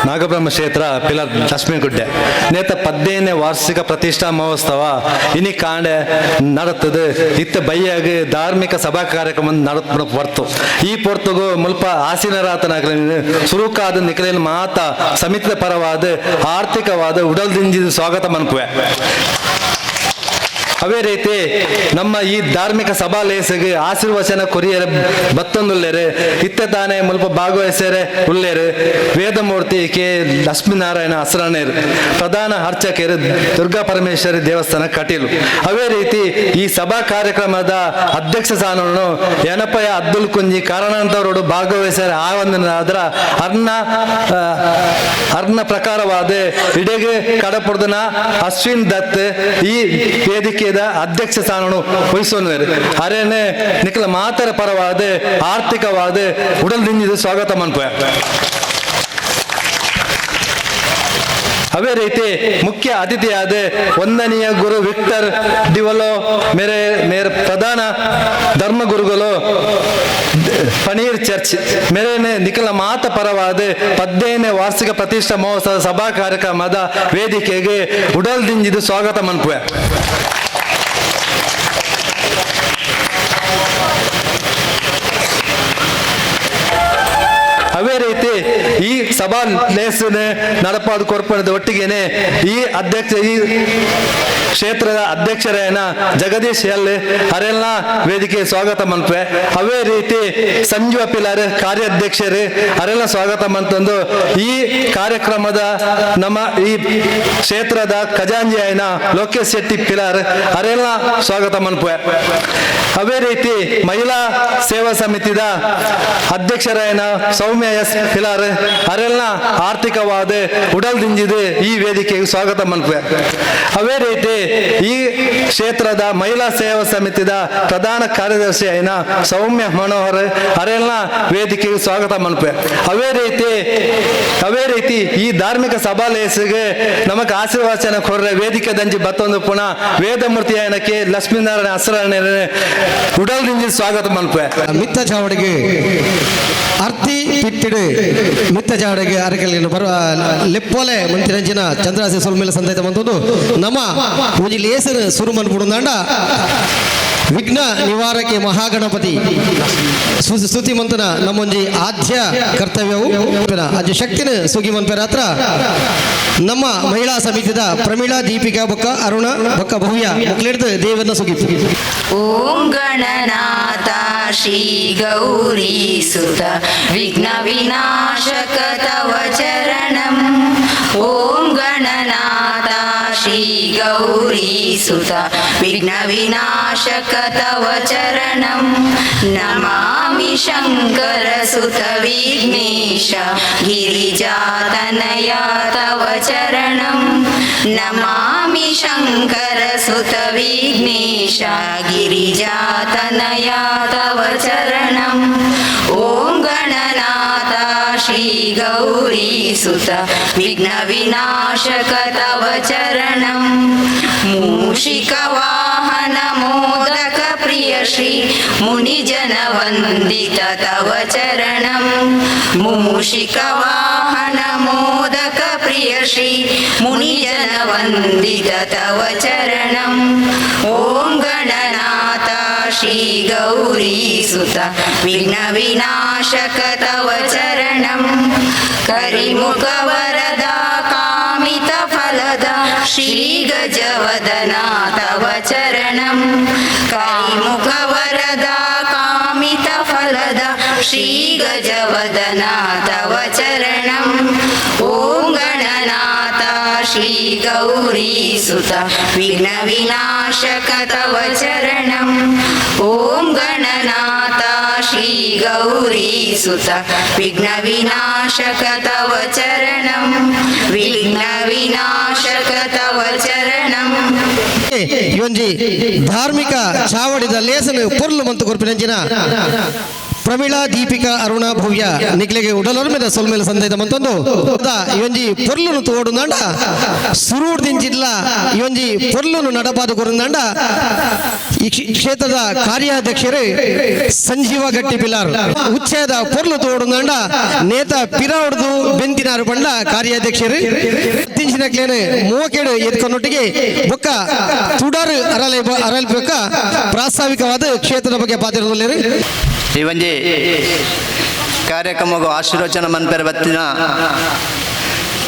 ನಾಗಬ್ರಹ್ಮ ಕ್ಷೇತ್ರ ಪಿಲರ್ ಲಕ್ಷ್ಮೀಗುಡ್ಡೆ ನೇತ 15ನೇ ವಾರ್ಷಿಕ ಪ್ರತಿಷ್ಠಾ ಮಹೋತ್ಸವ ಇನಿ ಕಾಂಡೆ ನಡತದೆ. ಇತ್ತ ಬೈಯಾಗ ಧಾರ್ಮಿಕ ಸಭಾ ಕಾರ್ಯಕ್ರಮ ನಡತ್ ಹೊರ್ತು ಈ ಪೊರ್ತುಗು ಮುಲ್ಪ ಆಸೀನರಾತನಾಗಲಿ ಸುರುಕಾದ ನಿಖಲೇನ ಮಾತ ಸಮಿತಿಯ ಪರವಾದ ಆರ್ಥಿಕವಾದ ಉಡಲ್ದಿಂಜಿ ಸ್ವಾಗತ ಮನ್ಪುವೆ. ಅವೇ ರೀತಿ ನಮ್ಮ ಈ ಧಾರ್ಮಿಕ ಸಭಾ ಲೇಸಿಗೆ ಆಶೀರ್ವಚನ ಕೊರಿಯರೆ ಬತ್ತೊಂದುಲ್ಲೇರು ಇತ್ತೆ ತಾನೇ ಮುಲ್ಪ ಭಾಗವಹಿಸರೆ ಉಲ್ಲೇರು ವೇದಮೂರ್ತಿ ಕೆ ಲಕ್ಷ್ಮೀನಾರಾಯಣ ಅಸ್ರಾನೇರು ಪ್ರಧಾನ ಅರ್ಚಕರು ದುರ್ಗಾ ಪರಮೇಶ್ವರಿ ದೇವಸ್ಥಾನ ಕಟೀಲು. ಅವೇ ರೀತಿ ಈ ಸಭಾ ಕಾರ್ಯಕ್ರಮದ ಅಧ್ಯಕ್ಷ ಸ್ಥಾನವನ್ನು ಏನಪ್ಪಯ್ಯ ಅಬ್ದುಲ್ ಕುಂಜಿ ಕಾರಣಾಂತರೋಡು ಭಾಗವಹಿಸರೆ ಆ ಒಂದು ಅದರ ಅರ್ಣ ಅರ್ಣ ಪ್ರಕಾರವಾದ ಇಡೆಗೆ ಕಡಪುಡ್ದನ ಅಶ್ವಿನ್ ದತ್ ಈ ವೇದಿಕೆಯ ಅಧ್ಯಕ್ಷ ಸ್ಥಾನವನ್ನು ವಹಿಸೋನು. ಅರೇನೆ ನಿಖಲ ಮಾತರ ಪರವಾದ ಆರ್ಥಿಕವಾದ ಉಡಲ್ ದಿಂಜಿದ ಸ್ವಾಗತ ಮನ್ಪುವೆ. ಅದೇ ರೀತಿ ಮುಖ್ಯ ಅತಿಥಿಯಾದ ವಂದನೀಯ ಗುರು ವಿಕ್ಟರ್ ಡಿವಲೋ ಮೇರೆ ಮೇರೆ ಪ್ರಧಾನ ಧರ್ಮಗುರುಗಳು ಪನೀರ್ ಚರ್ಚ್ ಮೇರೆನೆ ನಿಖಲ ಮಾತ ಪರವಾದ 15ನೇ ವಾರ್ಷಿಕ ಪ್ರತಿಷ್ಠಾ ಮಹೋತ್ಸವ ಸಭಾ ಕಾರ್ಯಕ್ರಮದ ವೇದಿಕೆಗೆ ಉಡಲ್ ದಿಂಜಿದು ಸ್ವಾಗತ ಮನ್ಪುವೆ. ಅವೇ ರೀತಿ ಈ ಸಭಾ ಲೇಸನೆ ನಡಪಾದ ಕೊರ್ಪಣದ ಒಟ್ಟಿಗೆನೆ ಈ ಅಧ್ಯಕ್ಷ ಈ ಕ್ಷೇತ್ರದ ಅಧ್ಯಕ್ಷರೇನ ಜಗದೀಶ್ ಎಲ್ ಅರೆಲ್ಲ ವೇದಿಕೆ ಸ್ವಾಗತ ಮನ್ಪೆ. ಅವೇ ರೀತಿ ಸಂಜು ಪಿಲಾರ್ ಕಾರ್ಯಾಧ್ಯಕ್ಷರು ಅರೆಲ್ಲ ಸ್ವಾಗತ ಮಂತಂದು ಈ ಕಾರ್ಯಕ್ರಮದ ನಮ್ಮ ಈ ಕ್ಷೇತ್ರದ ಖಜಾಂಜಿ ಆಯ್ನ ಲೋಕೇಶ್ ಶೆಟ್ಟಿ ಪಿಲಾರ್ ಅರೆಲ್ಲ ಸ್ವಾಗತ ಮನ್ಪೆ. ಅವೇ ರೀತಿ ಮಹಿಳಾ ಸೇವಾ ಸಮಿತಿದ ಅಧ್ಯಕ್ಷರಾಯನ ಸೌಮ್ಯ ಎಸ್ ಪಿಲಾರ್ ಅರೆಲ್ಲ ಆರ್ಥಿಕವಾದ ಉಡಲ್ ದಿಂಜಿದು ಈ ವೇದಿಕೆಗೆ ಸ್ವಾಗತ ಮನ್ಪೆ. ಅವೇ ರೀತಿ ಈ ಕ್ಷೇತ್ರದ ಮಹಿಳಾ ಸೇವಾ ಸಮಿತಿದ ಪ್ರಧಾನ ಕಾರ್ಯದರ್ಶಿ ಆಯ್ನ ಸೌಮ್ಯ ಮನೋಹರ್ ಅರೆಲ್ಲ ವೇದಿಕೆಗೆ ಸ್ವಾಗತ ಮನ್ಪೆ. ಅವೇ ರೀತಿ ಈ ಧಾರ್ಮಿಕ ಸಭಾ ಲೇಸಿಗೆ ನಮಗೆ ಆಶೀರ್ವಚನ ಕೊರ್ರೆ ವೇದಿಕೆ ದಂಜಿ ಬತ್ತೊಂದು ಪುನಃ ವೇದಮೂರ್ತಿ ಆಯನಕ್ಕೆ ಲಕ್ಷ್ಮೀನಾರಾಯಣ ಅಸರಣ್ಯ ಉಡಲ್ ದಿಂಜಿ ಸ್ವಾಗತ ಮನ್ಪೆ. ಮಿತ್ತ ಚಾವಡಿಗೆ ಅರ್ತಿ ಪಿತ್ತಿಡು ಮಿತ್ತ ಚಾವಡಿಗೆ ಅರಕಲಿನ ಬರುವ ಲೆಪ್ಪೋಲೆ ಮಂತಿರಂಜಿನ ಚಂದ್ರಾಸಿ ಸೊಲ್ಮೇಲೆ ಸಂದೈತ ಬಂತದ್ದು ನಮ್ಮ ಒಂಜಿ ಲೇಸರು ಸುರು ಮನ್ಪುಡುಂದಾಂಡ ವಿಘ್ನ ನಿವಾರಕ್ಕೆ ಮಹಾಗಣಪತಿ ಸ್ತುತಿ ಮಂತನ ನಮ್ಮೊಂಜಿ ಆದ್ಯ ಕರ್ತವ್ಯವು ಅಜ್ಜಿ ಶಕ್ತಿನ ಸುಗಿ ಮನ್ಪೆರಾತ್ರ ನಮ್ಮ ಮಹಿಳಾ ಸಮಿತಿದ ಪ್ರಮೀಳಾ ದೀಪಿಕಾ ಬೊಕ್ಕ ಅರುಣ ಬೊಕ್ಕ ಭವ್ಯ ಮುಕ್ಲಿಡ್ದು ದೇವನ ಸುಗಿ. ಓಂ ಗಣನಾಥ ಶ್ರೀ ಗೌರಿ ಸುತ ವಿಘ್ನ ವಿನಾಶಕ ತವ ಚರಣಂ. ಓಂ ಗಣನಾಥ ಶ್ರೀ ಗೌರಿ ಸುತ ವಿಘ್ನ ವಿನಾಶಕ ತವ ಚರಣಂ. ನಮಾಮಿ ಶಂಕರ ಸುತ ವಿಘ್ನೇಶ ಗಿರಿಜಾತನಯ ತವ ಚರಣಂ. ನಮಾಮಿ ಶಂಕರ ಸುತ ವಿಘ್ನೇಶ ಗಿರಿಜಾತನಯ ತವ ಚರಣಂ. ಓಂ ಗಣನಾಥ ಶ್ರೀ ಗೌರಿ ಸುತ ವಿಘ್ನ ವಿನಾಶಕ ತವ ಚರಣಂ. ಮೂಷಿಕ ವಾಹನ ಮೋದಕ ಪ್ರಿಯ ಶ್ರೀ ಮುನಿಜನ ವಂದಿತ ತವ ಚರಣಂ. ಮೂಷಿಕ ವಾಹನ ಮೋದಕ ಪ್ರಿಯ ಶ್ರೀ ಮುನಿಜನ ವಂದಿತ ತವ ಚರಣಂ. ಓಂ ಗಣನಾಥ ಶ್ರೀ ಗೌರಿ ಸುತ ವಿಘ್ನ ವಿನಾಶಕ ತವ ಚರಣಂ. ಕರಿಮುಖ ವರದ ಕಾಮಿತ ಫಲದ ಶ್ರೀ ಗಜವದನ ತವ ಚರಣಂ. ಕರಿಮುಖ ವರದ ಕಾಮಿತ ಫಲದ ಶ್ರೀ ಗಜವದನ ತವ ಚರಣಂ. ಓಂ ಗಣನಾಥ ಶ್ರೀ ಗೌರಿ ಸುತ ವಿಘ್ನ ವಿನಾಶಕ ತವ ಚರಣಂ. ಓಂ ಗಣನಾಥ ಶ್ರೀ ಗೌರಿ ಸುತ ವಿಘ್ನ ವಿನಾಶಕ ತವ ಚರಣಂ. ವಿಘ್ನ ವಿನಾಶಕ ತವ ಚರಣಂ. ಇವೊಂಜಿ ಧಾರ್ಮಿಕ ಚಾವಡಿದ ಲೇಸನು ಪೊರ್ಲು ಮಂತು ಕೊರ್ಪಿನಂಚಿನ ಪ್ರಮೀಳಾ ದೀಪಿಕಾ ಅರುಣ ಭವ್ಯ ನಿಕ್ಲೆಗೆ ಉಡಲೊರ್ಮೆದ ಸೊಲ್ಮೇಲೆ ಸಂದೈತ ಮಂತೊಂದು ಇವೊಂಜಿ ಪೊರ್ಲುನು ತೋಡುಂದಾಂಡ ಸುರೂಡ್ ದಿಂಚಿಲ್ಲ ಇವೊಂಜಿ ಪೊರ್ಲುನು ನಡಪಾದ ಕೊರುಂದಾಂಡ ಈ ಕ್ಷೇತ್ರದ ಕಾರ್ಯಾಧ್ಯಕ್ಷರು ಸಂಜೀವ ಗಟ್ಟಿ ಪಿಲಾರ್ ಉಚ್ಚಯದ ಪೊರ್ಲು ತೋಡುಂಡ ನೇತ ಪಿರಾವಡ್ದು ಬೆಂತಿನಾರು ಬಂಡ ಕಾರ್ಯಾಧ್ಯಕ್ಷರು ತಿಂಚಿನಕ್ಲೇನು ಮೂವಕೇಡು ಎದ್ಕೊನ್ನೊಟ್ಟಿಗೆ ಬೊಕ್ಕ ತುಡಾರು ಅರಲೆ ಅರಲ್ ಬೊಕ್ಕ ಪ್ರಾಸ್ತಾವಿಕವಾದ ಕ್ಷೇತ್ರದ ಬಗ್ಗೆ ಪಾತಿರದಲ್ಲಿರು. ಈ ಒಂಜಿ ಕಾರ್ಯಕ್ರಮಗೂ ಆಶೀರ್ವಚನ ಮನ್ಪೆರ ಬತ್ತಿನ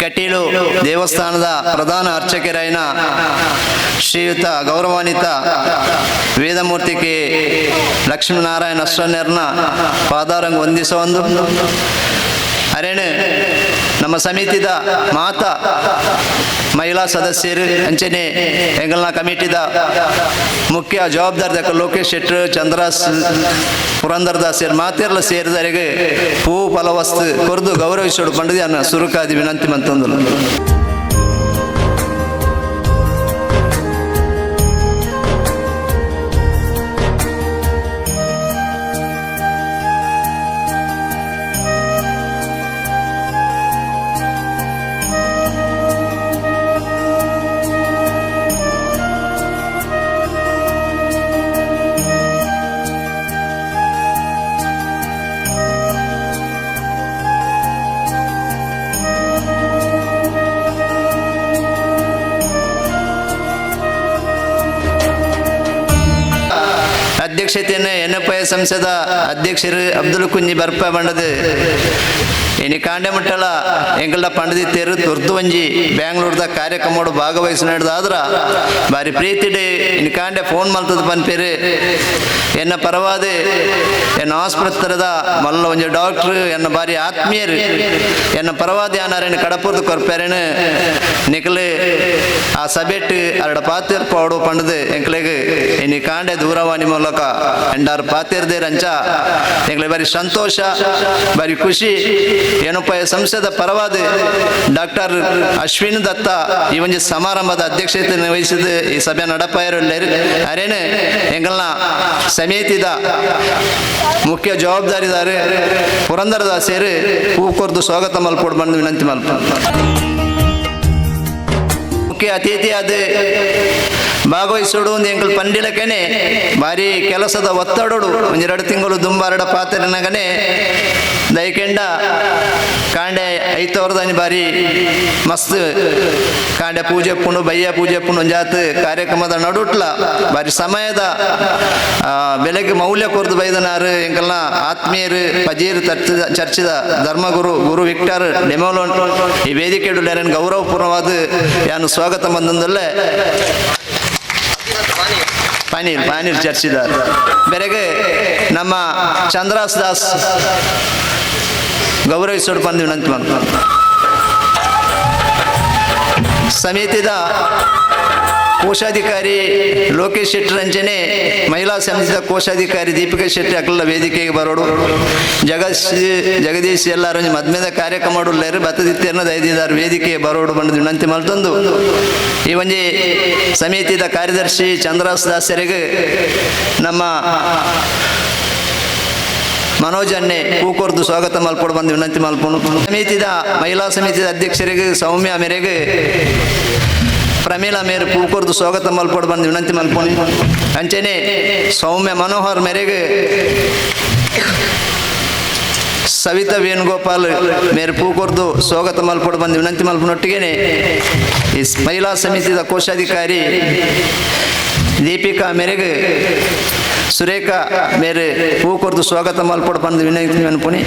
ಕಟೀಲು ದೇವಸ್ಥಾನದ ಪ್ರಧಾನ ಅರ್ಚಕರಾಯನ ಶ್ರೀಯುತ ಗೌರವಾನ್ವಿತ ವೇದಮೂರ್ತಿ ಕೆ ಲಕ್ಷ್ಮೀನಾರಾಯಣ ಅಶ್ವನ್ಯರ್ನ ಪಾದಾರಂಗ ವಂದಿಸುವಂದು ಅರೇಣು ನಮ್ಮ ಸಮಿತಿದ ಮಾತಾ ಮಹಿಳಾ ಸದಸ್ಯರು ಅಂಚನೆ ಎಂಗಲ್ನ ಕಮಿಟಿದ ಮುಖ್ಯ ಜವಾಬ್ದಾರಿ ಲೋಕೇಶ್ ಶೆಟ್ಟರ್, ಚಂದ್ರಾಸ್, ಪುರಂದರದಾಸರು ಮಾತೆರ್ಲ ಸೇರಿದವರಿಗೆ ಹೂ ಫಲವಸ್ತು ಕೊರ್ದು ಗೌರವಿಸೋಡು ಪಂಡದಿ ಅನ್ನ ಸುರುಕಾದಿ ವಿನಂತಿ ಮಂತಂದಲು. ಅಧ್ಯಕ್ಷತೆಯನ್ನು ಎನ್ ಎಫ್ I ಸಂಸದ ಅಧ್ಯಕ್ಷರು ಅಬ್ದುಲ್ ಕುಂಜಿ ಬರ್ಪ ಬಂಡದು ಇನಿ ಕಾಂಡೆ ಮುಟ್ಟಲ ಎಂಗಲ್ಡ ಪಂಡದಿತ್ತೇರು ತುರ್ತು ಒಂಜಿ ಬ್ಯಾಂಗ್ಳೂರ್ದ ಕಾರ್ಯಕ್ರಮಡು ಭಾಗವಹಿಸಿ ನಡೆದಾದ್ರ ಬಾರಿ ಪ್ರೀತಿಡು ಇನಿ ಕಾಂಡೆ ಫೋನ್ ಮಲ್ತದ ಪನ್ಪೇರು. ಎನ್ನ ಪರವಾದ ಎನ್ನ ಆಸ್ಪತ್ರೆದ ಮಲ್ಲ ಒಂಜಿ ಡಾಕ್ಟ್ರು ಎನ್ನ ಬಾರಿ ಆತ್ಮೀಯರು ಎನ್ನ ಪರವಾದ ಯಾನಾರೇನು ಕಡಪುರ್ದು ಕೊರ್ಪೇರೇನು ನಿಕಲು ಆ ಸಭೆಟ್ ಅರಡ ಪಾತಿರ್ ಪಾಡು ಪಂಡದು ಎಂಕ್ಲೆಗ್ ಇನಿ ಕಾಂಡೆ ದೂರವಾಣಿ ಮೂಲಕ ಎಂಡಾರು ಪಾತಿರ್ದೇರಂಚ ಎಂಕ್ಲೆ ಬಾರಿ ಸಂತೋಷ, ಬಾರಿ ಖುಷಿ. ಏನಪ್ಪ ಸಂಸದ ಪರವಾದ ಡಾಕ್ಟರ್ ಅಶ್ವಿನ್ ದತ್ತ ಈ ಒಂಜಿ ಸಮಾರಂಭದ ಅಧ್ಯಕ್ಷತೆ ವಹಿಸಿದ ಈ ಸಭೆ ನಡಪಾಯರು. ಅರೇನು ಎಂಗಲ್ನ ಸಮಿತಿದ ಮುಖ್ಯ ಜವಾಬ್ದಾರಿದಾರು ಪುರಂದರದಾಸರು ಹೂ ಕೊರ್ದು ಸ್ವಾಗತ ಮಲ್ಪೋಡು ಬಂದು ವಿನಂತಿ ಮಲ್ಪ. ಮುಖ್ಯ ಅತಿಥಿಯಾದ ಭಾಗವಹಿಸೋಡು ಒಂದು ಎಂಕಲ್ ಪಂಡಿಲಕನೆ ಭಾರಿ ಕೆಲಸದ ಒತ್ತಡೋಡು ಒಂದೆರಡು ತಿಂಗಳು ದುಂಬಾರಡ ಪಾತ್ರನಗನೆ ದಯಕೆಂಡ ಕಾಂಡೆ ಐತವರ್ದಾನಿ ಬಾರಿ ಮಸ್ತ್ ಕಾಂಡೆ ಪೂಜೆ ಪುಣು ಬಯ್ಯ ಪೂಜೆ ಪುಣು ಒಂಜಾತ್ ಕಾರ್ಯಕ್ರಮದ ನಡುಟ್ಲ ಬಾರಿ ಸಮಯದ ಬೆಲೆಗೆ ಮೌಲ್ಯ ಕೊರ್ದು ಬೈದನಾರು ಎಂಕಲ್ನ ಆತ್ಮೀಯರು ಪಜೀರ್ ಚರ್ಚಿದ ಧರ್ಮಗುರು ಗುರು ವಿಕ್ಟರ್ ಡೆಮೋಲೋನ್ ಈ ವೇದಿಕೆ ಗೌರವಪೂರ್ಣವಾದ ಯಾನು ಸ್ವಾಗತ ಬಂದಂದಲ್ಲೇ ಪನೀರ್ ಪನೀರ್ ಚರ್ಚಿದ ಬೆರಗೆ ನಮ್ಮ ಚಂದ್ರಾಸ್ ದಾಸ್ ಗೌರವಿಸೋಡು ಬಂದು ವಿನಂತಿ ಮಾಡ್ತಾರೆ. ಸಮಿತಿದ ಕೋಶಾಧಿಕಾರಿ ಲೋಕೇಶ್ ಶೆಟ್ಟಿ ರಂಜನೆ, ಮಹಿಳಾ ಸಮಿತಿದ ಕೋಶಾಧಿಕಾರಿ ದೀಪಿಕಾ ಶೆಟ್ಟಿ ಅಕಲ ವೇದಿಕೆಗೆ ಬರೋಡು. ಜಗದೀಶ್ ಎಲ್ಲರೂ ಮದ್ಮೇದ ಕಾರ್ಯಕ್ರಮ ಉಳ್ಳೇರು ಬತ್ತದಿತ್ತೇರ್ನ ದಯದಿದ್ದಾರೆ ವೇದಿಕೆಗೆ ಬರೋಡು ಬಂದು ವಿನಂತಿ ಮಲ್ತೊಂದು ಈ ಒಂಜಿ ಸಮಿತಿದ ಕಾರ್ಯದರ್ಶಿ ಚಂದ್ರಾಸ್ ದಾಸರಿಗೆ ನಮ್ಮ ಮನೋಜ್ ಅನ್ನೆ ಹೂಕೊರ್ದು ಸ್ವಾಗತ ಮಲ್ಪೋಡು ಬಂದು ವಿನಂತಿ ಮಲ್ಪೋಡು. ಸಮಿತಿದ ಮಹಿಳಾ ಸಮಿತಿದ ಅಧ್ಯಕ್ಷರಿಗೆ ಸೌಮ್ಯ ಮೇರೆಗೆ ಪ್ರಮೀಳಾ ಮೇರೆ ಪೂಕೊರ್ದು ಸ್ವಾಗತ ಮಲ್ಪೋಡು ಬಂದು ವಿನಂತಿ ಮಲ್ಪೋಣ. ಅಂಚನೆ ಸೌಮ್ಯ ಮನೋಹರ್ ಮೇರೆಗೆ ಸವಿತಾ ವೇಣುಗೋಪಾಲ್ ಮೇರೆ ಪೂಕೊರ್ದು ಸ್ವಾಗತ ಮಲ್ಪೋಡು ಬಂದು ವಿನಂತಿ ಮಲ್ಪನೊಟ್ಟಿಗೆನೆ ಈ ಮಹಿಳಾ ಸಮಿತಿದ ಕೋಶಾಧಿಕಾರಿ ದೀಪಿಕಾ ಮೇರೆಗೆ ಸುರೇಖಾ ಮೇರೆ ಪೂಕೊರ್ದು ಸ್ವಾಗತ ಮಲ್ಪೋಡು ಬಂದು ವಿನಂತಿ ಮನ್ಪುಣಿ.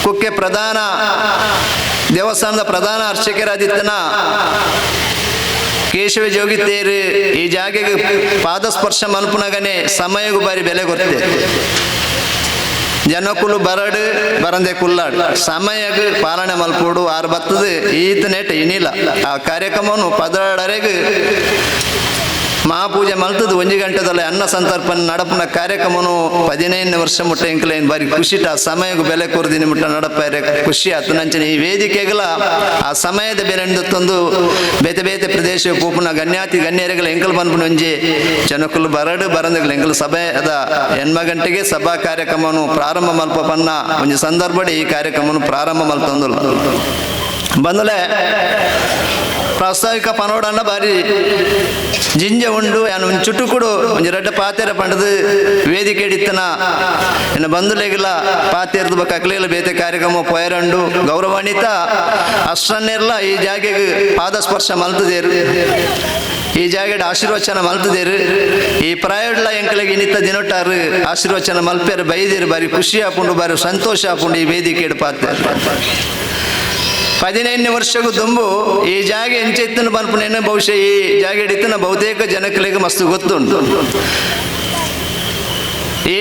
ಕುಕ್ಕೆ ಪ್ರಧಾನ ದೇವಸ್ಥಾನದ ಪ್ರಧಾನ ಅರ್ಚಕರಾದಿತ್ತನ ಕೇಶವ ಜೋಗಿತೇರು ಈ ಜಾಗೆಗೆ ಪಾದಸ್ಪರ್ಶ ಮಲ್ಪುನಗನೆ ಸಮಯಗೂ ಬಾರಿ ಬೆಲೆ ಗೊತ್ತೆ. ಜನಕುಲು ಬರಡು ಬರಂದೆ ಕುಲ್ಲಾಡು ಸಮಯಗ್ ಪಾಲನೆ ಮಲ್ಪೋಡು ಆರು ಬತ್ತದು ಈತ ನೆಟ್ ಇನಿಲ್ಲ ಆ ಕಾರ್ಯಕ್ರಮವನ್ನು ಪದರಡೆಗೆ ಮಹಾಪೂಜೆ ಮಲ್ತದ್ದು 1 ಗಂಟೆದಲ್ಲ ಅನ್ನ ಸಂತರ್ಪಣೆ ನಡಪನ ಕಾರ್ಯಕ್ರಮನು 15 ವರ್ಷ ಮುಟ್ಟ ಎಂಕಲೇನು ಬಾರಿ ಖುಷಿಟ ಆ ಸಮಯಕ್ಕೂ ಬೆಲೆ ಕೊರ್ದಿನಿ ಮುಟ್ಟ ನಡಪಾರೆ ಖುಷಿ ಆತು. ನಂಚಿನ ಈ ವೇದಿಕೆಗಳ ಆ ಸಮಯದ ಬೆಲೆ ತಂದು ಬೇತೆ ಬೇತೆ ಪ್ರದೇಶ ಪೂಪುನ ಗಣ್ಯಾತಿ ಗಣ್ಯರುಗಳ ಎಂಕಲ್ ಬಂದ್ಬಿಟ್ಟು ಒಂಜಿ ಜನಕುಲು ಬರಡು ಬರಂದಗಳು ಎಂಕಲ್ ಸಭೆ ಅದ 8 ಗಂಟೆಗೆ ಸಭಾ ಕಾರ್ಯಕ್ರಮವನ್ನು ಪ್ರಾರಂಭ ಮಲ್ಪ ಪನ್ನ ಒಂಜಿ ಸಂದರ್ಭ ಈ ಕಾರ್ಯಕ್ರಮವನ್ನು ಪ್ರಾರಂಭ ಮಲ್ತಂದು ಬಂದಲೆ ಪ್ರಾಸ್ತಾವಿಕ ಪನೋಡನ್ನ ಬಾರಿ ಜಿಂಜ ಉಂಡು ಯಾನು ಒಂದು ಚುಟುಕುಡು ಒಂಜಿ ರಡ್ಡ ಪಾತೆರ ಪಂಡದು ವೇದಿಕೆ ಇತ್ತನ ಇನ್ನು ಬಂದುಲೆಗಿಲ್ಲ ಪಾತೆರ್ದು ಬಕ್ಕ ಅಕ್ಲೇಲ ಬೇತೆ ಕಾರ್ಯಕ್ರಮ ಪೋಯರಂಡು ಗೌರವಾನ್ವಿತ ಅಷ್ಟನ್ನೆಲ್ಲ ಈ ಜಾಗೆಗೆ ಪಾದಸ್ಪರ್ಶ ಮಲ್ತದೇರು, ಈ ಜಾಗೆಡ್ ಆಶೀರ್ವಚನ ಮಲ್ತದೇರು. ಈ ಪ್ರಾಯಡ್ಲ ಎಂಕಲೆಗೆ ಇನ್ನಿತ್ತ ದಿನೊಟ್ಟಾರು ಆಶೀರ್ವಚನ ಮಲ್ಪೇರು ಬೈದೇರು ಬಾರಿ ಖುಷಿ ಆಪುಂಡು ಬಾರಿ ಸಂತೋಷ ಆಪುಂಡು ಈ ವೇದಿಕೆ ಪಾತೆ. 15 ವರ್ಷಕ್ಕೂ ದುಂಬು ಈ ಜಾಗೆ ಎಂಚೆತ್ತನ ಪನ್ಪುನೇನು ಬಹುಶಃ ಈ ಜಾಗೆ ಹಿಡಿತನ ಬಹುತೇಕ ಜನಗಳಿಗೆ ಮಸ್ತು ಗೊತ್ತುಂಟು. ಈ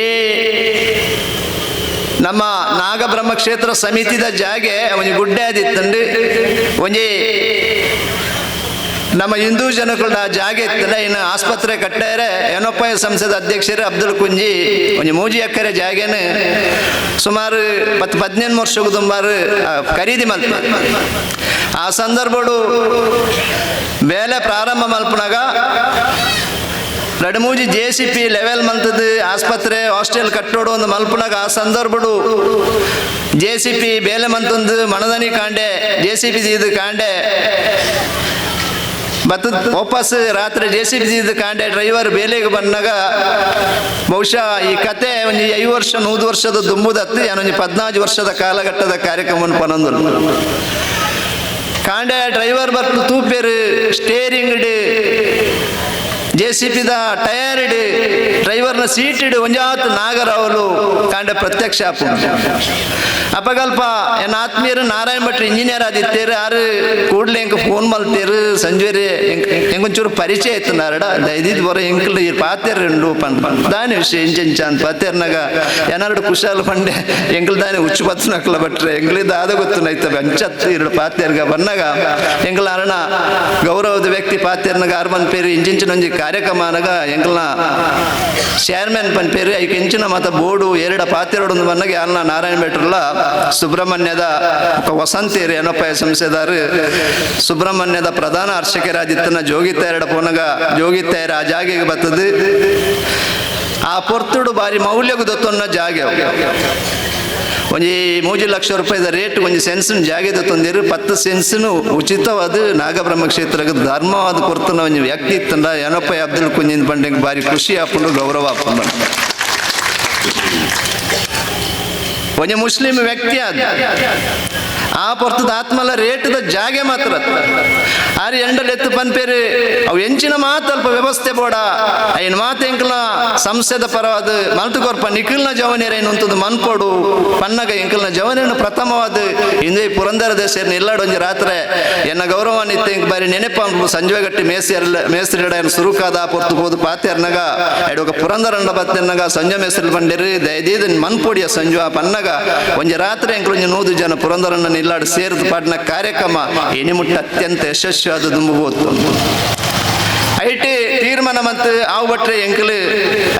ನಮ್ಮ ನಾಗಬ್ರಹ್ಮ ಕ್ಷೇತ್ರ ಸಮಿತಿದ ಜಾಗೆ ಒಂಜಿ ಗುಡ್ಡೆ ಆದಿತ್ತಂಡು ಒಂಜಿ ನಮ್ಮ ಹಿಂದೂ ಜನಗಳ ಜಾಗೆ ಇತ್ತಲ್ಲ. ಇನ್ನು ಆಸ್ಪತ್ರೆ ಕಟ್ಟಾರೆ ಏನಪ್ಪ ಸಂಸದ ಅಧ್ಯಕ್ಷರು ಅಬ್ದುಲ್ ಕುಂಜಿ ಒಂಜಿ 3 ಎಕರೆ ಜಾಗೆನ ಸುಮಾರು 10-15 ವರ್ಷಕ್ಕೂ ತುಂಬಾರು ಖರೀದಿ ಮಲ್ಪ. ಆ ಸಂದರ್ಭಡು ಬೇಲೆ ಪ್ರಾರಂಭ ಮಲ್ಪನಾಗ 2-3 JCP level ಮಂತದ್ದು ಆಸ್ಪತ್ರೆ ಹಾಸ್ಟೆಲ್ ಕಟ್ಟೋಡು ಒಂದು ಮಲ್ಪನಾಗ ಆ ಸಂದರ್ಭಡು JCP ಬೇಲೆ ಮಂತಂದು ಮಣದನಿ ಕಾಂಡೆ JCP ಇದು ಕಾಂಡೆ ಬತ್ತ ವಾಪಸ್ ರಾತ್ರಿ JCP ಇದು ಕಾಂಡೆ ಡ್ರೈವರ್ ಬೇಲೆಗೆ ಬಂದಾಗ ಬಹುಶಃ ಈ ಕತೆ ಒಂದು 5 ವರ್ಷ 100 ವರ್ಷದ ದುಂಬುದತ್ತು ಏನೊಂದು 14 ವರ್ಷದ ಕಾಲಘಟ್ಟದ ಕಾರ್ಯಕ್ರಮವನ್ನು ಪನೊಂದು ಕಾಂಡೆ ಡ್ರೈವರ್ ಬರ್ತು ತೂಪೇರು ಸ್ಟೇರಿಂಗ್ JCP tyre ಡ್ರೈವರ್ನ seat ಇಡು ಒಂಜಾತ್ ನಾಗರಾವಲು ಕಾಂಡೆ ಪ್ರತ್ಯಕ್ಷ ಆಪುಂಡು. ಅಪಗಲ್ಪ ಎನ್ನ ಆತ್ಮೀಯರು ನಾರಾಯಣ ಭಟ್ರು ಇಂಜಿನಿಯರ್ ಆದಿತ್ತೇರು ಆರು ಕೂಡಲೇ ಎಂಕ್ ಫೋನ್ ಮಲ್ತೇರು ಸಂಜೆ ಎಂಕೊಂಚೂರು ಪರಿಚಯ ಇತ್ತು ನಾರಡ ದಯದಿದ್ದು ಬರೋ ಎಂಕಲ್ ಈ ಪಾತೇರು ಪಂಡ್ ದಾನಿ ವಿಷಯ ಇಂಚ ಅಂತ ಪಾತೇರ್ನಾಗ ಏನಾರು ಕುಶಾಲ ಪಂಡೆ ಎಂಕಲ್ ದಾನಿ ಹುಚ್ಚು ಬತ್ತು ನಕ್ಲ ಭಟ್ರೆ ಎಂಗ್ಲಿದ್ದ ಆದ ಗೊತ್ತು ನೈತ ಅಂಚತ್ತು ಎರಡು ಪಾತೇರ್ಗ ಬನ್ನಾಗ ಎಂಕಲ್ ಅರಣ ಗೌರವದ ವ್ಯಕ್ತಿ ಪಾತೇರ್ನಾಗ ಆರು ಬಂದ್ ಪೇರು ಇಂಚಿಂಚಿನೊಂಜಿ ಕಾರ್ಯಕ್ರಮ ಅನಗ ಎಂಕಲ್ನ ಚೇರ್ಮನ್ ಪನ್ ಪೇರು ಐಕ್ ಇಂಚಿನ ಮಾತ ಬೋರ್ಡು ಎರಡ ಪಾತೆರಡು ಬನ್ನಾಗ ಅಲ್ಲ ನಾರಾಯಣ ಭಟ್ರಲ್ಲ ಸುಬ್ರಹ್ಮಣ್ಯದ ವಸಂತೇರು ಏನಪ್ಪ ಸಂಸ್ಥೆದಾರು ಸುಬ್ರಹ್ಮಣ್ಯದ ಪ್ರಧಾನ ಅರ್ಚಕರಾದಿತ್ತನ ಜೋಗಿತಾಯರ ಪೋನಗ ಜೋಗಿತಾಯರ ಆ ಜಾಗೆಗೆ ಬರ್ತದೆ. ಆ ಪೊರ್ತುಡು ಬಾರಿ ಮೌಲ್ಯకు ದೊತ್ತೊನ್ನ ಜಾಗೆ ಒಂಜಿ 3 ಲಕ್ಷ ರೂಪಾಯಿದ ರೇಟ್ ಒಂಜಿ ಸೆನ್ಸ್ನ ಜಾಗೆ ದೊತ್ತೊಂದಿರು 10 ಸೆನ್ಸ್ನು ಉಚಿತವಾದ ನಾಗಬ್ರಹ್ಮ ಕ್ಷೇತ್ರಕ್ಕೆ ಧರ್ಮವಾದ ಕೊರ್ತನ ಒಂಜಿ ವ್ಯಕ್ತಿ ಇತ್ತಂಡ ಏನಪ್ಪ ಅಬ್ದುಲ್ ಕುಂಜಿನ ಪಂಡೆಗೆ ಬಾರಿ ಖುಷಿ ಆಪುಂಡು ಗೌರವ ಆಪುಂಡು. ಒಂಜಿ ಮುಸ್ಲಿಂ ವ್ಯಕ್ತಿ ಆದ ಆ ಪೊರ್ತದ ಆತ್ಮಲ ರೇಟದ ಜಾಗೆ ಮಾತ್ರ ಆರು ಎಂಡಲ್ ಎತ್ತು ಪನ್ಪೇರು ಅವು ಎಂಚಿನ ಮಾತು ಅಲ್ಪ ವ್ಯವಸ್ಥೆ ಬೋಡ ಐನ್ ಮಾತು ಎಂಕಲ್ನ ಸಂಸ್ಥೆದ ಪರವಾದ ಮಲ್ತುಕೊರ್ಪ ನಿಖಿಲ್ನ ಜವನಿಯರ ಏನು ಮನ್ಪೋಡು ಪನ್ನಗ ಎಂಕಲ್ನ ಜವನಿಯನ್ನು ಪ್ರಥಮವಾದ ಹಿಂದೆ ಪುರಂದರ ದೇಶ ಇಲ್ಲಾಡೊಂಜಿ ರಾತ್ರಿ ಎನ್ನ ಗೌರವಾನ್ವಿತ ಎಂಕ್ ಬಾರಿ ನೆನಪ ಸಂಜೆಗಟ್ಟಿ ಮೇಸ್ತಿ ಮೇಸ್ತ್ರಿಡ ಸುರುಕಾದ ಆ ಪೊರ್ತು ಹೋದು ಪಾತೆರ್ನಗ ಎಡೊಕ ಪುರಂದರಂಡ ಬತ್ತೆನ್ನಗ ಸಂಜೆ ಮೇಸ್ತ್ರಿ ಬಂಡಿರಿ ದಯದೀದ ಮನ್ಪೊಡಿಯ ಸಂಜು ಆ ಪನ್ನಗ ಒಂಜಿ ರಾತ್ರಿ ಎಂಕಲ್ ಒಂಜಿ 100 ಜನ ಪುರಂದರನ್ನ ಇಲ್ಲಾಡು ಸೇರಿದ ಪಾಟ್ನ ಕಾರ್ಯಕ್ರಮ ಎನಿಮುಟ್ಟ ಅತ್ಯಂತ ಯಶಸ್ವಿಯಾದ ದುಂಬುಬೋದು. IT ತೀರ್ಮಾನ ಮತ್ತು ಆವು ಬಟ್ರೆ ಎಂಕಲ್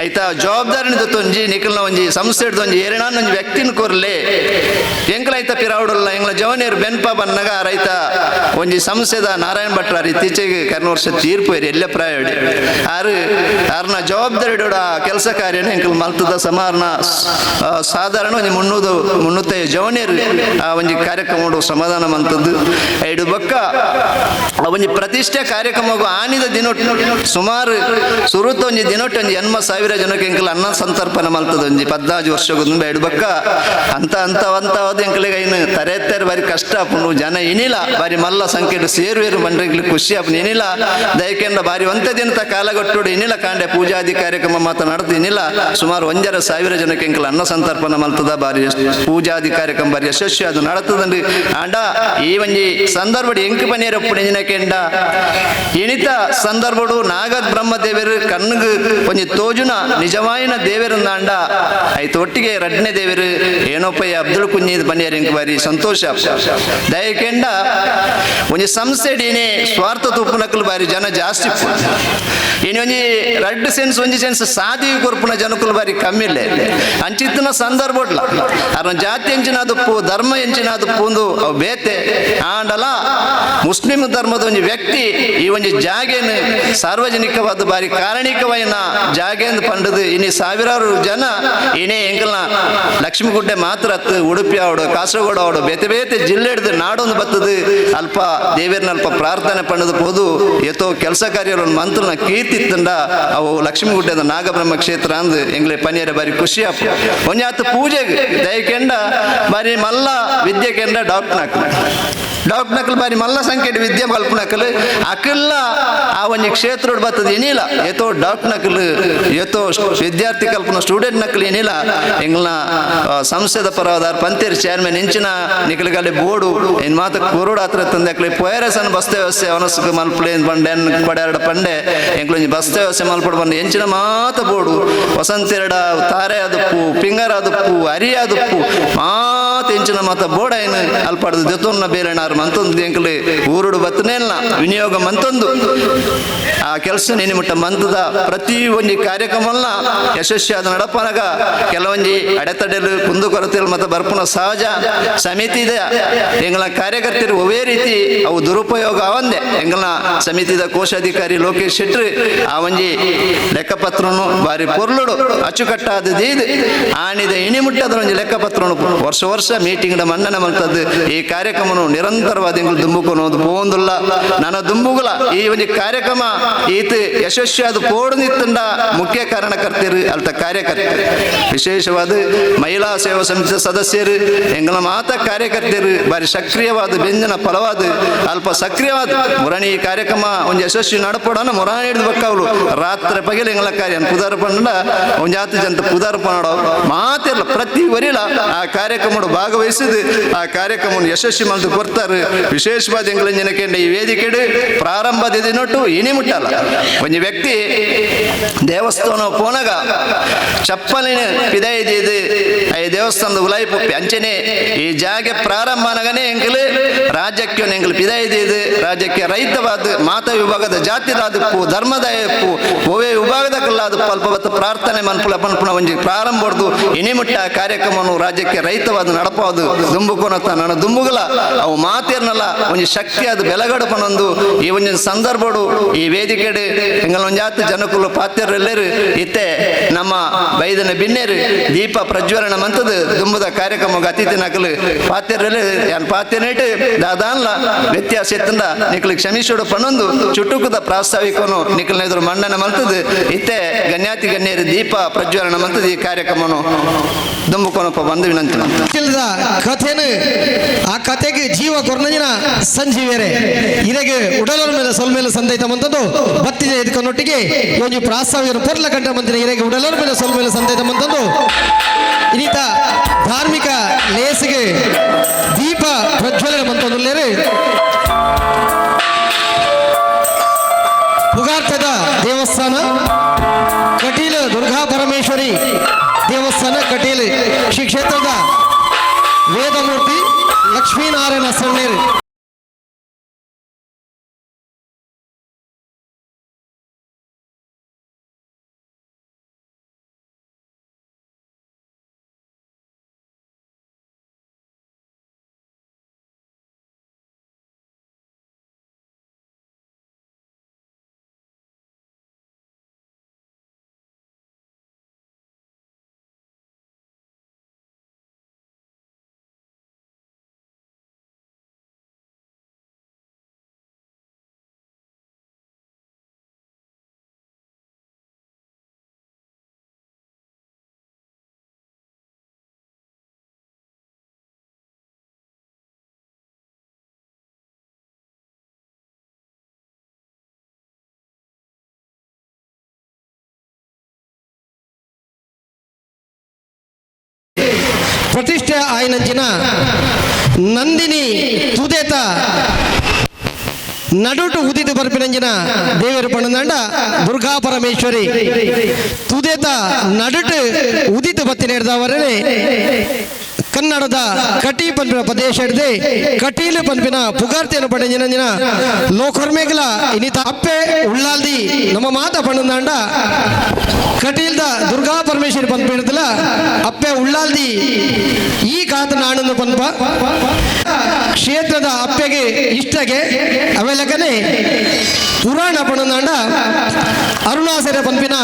ಆಯ್ತಾ ಜವಾಬ್ದಾರಿನ ಒಂಜಿ ನಿಖಲ್ನ ಒಂಜಿ ಸಂಸ್ಥೆ ಒಂಜಿ ಏರಣಾನ್ ಒಂಜಿ ವ್ಯಕ್ತಿನ ಕೊರ್ಲೆ ಎಂಕಲ್ ಐತ ಪಿರಾವುಡಲ್ಲ ಎಂಗ್ಲ ಜವನಿಯರು ಬೆನ್ಪ ಬನ್ನಗ ರೈತ ಒಂಜಿ ಸಂಸ್ಥೆದ ನಾರಾಯಣ ಭಟ್ರ ಇತ್ತೀಚೆಗೆ ಕರ್ನ ವರ್ಷ ತೀರ್ಪು ಎಲ್ಲೇ ಪ್ರಾಯ ಆರು ಆರ್ನ ಜವಾಬ್ದಾರಿ ಕೆಲಸ ಕಾರ್ಯನ ಎಂಕಲ್ ಮಲ್ತದ ಸಮಾರನ ಸಾಧಾರಣ ಒಂಜಿ 300-305 ಜವನಿಯರು ಆ ಒಂಜಿ ಕಾರ್ಯಕ್ರಮ ಸಮಾಧಾನ ಮಂತದ್ದು. ಐಡು ಬೊಕ್ಕ ಒಂಜಿ ಪ್ರತಿಷ್ಠೆ ಕಾರ್ಯಕ್ರಮಗೂ ಆನಿದ ದಿನ ಸುಮಾರು ಸುರುತ ಒಂಜಿ ದಿನೊಟ್ಟು ಒಂಜಿ 80,000 ಜನಕ್ಕೆ ಎಂಕಲ್ ಅನ್ನ ಸಂತರ್ಪಣೆ ಮಲ್ತದ ಒಂಜಿ 14 ವರ್ಷ ಐಡು ಬೊಕ್ಕ ಅಂತ ಅಂತ ಅಂತವಾದ ಎಂಕಲಿಗೆ ಐನು ತರೆತ್ತರೆ ಬಾರಿ ಕಷ್ಟ ಆಪುಂಡು ಜನ ಇನಿಲ ಬಾರಿ ಮಲ್ಲ ಸಂಖ್ಯೆ ಸೇರುವೇರು ಬಂಡ್ರೆ ಖುಷಿ ಆಪುಂಡು ಇನಿಲ ದಯಕೆಂಡ ಬಾರಿ ಒಂತೆ ದಿನದ ಕಾಲಗಟ್ಟುಡು ಇನಿಲ ಕಾಂಡೆ ಪೂಜಾದಿ ಕಾರ್ಯಕ್ರಮ ಮಾತ ನಡೆದು ಇನಿಲ ಸುಮಾರು 1,500 ಜನಕ್ಕೆ ಎಂಕಲ್ ಅನ್ನ ಸಂತರ್ಪಣೆ ಮಲ್ತದ ಬಾರಿ ಪೂಜಾದಿ ಕಾರ್ಯಕ್ರಮ ಬಾರಿ ಯಶಸ್ವಿ ಅದು ನಡತದಂಡು. ಆಂಡ ಈ ಒಂಜಿ ಸಂದರ್ಭ ಎಂಕ್ ಪನೀರಪ್ಪು ನಿಜನಕೆಂಡ ಇನಿತ ಸಂದರ್ಭಡು ನಾಗದ್ ಬ್ರಹ್ಮದೇವರು ಕಣ್ಣು ಒಂಜಿ ತೋಜುನ ನಿಜ ನಿಜವಾಯಿನ ದೇವರಂದಾಂಡ ಆಯ್ತು ಒಟ್ಟಿಗೆ ರಡ್ನೆ ದೇವರು ಏನೋಪಯ್ಯ ಅಬ್ದುಲ್ ಕುഞ്ഞിದ್ ಪನಿಯರ್ ಎಂಕ್ ಬಾರಿ ಸಂತೋಷ. ದಯಕೆಂಡ ಒಂಜಿ ಸಂಸ್ಥೆಡಿನೇ ಸ್ವಾರ್ಥ ತುಪ್ಪುನಕುಲು ಬಾರಿ ಜನ ಜಾಸ್ತಿ. ಇನ್ನು ಒಂಜಿ ರಡ್ಡು ಸೆನ್ಸ್ ಒಂಜಿ ಸೆನ್ಸ್ ಸಾದಿ ಕೊರ್ಪುನ ಜನಕುಲು ಬಾರಿ ಕಮ್ಮಿ ಇಲ್ಲ. ಅಂಚಿತ್ತಿನ ಸಂದರ್ಭ ಅರ್ನ ಜಾತಿ ಎಂಚಿನ ದುಪ್ಪು ಧರ್ಮ ಎಂಚಿನ ದುಪ್ಪು ಅವು ಬೇತೆ. ಆಂಡಲ ಮುಸ್ಲಿಂ ಧರ್ಮದ ಒಂಜಿ ವ್ಯಕ್ತಿ ಈ ಒಂಜಿ ಜಾಗೇನು ಸಾರ್ವಜನಿಕವಾದ ಬಾರಿ ಕಾರಣಿಕವಾಯಿನ ಜಾಗೇಂದು ಪಂಡದು ಇನಿ ಸಾವಿರಾರು ಜನ ಇನೇ ಎಂಕಲ್ನ ಲಕ್ಷ್ಮೀಗುಡ್ಡೆ ಮಾತ್ರ ಅತ್ತು ಉಡುಪಿ ಅವಡು ಕಾಸರಗೋಡು ಅವಡು ಬೇತೆ ಬೇತೆ ಜಿಲ್ಲೆ ಹಿಡ್ದು ನಾಡೊಂದು ಬತ್ತದು ಅಲ್ಪ ದೇವೇರ್ನ ಅಲ್ಪ ಪ್ರಾರ್ಥನೆ ಪಂಡದು ಪೋದು ಏತೋ ಕೆಲಸ ಕಾರ್ಯಗಳನ್ನು ಮಂತ್ರನ ಕೀರ್ತಿ ತಂಡ ಅವು ಲಕ್ಷ್ಮೀಗುಡ್ಡೆದ ನಾಗಬ್ರಹ್ಮ ಕ್ಷೇತ್ರ ಅಂದು ಎಂಗ್ಲೆ ಪನಿಯರ ಬಾರಿ ಖುಷಿ ಅಪ್ಪ. ಒಂಜಾತು ಪೂಜೆಗೆ ದಯಕೆಂಡ ಬಾರಿ ಮಲ್ಲ ವಿದ್ಯೆ ಕೆಂಡ ಡಾಕ್ಟರ್ ನಕಲು ಡಾಕ್ಟರ್ ನಕಲು ಬಾರಿ ಮಲ್ಲ ಸಂಖ್ಯೆ ವಿದ್ಯೆ ಕಲ್ಪನಕಲು ಅಕಲ್ಲ ಆ ಒಂಜಿ ಕ್ಷೇತ್ರ ಬರ್ತದೆ ಏನಿಲ್ಲ. ಏತೋ ಡಾಕ್ಟರ್ ನಕಲು ಏತೋ ವಿದ್ಯಾರ್ಥಿ ಕಲ್ಪನ ಸ್ಟೂಡೆಂಟ್ ನಕಲು ಏನಿಲ್ಲ. ಎಂಗ್ಲ ಸಂಸ್ಥೆದ ಪರವಾದ ಪಂತೇರಿ ಚೇರ್ಮನ್ ಇಂಚಿನ ನಿಕಲಗಲ್ಲಿ ಬೋರ್ಡು ಇನ್ ಮಾತ ಕೊರೋಡ್ ಹತ್ರ ತಂದೆ ಅಕ್ಲೆ ಪೊಯರಸನ್ ಬಸ್ತೆ ವ್ಯವಸ್ಥೆ ಅವನಸ್ಕ ಮಲ್ಪಲೆ ಬಂಡೆ ಪಡೆರಡ ಪಂಡೆ ಎಂಕ್ಲೊಂಜಿ ಬಸ್ತೆ ವ್ಯವಸ್ಥೆ ಮಲ್ಪಡು ಬಂಡೆ ಎಂಚಿನ ಮಾತ ಬೋರ್ಡು ವಸಂತೆರಡ ತಾರೆ ಆದಪ್ಪು ಪಿಂಗರ್ ಆದಪ್ಪು ಅರಿ ಆದಪ್ಪು ಮಾತ ಎಂಚಿನ ಮಾತ ಬೋರ್ಡ್ ಏನು ಅಲ್ಪಾಡ್ದು ದೆತೊನ್ನ ಬೇರೆನಾರು ಮಂತೊಂದು ಎಂಕ್ಲೆ ಊರುಡು ಬತ್ತನೇ ಇಲ್ಲ ವಿನಿಯೋಗ ಮಂತೊಂದು ಆ ಕೆಲಸ ನಿಮಿಟ್ಟ ಮಂತದ ಪ್ರತಿ ಒಂಜಿ ಕಾರ್ಯಕ್ರಮಲ್ಲ ಯಶಸ್ವಿಯಾದ ನಡಪನಗ ಕೆಲವೊಂಜಿ ಅಡೆತಡೆಲು ಕುಂದುಕೊರತೆಲು ಮತ್ತು ಬರ್ಪುನ ಸಹಜ ಸಮಿತಿದ ಎಂಗಳ ಕಾರ್ಯಕರ್ತರು ಒವೇ ರೀತಿ ಅವು ದುರುಪಯೋಗ ಅವಂದೆ ಎಂಗಳ ಸಮಿತಿದ ಕೋಶಾಧಿಕಾರಿ ಲೋಕೇಶ್ ಶೆಟ್ಟಿ ಆ ಒಂಜಿ ಲೆಕ್ಕಪತ್ರನು ಬಾರಿ ಪೊರ್ಲುಡು ಅಚ್ಚುಕಟ್ಟಾದ ದೀದ್ ಆಣಿದ ಇಣಿಮುಟ್ಟದ ಒಂಜಿ ಲೆಕ್ಕಪತ್ರನು ವರ್ಷ ವರ್ಷ ಮೀಟಿಂಗ್ ಮನ್ನಣೆ ಮಲ್ತದ್ದು ಈ ಕಾರ್ಯಕ್ರಮನು ನಿರಂತರವಾದ ಎಂಗಳು ದುಂಬುಕೊನೋದು ಪೋಂದುಲ್ಲ ನನ್ನ ದುಂಬುಗುಲ ಈ ಒಂಜಿ ಕಾರ್ಯಕ್ರಮ ಈತ ಯಶಸ್ವಿಯಾದ ಪೋಡು ನಿತ್ತಂಡ ಮುಖ್ಯ ಕಾರಣಕರ್ತರು ಅಲ್ತ ಕಾರ್ಯಕರ್ತರು ವಿಶೇಷವಾದ ಮಹಿಳಾ ಸೇವಾ ಸಮಿತಿಯ ಸದಸ್ಯರು ಎಂಗಳ ಮಾತ ಕಾರ್ಯಕರ್ತರು ಬಾರಿ ಸಕ್ರಿಯವಾದ ಬೆಂಜನ ಫಲವಾದ ಅಲ್ಪ ಸಕ್ರಿಯವಾದ ಮುರಣಿ ಈ ಕಾರ್ಯಕ್ರಮ ಒಂದು ಯಶಸ್ವಿ ನಡಪಡೋಣ ಮುರಾಣಿ ಹಿಡಿದು ಬಕ್ಕವಳು ರಾತ್ರಿ ಪಗಲು ಎಂಗಳ ಕಾರ್ಯ ಪುದಾರ ಪಂಡ ಒಂದು ಜಾತಿ ಜಂತ ಪುದಾರ ಪನ್ನಡ ಮಾತಿರಲ್ಲ ಪ್ರತಿ ವರಿಲ ಆ ಕಾರ್ಯಕ್ರಮ ಭಾಗವಹಿಸಿದ ಆ ಕಾರ್ಯಕ್ರಮವನ್ನು ಯಶಸ್ವಿ ಮಾಡಿದು ಕೊಡ್ತಾರೆ. ವಿಶೇಷವಾದ ಎಂಗಳ ಜನಕ್ಕೆ ಈ ವೇದಿಕೆ ಪ್ರಾರಂಭದ ದಿನೊಟ್ಟು ಇನಿ ಮುಟ್ಟಲ್ಲ. ಒಂಜಿ ವ್ಯಕ್ತಿ ದೇವಸ್ಥಾನ ಪೋನಗ ಚಪ್ಪಲಿನ ಪಿದೈದಿದ್ದು ಈ ದೇವಸ್ಥಾನದ ಉಲಾಯಿ ಪೊಪ್ಪಿ ಅಂಚನೆ ಈ ಜಾಗೆ ಪ್ರಾರಂಭ ಅನಗನೇ ಎಂಕಲು ರಾಜ್ಯಕ್ಕೆ ಎಂಕಲು ಪಿದೈದಿದ್ದು ರಾಜ್ಯಕ್ಕೆ ರೈತವಾದ ಮಾತಾ ವಿಭಾಗದ ಜಾತಿದಾದಪ್ಪು ಧರ್ಮದ ಒವೇ ವಿಭಾಗದ ಕಲ್ಲಾದ ಅಲ್ಪ ಬತ್ತ ಪ್ರಾರ್ಥನೆ ಮನ್ಪುಲ ಪನ್ಪುನ ಒಂಜಿ ಪ್ರಾರಂಭ ಹೊಡೆದು ಇನಿಮುಟ್ಟ ಕಾರ್ಯಕ್ರಮವನ್ನು ರಾಜ್ಯಕ್ಕೆ ರೈತವಾದ ನಡಪಾದು ದುಂಬುಕೊನತ್ತ ನನ್ನ ದುಂಬುಗಲ ಅವು ಮಾತೇರ್ನಲ್ಲ ಒಂಜಿ ಶಕ್ತಿ ಅದು ಬೆಲಗಡ ಪನೊಂದು ಈ ಒಂಜಿ ಸಂದರ್ಭಡು ಈ ವೇದಿಕೆಡು ಎಂಗಲ ಒಂಜಾತ್ ಜನಕುಲು ಪಾತ್ಯರೆಲ್ಲರು ಇತ್ತೆ ನಮ್ಮ ಬೈದನ ಬಿನ್ನೇರು ದೀಪ ಪ್ರಜ್ವಲನ ಮಂತದ ದುಂಬುದ ಕಾರ್ಯಕ್ರಮ ಅತಿಥಿ ನಕಲು ಪಾತ್ಯರೆಲ್ಲ ಯಾನ್ ಪಾತ್ಯನೇಟು ದಾದಾನ್ಲ ವ್ಯತ್ಯಾಸ ಎತ್ತಂದ ನಿಕಲು ಕ್ಷಮಿಸೋಡು ಪನೊಂದು ಚುಟುಕದ ಪ್ರಾಸ್ತಾವಿಕನು ನಿಕಲ್ನ ಎದುರು ಮಣ್ಣನ ಮಲ್ತದ ಇತ್ತೆ ಗಣ್ಯಾತಿ ಗಣ್ಯರು ದೀಪ ಪ್ರಜ್ವಲನ ಮಂತದ ಈ ಕಾರ್ಯಕ್ರಮನು ದುಂಬುಕೊನಪ್ಪ ಬಂದು ವಿನಂತಿ. ಕಥೆನು ಆ ಕಥೆಗೆ ಜೀವ ಕೊರ್ನಂಜಿನ ಸಂಜೀವೇರೆ ಇರೆಗೆ ಉಡಲರ ಮೇಲೆ ಸೊಲ್ಮೇಲೆ ಸಂದೈತ ಮಂತದ್ದು ಬತ್ತಿದೆ ಇದಕ್ಕೊಟ್ಟಿಗೆ ಒಂಜಿ ಪ್ರಾಸ್ತಾವಿಕರು ಪೊರ್ಲ ಗಂಟ ಮಂತಿನ ಇರೆಗೆ ಉಡಲರ ಮೇಲೆ ಸೊಲ್ಮೇಲೆ ಸಂದೈತ ಮಂತದ್ದು ಇನ್ನಿತ ಧಾರ್ಮಿಕ ಲೇಸಿಗೆ ದೀಪ ಪ್ರಜ್ವಲನೆ ಮಂತೊಂದು ಪುಗಾರ್ತದ ದೇವಸ್ಥಾನ ಕಟೀಲು ದುರ್ಗಾ ಪರಮೇಶ್ವರಿ ದೇವಸ್ಥಾನ ಕಟೀಲು ಶ್ರೀ ಕ್ಷೇತ್ರದ ವೇದಮೂರ್ತಿ ಲಕ್ಷ್ಮೀನಾರಾಯಣ ಸಣ್ಣೇರು. ಪ್ರತಿಷ್ಠೆ ಆಯ್ನಂಚಿನ ನಂದಿನಿ ತುದೇತ ನಡುಟು ಉದಿತು ಬರ್ಪಿನಂಜಿನ ದೇವರು ಪಣ್ಣಂದಾಂಡ ದುರ್ಗಾ ಪರಮೇಶ್ವರಿ ತುದೇತ ನಡುಟು ಉದಿತು ಬತ್ತಿ ನೀಡಿದವರೇ ಕನ್ನಡದ ಕಟಿ ಪನ್ಪಿನ ಪ್ರದೇಶ ಹಿಡಿದೆ ಕಟೀಲು ಪನ್ಪಿನ ಪುಗಾರ್ತಿಯನ್ನು ಪಡೆಂಜಿನ ಲೋಕರ್ಮೇಗಲ ಇನ್ನಿತ ಅಪ್ಪೆ ಉಳ್ಳಾಲ್ದಿ ನಮ್ಮ ಮಾತ ಪಣ್ಣಂದಾಂಡ ಕಟೀಲ್ದ ದುರ್ಗಾ ಪರಮೇಶ್ವರಿ ಪನ್ಪಿಡ್ದಲ ಅಪ್ಪೆ ಉಳ್ಳಾಲ್ದಿ ಈ ಕಾತ ನಾಡನ್ನು ಪನ್ಪ ಕ್ಷೇತ್ರದ ಅಪ್ಪೆಗೆ ಇಷ್ಟಗೆ ಅವೆಲಕನೆ ಪುರಾಣ ಪಣ್ಣಂದಾಂಡ ಅರುಣಾಸರ ಪನ್ಪಿನ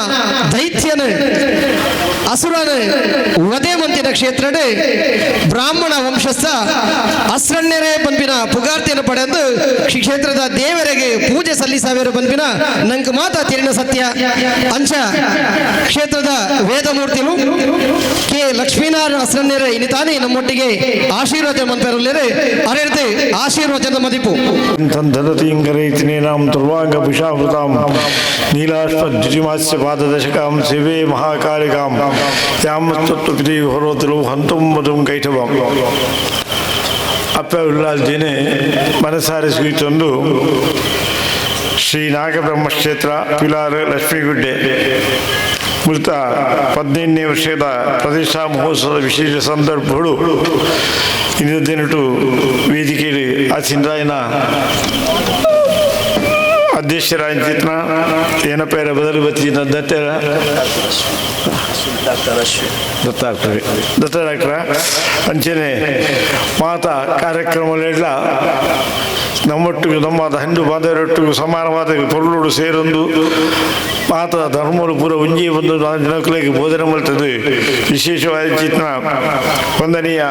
ದೈತ್ಯನ ಅಸುರನ ವಧೆ ಮಂತಿನ ಕ್ಷೇತ್ರಡ್ ಬ್ರಾಹ್ಮಣ ವಂಶಸ್ಥ ಅಸ್ರಣ್ಯರೇ ಪನ್ಪಿನ ಪುಗಾರ್ತಿಯನ್ನು ಪಡೆದು ಕ್ಷೇತ್ರದ ದೇವರಿಗೆ ಪೂಜೆ ಸಲ್ಲಿಸವೇರು ಪನ್ಪಿನ ನಂಗೆ ಮಾತ ತಿರಿನ ಸತ್ಯ ಅಂಶ ಕ್ಷೇತ್ರದ ವೇದಮೂರ್ತಿಲು ಕೆ ಲಕ್ಷ್ಮೀನಾರಾಯಣ ಅಸ್ರಣ್ಯರೇ ಇನಿತಾನೆ ನಮ್ಮೊಟ್ಟಿಗೆ ಆಶೀರ್ವಚನ ಮಂತ್ರರಲ್ಲಿರೆ ಅರೆರ್ತೆ ಆಶೀರ್ವಚನದ ಮದಿಪು. ಧನತೀಂಗರೈತಿನೇನಾಂ ತುರ್ವಾಂಗ ಭುಷಾವೃತಾಂ ನೀಲಾಶ್ವದ್ಯುತಿಮಾಸ್ಯ ಪಾದದಶಕಾಂ ಸೇವೆ ಮಹಾಕಾಳಿಕಾಂ ಯಾಮಸ್ತತ್ವಪಿತಿ ಹೊರೋತಿಲು ಹಂತುಂ ಮಧುಂ ಕೈಠವಂ. ಅಪ್ಪ ಉಳ್ಳಾಲ್ಜಿನೇ ಮನಸಾರೆ ಸುಯಿತೊಂದು ಶ್ರೀ ನಾಗಬ್ರಹ್ಮಕ್ಷೇತ್ರ ಪಿಲಾರು ಲಕ್ಷ್ಮೀಗುಡ್ಡೆ ಮೃತ 15ನೇ ವರ್ಷದ ಪ್ರತಿಷ್ಠಾ ಮಹೋತ್ಸವದ ವಿಶೇಷ ಸಂದರ್ಭಗಳು ಇಂದಿನ ದಿನಟು ವೇದಿಕೆಯಲ್ಲಿ ಆಸಿಂದ್ರಾಯನ ಅಧ್ಯಕ್ಷರಾಗಿದ್ದ ಏನಪ್ಪ ಬದಲು ಬತ್ತಿನ ದತ್ತರ ದತ್ತ ದತ್ತ ಡಾಕ್ಟರ ಅಂಚನೆ ಮಾತಾ ಕಾರ್ಯಕ್ರಮಗಳೆಲ್ಲ ನಮ್ಮೊಟ್ಟಿಗೆ ನಮ್ಮ ಹಿಂದೂ ಬಾಂಧವರೊಟ್ಟಿಗೂ ಸಮಾನವಾದ ಪೊರುಳೋಡು ಸೇರೊಂದು ಮಾತ ಧರ್ಮರು ಪೂರ ಉಂಜಿ ಬಂದು ಜನಕ್ಕಳಿಗೆ ಬೋಧನೆ ಮಾಡ್ತದೆ. ವಿಶೇಷವಾಗಿ ಚಿತ್ರ ವಂದನೀಯ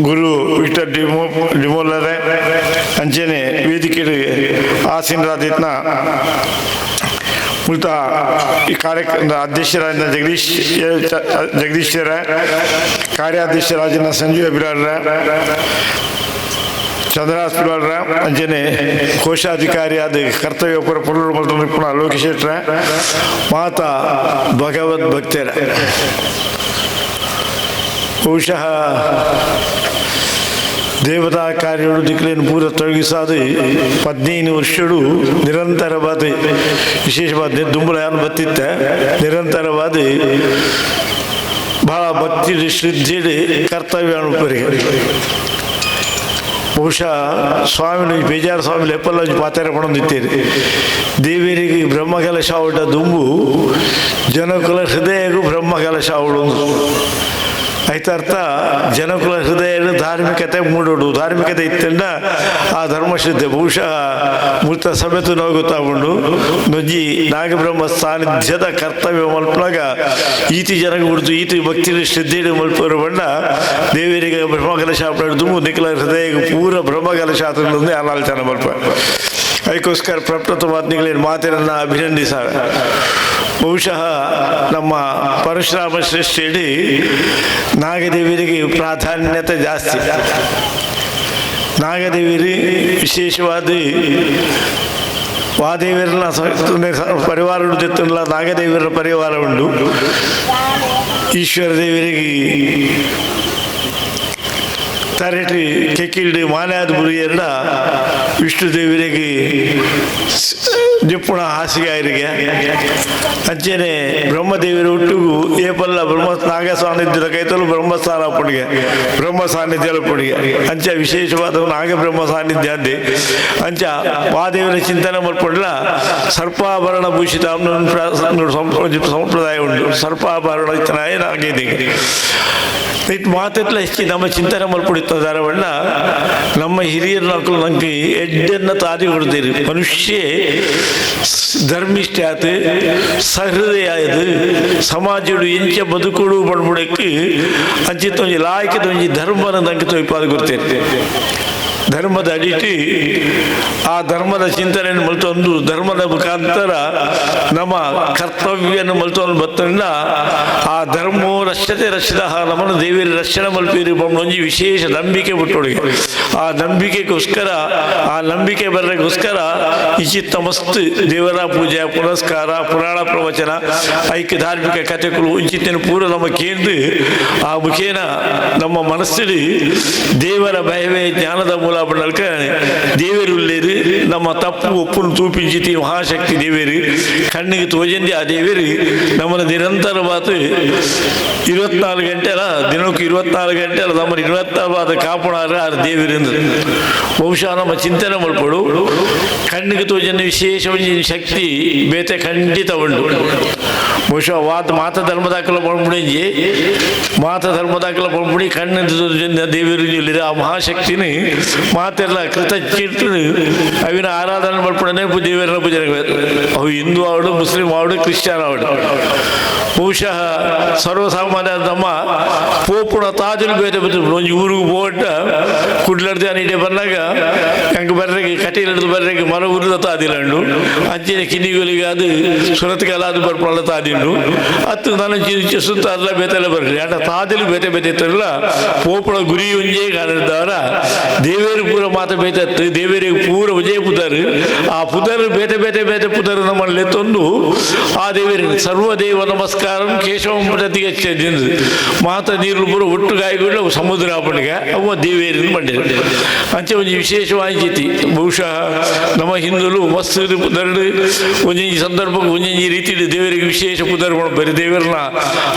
ಗುರು ವಿಕ್ಟರ್ ಡಿಮೋಲರೆ ಅಂಚನೆ ವೇದಿಕೆ ಆಸೀನರಾದಿತ್ನ ಮೃತ ಈ ಕಾರ್ಯಕ್ರಮದ ಅಧ್ಯಕ್ಷರಾದ ಜಗದೀಶ್ವರ, ಕಾರ್ಯಾಧ್ಯಕ್ಷರಾದ ಸಂಜೀವ ಬಿರಾಡ್ರ, ಚಂದ್ರಹಾಸ್ ಬಿರಾಡ್ರ, ಅಂಚನೆ ಕೋಶಾಧಿಕಾರಿಯಾದ ಕರ್ತವ್ಯ ಪುರ ಪುನರ್ ಪುನಃ ಲೋಕೇಶ್ವರ ಮಾತಾ ಭಗವದ್ ಭಕ್ತರ. ಬಹುಶಃ ದೇವತಾ ಕಾರ್ಯಗಳು ದಿಕ್ಕಲೇನು ಪೂರ ತೊಡಗಿಸಾದು 15 ವರ್ಷಗಳು ನಿರಂತರವಾದ ವಿಶೇಷವಾದ ದುಂಬುಲ ಬತ್ತಿತ್ತ ನಿರಂತರವಾದ ಬಹಳ ಭಕ್ತಿ ಶ್ರದ್ಧೆ ಕರ್ತವ್ಯ ಅನುಪರಿಗೆ. ಬಹುಶಃ ಸ್ವಾಮಿ ಬೇಜಾರು ಸ್ವಾಮಿ ಲೆಪ್ಪಲ್ಲ ಪಾತ್ರೆ ಪಡೊಂದಿತ್ತೀರಿ. ದೇವರಿಗೆ ಬ್ರಹ್ಮಕಲಶ ಅವಟ ದುಂಬು ಜನಕುಲ ಹೃದಯಗೂ ಬ್ರಹ್ಮಕಲಶ ಅವಳು ಆಯ್ತಾರ್ಥ ಜನಕುಲ ಹೃದಯ ಧಾರ್ಮಿಕತೆ ಮೂಡೋಡು ಧಾರ್ಮಿಕತೆ ಇತ್ತಂಡ ಆ ಧರ್ಮಶ್ರದ್ಧೆ ಬಹುಶಃ ಮೃತ ಸಮೇತ ನಾವು ಗೊತ್ತಾಗೊಂಡು ನೊಜ್ಜಿ ನಾಗಬ್ರಹ್ಮ ಸಾನ್ನಿಧ್ಯದ ಕರ್ತವ್ಯ ಮಲ್ಪನಾಗ ಈತಿ ಜನಗ ಬಿಡ್ತು ಈತಿ ಭಕ್ತಿ ಶ್ರದ್ಧೆ ಮಲ್ಪರು ಬಣ್ಣ ದೇವರಿಗೆ ಬ್ರಹ್ಮಕಲಶ ದುಂಬು ನಿಖಲ ಹೃದಯ ಪೂರ ಬ್ರಹ್ಮಕಲಶ ಆತಂದು ಆಲೋಚನೆ ಮಲ್ಪ. ಅದಕ್ಕೋಸ್ಕರ ಪ್ರಪ್ರಥಮಾತ್ಮಿಗಳೇನು ಮಾತಿನನ್ನು ಅಭಿನಂದಿಸ. ಬಹುಶಃ ನಮ್ಮ ಪರಶುರಾಮ ಸೃಷ್ಟಿಯಲ್ಲಿ ನಾಗದೇವರಿಗೆ ಪ್ರಾಧಾನ್ಯತೆ ಜಾಸ್ತಿ. ನಾಗದೇವಿರಿ ವಿಶೇಷವಾದ ವಾದೇವಿಯರನ್ನ ಪರಿವಾರ ಉಂಟು, ನಾಗದೇವಿಯರ ಪರಿವಾರ ಉಂಟು. ಈಶ್ವರ ದೇವರಿಗೆ ತರಟಿ ಕೆಕ್ಕಿಲ್ಡು ಮಾನ್ಯಾದ ಬುರಿಯರ ವಿಷ್ಣು ದೇವರಿಗೆ ಜಪ್ಪುಣ ಹಾಸಿಗೆ ಆಯರಿಗೆ ಅಂಚನೆ ಬ್ರಹ್ಮದೇವರ ಹುಟ್ಟುಗು ಏಪಲ್ಲ ಬ್ರಹ್ಮ ನಾಗ ಸಾನ್ನಿಧ್ಯದ ಕೈತಲು ಬ್ರಹ್ಮಸ್ಥಾನ ಪುಣಿಗೆ ಬ್ರಹ್ಮ ಸಾನ್ನಿಧ್ಯ ಪುಣಿಗೆ ಅಂಚ ವಿಶೇಷವಾದ ನಾಗಬ್ರಹ್ಮ ಸಾನ್ನಿಧ್ಯ ಅಂದೆ. ಅಂಚ ವಾದೇವರ ಚಿಂತನೆ ಮಲ್ಪಡ್ಲ ಸರ್ಪಾಭರಣ ಭೂಷಿತ ಸಂಪ್ರದಾಯ ಉಂಟು. ಸರ್ಪಾಭರಣ ಇತ್ತನಾಯ ನಾಗೇದಿಗೆ it ಮಾತೆಟ್ಲ ಹೆಚ್ಚಿ ನಮ್ಮ ಚಿಂತನೆ ಮಲ್ಪಡಿತ್ತದಾರವಣ್ಣ ನಮ್ಮ ಹಿರಿಯರ ನಕ್ಕಲು ನಂಗೆ ಎಡ್ಡನ್ನ ತಾದಿ ಕೊಡ್ತೀರಿ. ಮನುಷ್ಯ ಧರ್ಮಿಷ್ಠ ಆತ ಸಹೃದಯ ಆಯ್ತು ಸಮಾಜಡು ಎಂಚ ಬದುಕುಡು ಬಡ್ಬುಡಕ್ಕೆ ಅಂಚಿತ್ತ ಒಂಜಿ ಲಾಯ್ಕದ ಒಂಜಿ ಧರ್ಮನ ನಂಗೆ ತೊಯ್ಪಾದ ಗೊತ್ತೇರಿ. ಧರ್ಮದ ಅಡಿಟಿ ಆ ಧರ್ಮದ ಚಿಂತನೆಯನ್ನು ಮಲ್ತೊಂದು ಧರ್ಮದ ಮುಖಾಂತರ ನಮ್ಮ ಕರ್ತವ್ಯವನ್ನು ಮಲ್ತೊಂದು ಬತ್ತಂಡ ಆ ಧರ್ಮೋ ರಕ್ಷತೆ ರಕ್ಷಿತ ನಮ್ಮನ್ನು ದೇವಿಯ ರಕ್ಷಣೆ ಮಲ್ಪೀರಿ ಒಂಜಿ ವಿಶೇಷ ನಂಬಿಕೆ ಬಿಟ್ಟೊಳಗೆ ಆ ನಂಬಿಕೆಗೋಸ್ಕರ ಆ ನಂಬಿಕೆ ಬರಲಿಕ್ಕೋಸ್ಕರ ಇಚಿತ್ತ ಮಸ್ತ್ ದೇವರ ಪೂಜೆ ಪುರಸ್ಕಾರ ಪುರಾಣ ಪ್ರವಚನ ಐಕ್ಯ ಧಾರ್ಮಿಕ ಕಥೆಗಳು ಇಂಚಿತ್ತನ್ನು ಪೂರ ನಮ್ಮ ಕೇಂದ್ರ ಆ ಮುಖೇನ ನಮ್ಮ ಮನಸ್ಸಲ್ಲಿ ದೇವರ ಭಯವೇ ಜ್ಞಾನದ ಮೂಲ ಮೂಲ ದೇವೇರು ಉಳ್ಳೇರು ನಮ್ಮ ತಪ್ಪು ಒಪ್ಪುನು ತೂಪಿಂಚಿತಿ ಮಹಾಶಕ್ತಿ ದೇವೇರು ಕಣ್ಣಿಗೆ ತೋಜಂದಿ ಆ ದೇವೇರು ನಮ್ಮನ್ನು ನಿರಂತರವಾದ 24 ಗಂಟೆ ಅಲ್ಲ ದಿನಕ್ಕೆ 24 ಗಂಟೆ ಅಲ್ಲ ನಮ್ಮ 24 ಕಾಪುಣಾರ ಆ ದೇವರಿಂದ ಬಹುಶಃ ನಮ್ಮ ಚಿಂತನೆ ಮಲ್ಪಡು ಕಣ್ಣಿಗೆ ತೋಜನ ವಿಶೇಷ ಶಕ್ತಿ ಬೇತೆ ಖಂಡಿತ ಉಂಟು. ಬಹುಶಃ ವಾತ ಮಾತ ಧರ್ಮದಾಖಲ ಪಂಪುಡಿಂಜಿ ಮಾತ ಧರ್ಮದಾಖಲ ಪಂಪುಡಿ ಕಣ್ಣಿನ ದೇವರು ಆ ಮಹಾಶಕ್ತಿನಿ ಮಾತೆಲ್ಲ ಕೃತಜ್ಞ ಅವಿನ ಆರಾಧನೆ ಮಲ್ಪಡನೆ ದೇವರ ಪೂಜೆ. ಅವು ಹಿಂದೂ ಆವಡು, ಮುಸ್ಲಿಂ ಆವಡು, ಕ್ರಿಶ್ಚಿಯನ್ ಆವಡು, ಬಹುಶಃ ಸರ್ವಸಾಮಾನ್ಯ ನಮ್ಮ ಪೋಪುಣ ತಾಜಲು ಬೇತೆ ಬತ್ತು ಒಂಜಿ ಊರಿಗೆ ಪೋಟ ಕುಡ್ಲರ್ದೆ ಇಡೆ ಬಂದಾಗ ಹಂಗೆ ಬರ್ರೆಗೆ ಕಟೀಲ್ ಹಿಡಿದು ಬರ್ರೆಗೆ ಮರ ಊರದ ತಾದಿಲಂಡು ಅಂಚಿನ ಕಿನ್ನಿಗಳಿಗೆ ಅದು ಸುರತ್ಕಲ್ ಅದು ಬರ್ಪಲ್ಲ ತಾದಿಂಡು ಅತ್ತು ನನ್ನ ಸುತ್ತ ಅಲ್ಲ ಬೇತೆಲ್ಲ ಬರ್ರಿ ಅಂಡ ತಾದಿಲು ಬೇತೆ ಬೇತೆ ಇತ್ತಲ್ಲ ಪೋಪುಣ ಗುರಿ ಒಂಜೇ ಕಾರಣದವರ ದೇವೇರು ಪೂರ ಮಾತ ಬೇತತ್ತು ದೇವೇರಿಗೆ ಪೂರ ಒಂಜೇ ಪುದರು ಆ ಪುದರು ಬೇತೆ ಬೇತೆ ಬೇತೆ ಪುದರು ನಮ್ಮಲ್ಲಿ ತಂದು ಆ ದೇವೇರಿಗೆ ಸರ್ವದೇವ ನಮಸ್ಕಾರ ಕೇಶವ ಪ್ರತಿಗಚ್ಚ ಮಾತ ನೀರು ಪೂರ ಒಟ್ಟುಗಾಯಿಗಳು ಸಮುದ್ರ ಪಂಡಿಗೆ ಅವ ದೇವೇರಿನ ಮಂಡಿರು ಅಂಚೆ ಒಂದು ವಿಶೇಷವಾಗಿ ಬಹುಶಃ ನಮ್ಮ ಹಿಂದೂಲು ಮಸ್ತ್ ಪುದರ್ಡು ಒಂದೊಂದು ಸಂದರ್ಭಕ್ಕೆ ಒಂದೊಂದು ರೀತಿಯಲ್ಲಿ ದೇವರಿಗೆ ವಿಶೇಷ ಪುದರ್ ಬರೀ ದೇವರನ್ನ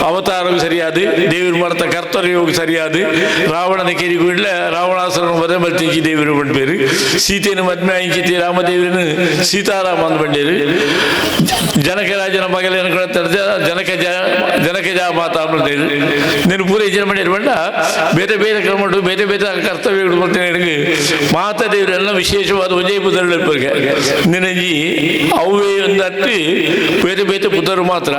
ಅವತಾರವು ಸರಿಯಾದ ದೇವರು ಮಾಡ್ತ ಕರ್ತವ್ಯವು ಸರಿಯಾದ ರಾವಣನ ಕೆರಿಗುಡ್ಲೆ ರಾವಣಾಸುರನ ವಧೆ ಮಲ್ತಿಂಚಿ ದೇವರು ಬಂಡ್ಬೇರು ಸೀತೆಯನ್ನು ಮದ್ಮೆ ಆಂಚಿತಿ ರಾಮದೇವರನ್ನು ಸೀತಾರಾಮ ಅಂದ್ ಬಂಡೇರು ಜನಕರಾಜನ ಮಗಲೇನು ಕೊಡ್ತಾರೆ ಜನಕಜ ಮಾತಾ ಅಂದೇರು ನೀನು ಪೂರ ಇಜನ ಮಾಡಿರು ಬಂಡ ಬೇರೆ ಬೇರೆ ಕ್ರಮ ಬೇರೆ ಬೇರೆ ಕರ್ತವ್ಯಗಳು ಬರ್ತೀನಿ ಮಾತಾ ದೇವರೆಲ್ಲ ವಿಶೇಷವಾದ ಒಂದೇ ಪುದರ್ ನಿನಜಿ ಅವೇ ಒಂದಟ್ಟಿ ಬೇರೆ ಬೇರೆ ಪುದರು ಮಾತ್ರ.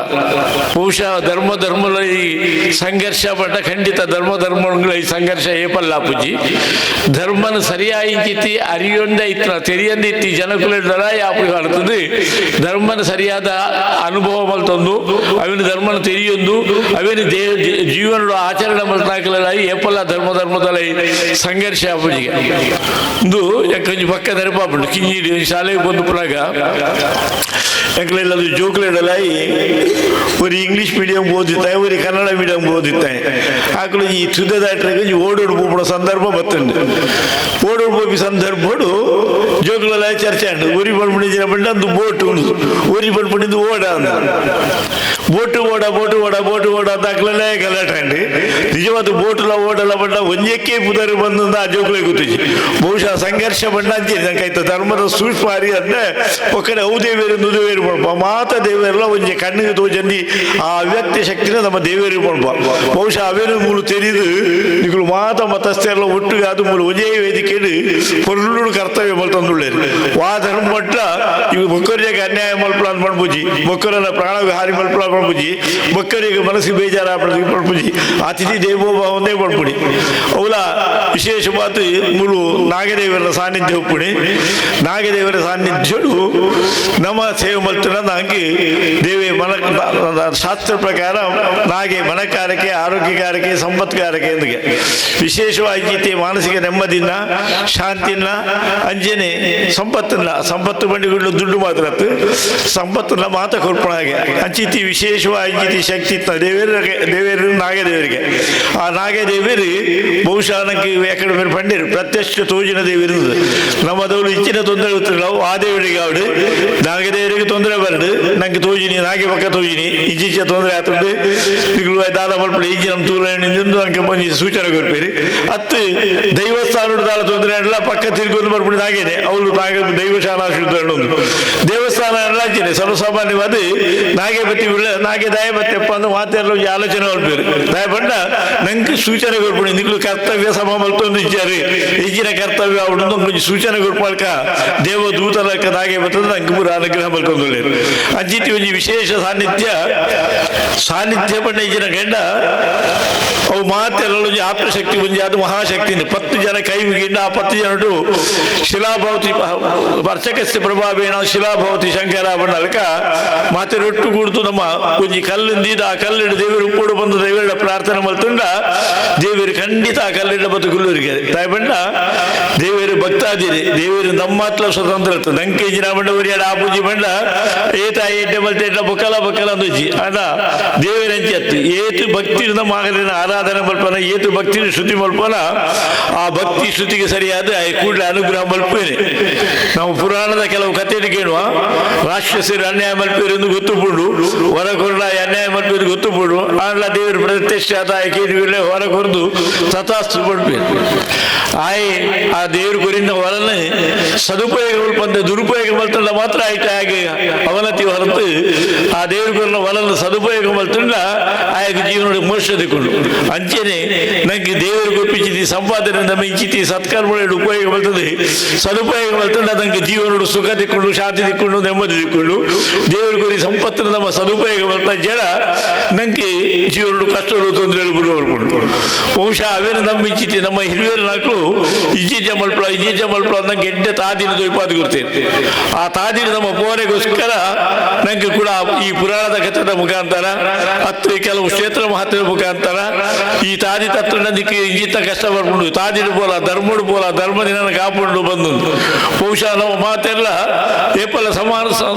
ಬಹುಶಃ ಧರ್ಮ ಧರ್ಮಗಳ ಈ ಸಂಘರ್ಷ ಪಟ್ಟ ಖಂಡಿತ ಧರ್ಮ ಧರ್ಮಗಳ ಈ ಸಂಘರ್ಷ ಏಪಲ್ಲ ಪೂಜಿ ಧರ್ಮನ ಸರಿಯಾಗಿ ಅರಿಯೊಂದೇ ಇತ್ತು ತೆರಿಯಂದೇ ಇತ್ತು ಜನಕುಲ ಯಾಪು ಕಾಣುತ್ತದೆ ಧರ್ಮನ ಸರಿಯಾದ ಅನುಭವ ಮಲ್ತೊಂದು ಅವಿನ ಧರ್ಮನ ತೆರಿಯೊಂದು ಅವೇನು ಜೀವನ ಆಚರಣೆ ಮಲ್ತಾಕಲಾಗಿ ಏಪಲ್ಲ ಧರ್ಮ ಧರ್ಮದಲ್ಲಿ ಸಂಘರ್ಷ ಪೂಜೆಗೆ ಇಂದು ಯಾಕೊಂಜಿ ಪಕ್ಕ ನೆನಪಾಪುಂಡು ಕಿಂಜಿಡಿ ಶಾಲೆಗೆ ಬಂದು ಪುನಾಗ ಎಂಕ್ಲೆಲ್ಲ ಜೋಕ್ಲೆಡಲಾಯಿ ഒരു ಇಂಗ್ಲೀಷ್ ಮೀಡಿಯಂ ಓದಿತ್ತಾನೆ ഒരു ಕನ್ನಡ ಮೀಡಿಯಂ ಓದಿತ್ತಾನೆ ಆಕಳು ಈ ತುದದಾಟ್ರಿಗೆ ಓಡೋಡು ಪೋಪುಣ ಸಂದರ್ಭ ಬತ್ತುಂಡು ಓಡೋಡು ಪೋಪಿ ಸಂದರ್ಭಡು ಜೋಕುಲೆಲ್ಲ ಚರ್ಚೆ ಅಂಡು ಒರಿ ಪಂಪುಣಿಂಚಿನ ಪಂಡ ಅಂದು ಬೋಟ್ ಉಂಡು ಒರಿ ಪಂಪುಣಿಂದು ಓಡ ಅಂದ ಬೋಟು ಓಡ ಬೋಟು ಓಡ ಬೋಟು ಓಡ ಅಂತ ಆಕಲೆಲ್ಲ ಗಲಾಟೆ ಅಂಡು ನಿಜವಾದ ಬೋಟುಲ ಓಡಲ ಬಂಡ ಒಂಜಕ್ಕೆ ಪುದರ್ ಬಂದ ಆ ಜೋಕುಲೆ ಗೊತ್ತಿಜಿ ಬಹುಶಃ ಸಂಘರ್ಷ ಬಂಡ ಅಂಚೆ ನಂಗೆ ಧರ್ಮದ ಸೂಕ್ಷ್ಮ ಅರಿ ಅಂದ್ರೆ ಒಕ್ಕಡೆ ಅವು ದೇವೇರು ನುದೇವೇರು ಪಣಪ ಮಾತ ದೇವರೆಲ್ಲ ಒಂಜಿ ಕಣ್ಣಿಗೆ ತೋಜಂದಿ ಆ ಅವ್ಯಕ್ತ ಶಕ್ತಿನ ನಮ್ಮ ದೇವೇರು ಪಣಪ ಬಹುಶಃ ಅವೇನು ಮೂಲು ತೆರಿದು ನಿಗಳು ಮಾತ ಮತಸ್ಥೆಲ್ಲ ಒಟ್ಟಿಗೆ ಅದು ಮೂಲು ಒಂದೇ ವೇದಿಕೆಯಲ್ಲಿ ಪೊರ್ಲುಡು ಕರ್ತವ್ಯ ಮಲ್ತಂದುಳ್ಳೇರು ವಾ ಧರ್ಮ ಮಟ್ಟ ಇವು ಬೊಕ್ಕರಿಗೆ ಅನ್ಯಾಯ ಮಲ್ಪಲ ಅಂತ ಪಣ್ಪುಜಿ ಬೊಕ್ಕರನ್ನ ಪ್ರಾಣ ಹಾನಿ ಮಲ್ಪಲ ಪಣ್ಪುಜಿ ಬೊಕ್ಕರಿಗೆ ಮನಸ್ಸಿಗೆ ಬೇಜಾರ ಪಣ್ಪುಜಿ ಅತಿಥಿ ದೇವೋಭಾವ ಒಂದೇ ಪಣ್ಪುಡಿ ಅವಲ ವಿಶೇಷವಾದ ಮೂಲು ನಾಗದೇವರ ಸಾನ್ನಿಧ್ಯ ಒಪ್ಪುಣಿ ನಾಗದೇವರ ಸಾನ್ನಿಧ್ಯಡು ನಮ್ಮ ಸೇವೆ ಮಲ್ತನ ನಂಗೆ ದೇವಿ ಮನ ಶಾಸ್ತ್ರ ಪ್ರಕಾರ ನಾಗೆ ಮನಕಾರಕ್ಕೆ ಆರೋಗ್ಯಕಾರಕ್ಕೆ ಸಂಪತ್ಕಾರಕ್ಕೆ ಎಂದಿಗೆ ವಿಶೇಷವಾಗಿ ಮಾನಸಿಕ ನೆಮ್ಮದಿನ ಶಾಂತಿನ ಅಂಜನೆ ಸಂಪತ್ತನ್ನ ಸಂಪತ್ತು ಬಂಡಿಗಳು ದುಡ್ಡು ಮಾತ್ರ ಸಂಪತ್ತನ್ನ ಮಾತ ಕೊರ್ಪಣಾಗೆ ಅಂಚಿತಿ ವಿಶೇಷವಾಗಿ ಶಕ್ತಿ ಇತ್ತ ದೇವೇರಿಗೆ ದೇವೇರು ನಾಗದೇವರಿಗೆ ಆ ನಾಗದೇವರು ಬಹುಶಃ ನಂಗೆ ಎಕಡೆ ಮೇಲೆ ಪಂಡಿರು ಪ್ರತ್ಯಕ್ಷ ತೋಜಿನ ದೇವರು ನಮ್ಮದವರು ಇಚ್ಚಿನ ತೊಂದರೆ ಗೊತ್ತಿಲ್ಲ ಆ ದೇವರಿಗೆ ಅವಡು ನಾಗದೇವರಿಗೆ ತೊಂದರೆ ಬರಡು ನಂಗೆ ತೋಜಿನಿ ನಾಗೆ ಪಕ್ಕ ತೋಜಿನಿ ಇಚ್ಚಿಚ್ಚ ತೊಂದರೆ ಆತುಂಡು ನಿಗಳು ದಾದ ಮಲ್ಪಡಿ ಇಂಚಿ ನಮ್ಮ ತೂಲ ನಂಗೆ ಒಂಜಿ ಸೂಚನೆ ಕೊರ್ಪೇರಿ ಅತ್ತು ದೈವಸ್ಥಾನ ದಾಲ ತೊಂದರೆ ಅಲ್ಲ ಪಕ್ಕ ತಿರ್ಗೊಂದು ಬರ್ಪಡಿ ನಾಗೇನೆ ಅವಳು ನಾಗ ದೈವಶಾಲಾ ಒಂದು ದೇವಸ್ಥಾನ ಎಲ್ಲ ಸರ್ವಸಾಮಾನ್ಯವಾದ ನಾಗೆ ಬತ್ತಿ ನಾಗೆ ದಾಯ ಬತ್ತೆಪ್ಪ ಅಂದ್ರೆ ಮಾತೆಲ್ಲ ಒಂಜಿ ಆಲೋಚನೆ ಕೊರ್ಪೇರಿ ದಾಯ ಬಂಡ ನಂಗೆ ಸೂಚನೆ ಕೊರ್ಪಡಿ ನಿಗಳು ಕರ್ತವ್ಯ ಸಮ ಮಲ್ತೊಂದು ಇಚ್ಚಾರಿ ಈಗಿನ ಕರ್ತವ್ಯ ಅವಳು ಒಂಜಿ ಸೂಚನೆ ಕೊರ್ಪಲ್ಕ ದೇವದೂತಲಕ್ಕ ನಾಗೆ ಬರ್ತದೆ ನಂಗೆ ಪೂರ ಅನುಗ್ರಹ ಮಲ್ತೊಂದು ಅಂಚಿತಿ ಒಂಜಿ ವಿಶೇಷ ಸಾನ್ನಿಧ್ಯ ಸಾನ್ನಿಧ್ಯ ಪಂಡ ಈಗಿನ ಗಂಡ ಅವು ಮಾತೆಲ್ಲ ಒಂಜಿ ಆತ್ಮಶಕ್ತಿ ಒಂಜಿ ಅದು ಮಹಾಶಕ್ತಿ 10 ಜನ ಕೈ ಮುಗಿಂಡ ಆ 10 ಜನರು ಶಿಲಾಭವತಿ ಅರ್ಚಕಸ್ಯ ಪ್ರಭಾವೇಣ ಶಿಲಾಭವತಿ ಶಂಕರ ಬಣ್ಣಲ್ಕ ಮಾತೆ ರೊಟ್ಟು ಕೂಡ್ತು ನಮ್ಮ ಒಂಜಿ ಕಲ್ಲಿಂದ ಆ ಕಲ್ಲಿಡು ದೇವರು ಉಪ್ಪುಡು ಬಂದು ದೇವರ ಪ್ರಾರ್ಥನೆ ಮಲ್ತುಂಡ ದೇವರು ಖಂಡಿತ ಆ ಕಲ್ಲಿಡ ಮತ್ತು ಗುಲ್ಲೂರಿಗೆ ತಾಯಿ ಬಣ್ಣ ದೇವರು ಭಕ್ತಾದಿರಿ ದೇವರು ನಮ್ಮತ್ಲ ಸ್ವತಂತ್ರ ನಂಗೆ ಜಿನ ಬಂಡ ಒರಿಯಾಡ ಆ ಪೂಜೆ ಬಂಡ ಏತ ಏಟೆ ಬಲ್ತೆ ಏಟ ಬೊಕ್ಕಲ ಬೊಕ್ಕಲ ಅಂದುಜಿ ಅಣ್ಣ ದೇವರಂಚಿ ಅತ್ತು ಏತು ಭಕ್ತಿ ನಮ್ಮ ಆಗಲಿನ ಆರಾಧನೆ ಮಲ್ಪನ ಏತು ಭಕ್ತಿ ಶ್ರುತಿ ಮಲ್ಪನ ಆ ಭಕ್ತಿ ಶ್ರುತಿಗೆ ಸರಿಯಾದ ಕೂಡಲೇ ಅನುಗ್ರಹ ಮಲ್ಪೇನೆ. ನಾವು ಪುರಾಣದ ಕೆಲವು ಕಥೆಯನ್ನು ಕೇಳುವ ರಾಕ್ಷಸರು ಅನ್ಯಾಯ ಮಲ್ಪೇರು ಎಂದು ಗೊತ್ತುಪುಂಡು ಹೊರ ಕೊರಡ ಅನ್ಯಾಯ ಮಲ್ಪೇರು ಗೊತ್ತುಪುಂಡು ಆಂಡ್ಲ ದೇವರು ಪ್ರತ್ಯಕ್ಷ ಆದ ಕೇಳುವಿಲ್ಲ ಹೊರ ಕೊರದು ತಥಾಸ್ತು ಪಡ್ಪೇರು ಆಯ್ ಆ ದೇವರು ಕೊರಿಂದ ಹೊರನೆ ಸದುಪಯೋಗ ಮಲ್ಪಂದೆ ದುರುಪಯೋಗ ಮಲ್ತಂಡ ಮಾತ್ರ ಆಯ್ತು ಹಾಗೆ ಅವನತಿ ಹೊರತು ಆ ದೇವರು ಕೊರಿನ ಹೊಲನ ಸದುಪಯೋಗ ಮಲ್ತಂಡ ಆಯಕ ಜೀವನ ಮೋಕ್ಷ ದಿಕ್ಕೊಂಡು ಅಂಚೆನೆ ನಂಗೆ ದೇವರು ಕೊಪ್ಪಿಚಿತಿ ಸಂಪಾದನೆ ನಮ್ಮ ಇಂಚಿತಿ ಸತ್ಕರ್ಮ ಉಪಯೋಗ ಬರ್ತದೆ ಸದುಪಯೋಗ ಮಲ್ತಂಡ ನಂಗೆ ಜೀವನ ಸುಖ ದಿಕ್ಕೊಂಡು ಶಾಂತಿ ದಿಕ್ಕೊಂಡು ನೆಮ್ಮದಿ ದಿಕ್ಕೊಂಡು ದೇವರು ಕೊರಿ ಸಂಪತ್ತಿನ ನಮ್ಮ ಸದುಪಯೋಗ ಮಲ್ತ ಜನ ನಂಗೆ ಜೀವನ ಕಷ್ಟಗಳು ತೊಂದರೆ ಬಿಡುವರ್ಕೊಂಡು ಬಹುಶಃ ಅವೇನು ನಮ್ಮ ಇಂಚಿತಿ ನಮ್ಮ ಹಿರಿಯರು ನಾಲ್ಕು ಇಂಚಿಂಚ ಮಲ್ಪಳ ಇಂಚಿಂಚ ಮಲ್ಪಳ ನಂಗೆ ಎಡ್ಡೆ ತಾದಿನ ದೊಯ್ಪಾದ ಕೊಡ್ತೇನೆ. ಆ ತಾದಿನ ನಮ್ಮ ಪೋರೆಗೋಸ್ಕರ ನಂಗೆ ಕೂಡ ಈ ಪುರಾಣದ ಕಥೆದ ಮುಖಾಂತರ ಹತ್ತು ಕೆಲವು ಕ್ಷೇತ್ರ ಮಹತ್ವದ ಮುಖಾಂತರ ಈ ತಾದಿ ತತ್ವ ನಂದಿಕ್ಕೆ ಇಂಜಿತ ಕಷ್ಟ ಬರ್ಕೊಂಡು ತಾದಿಡು ಪೋಲ ಧರ್ಮಡು ಪೋಲ ಧರ್ಮದಿನ ಕಾಪುಂಡು ಬಂದು ಬಹುಶಃ ನಮ್ಮ ಮಾತೆಲ್ಲ ಏಪಲ ಸಮಾನ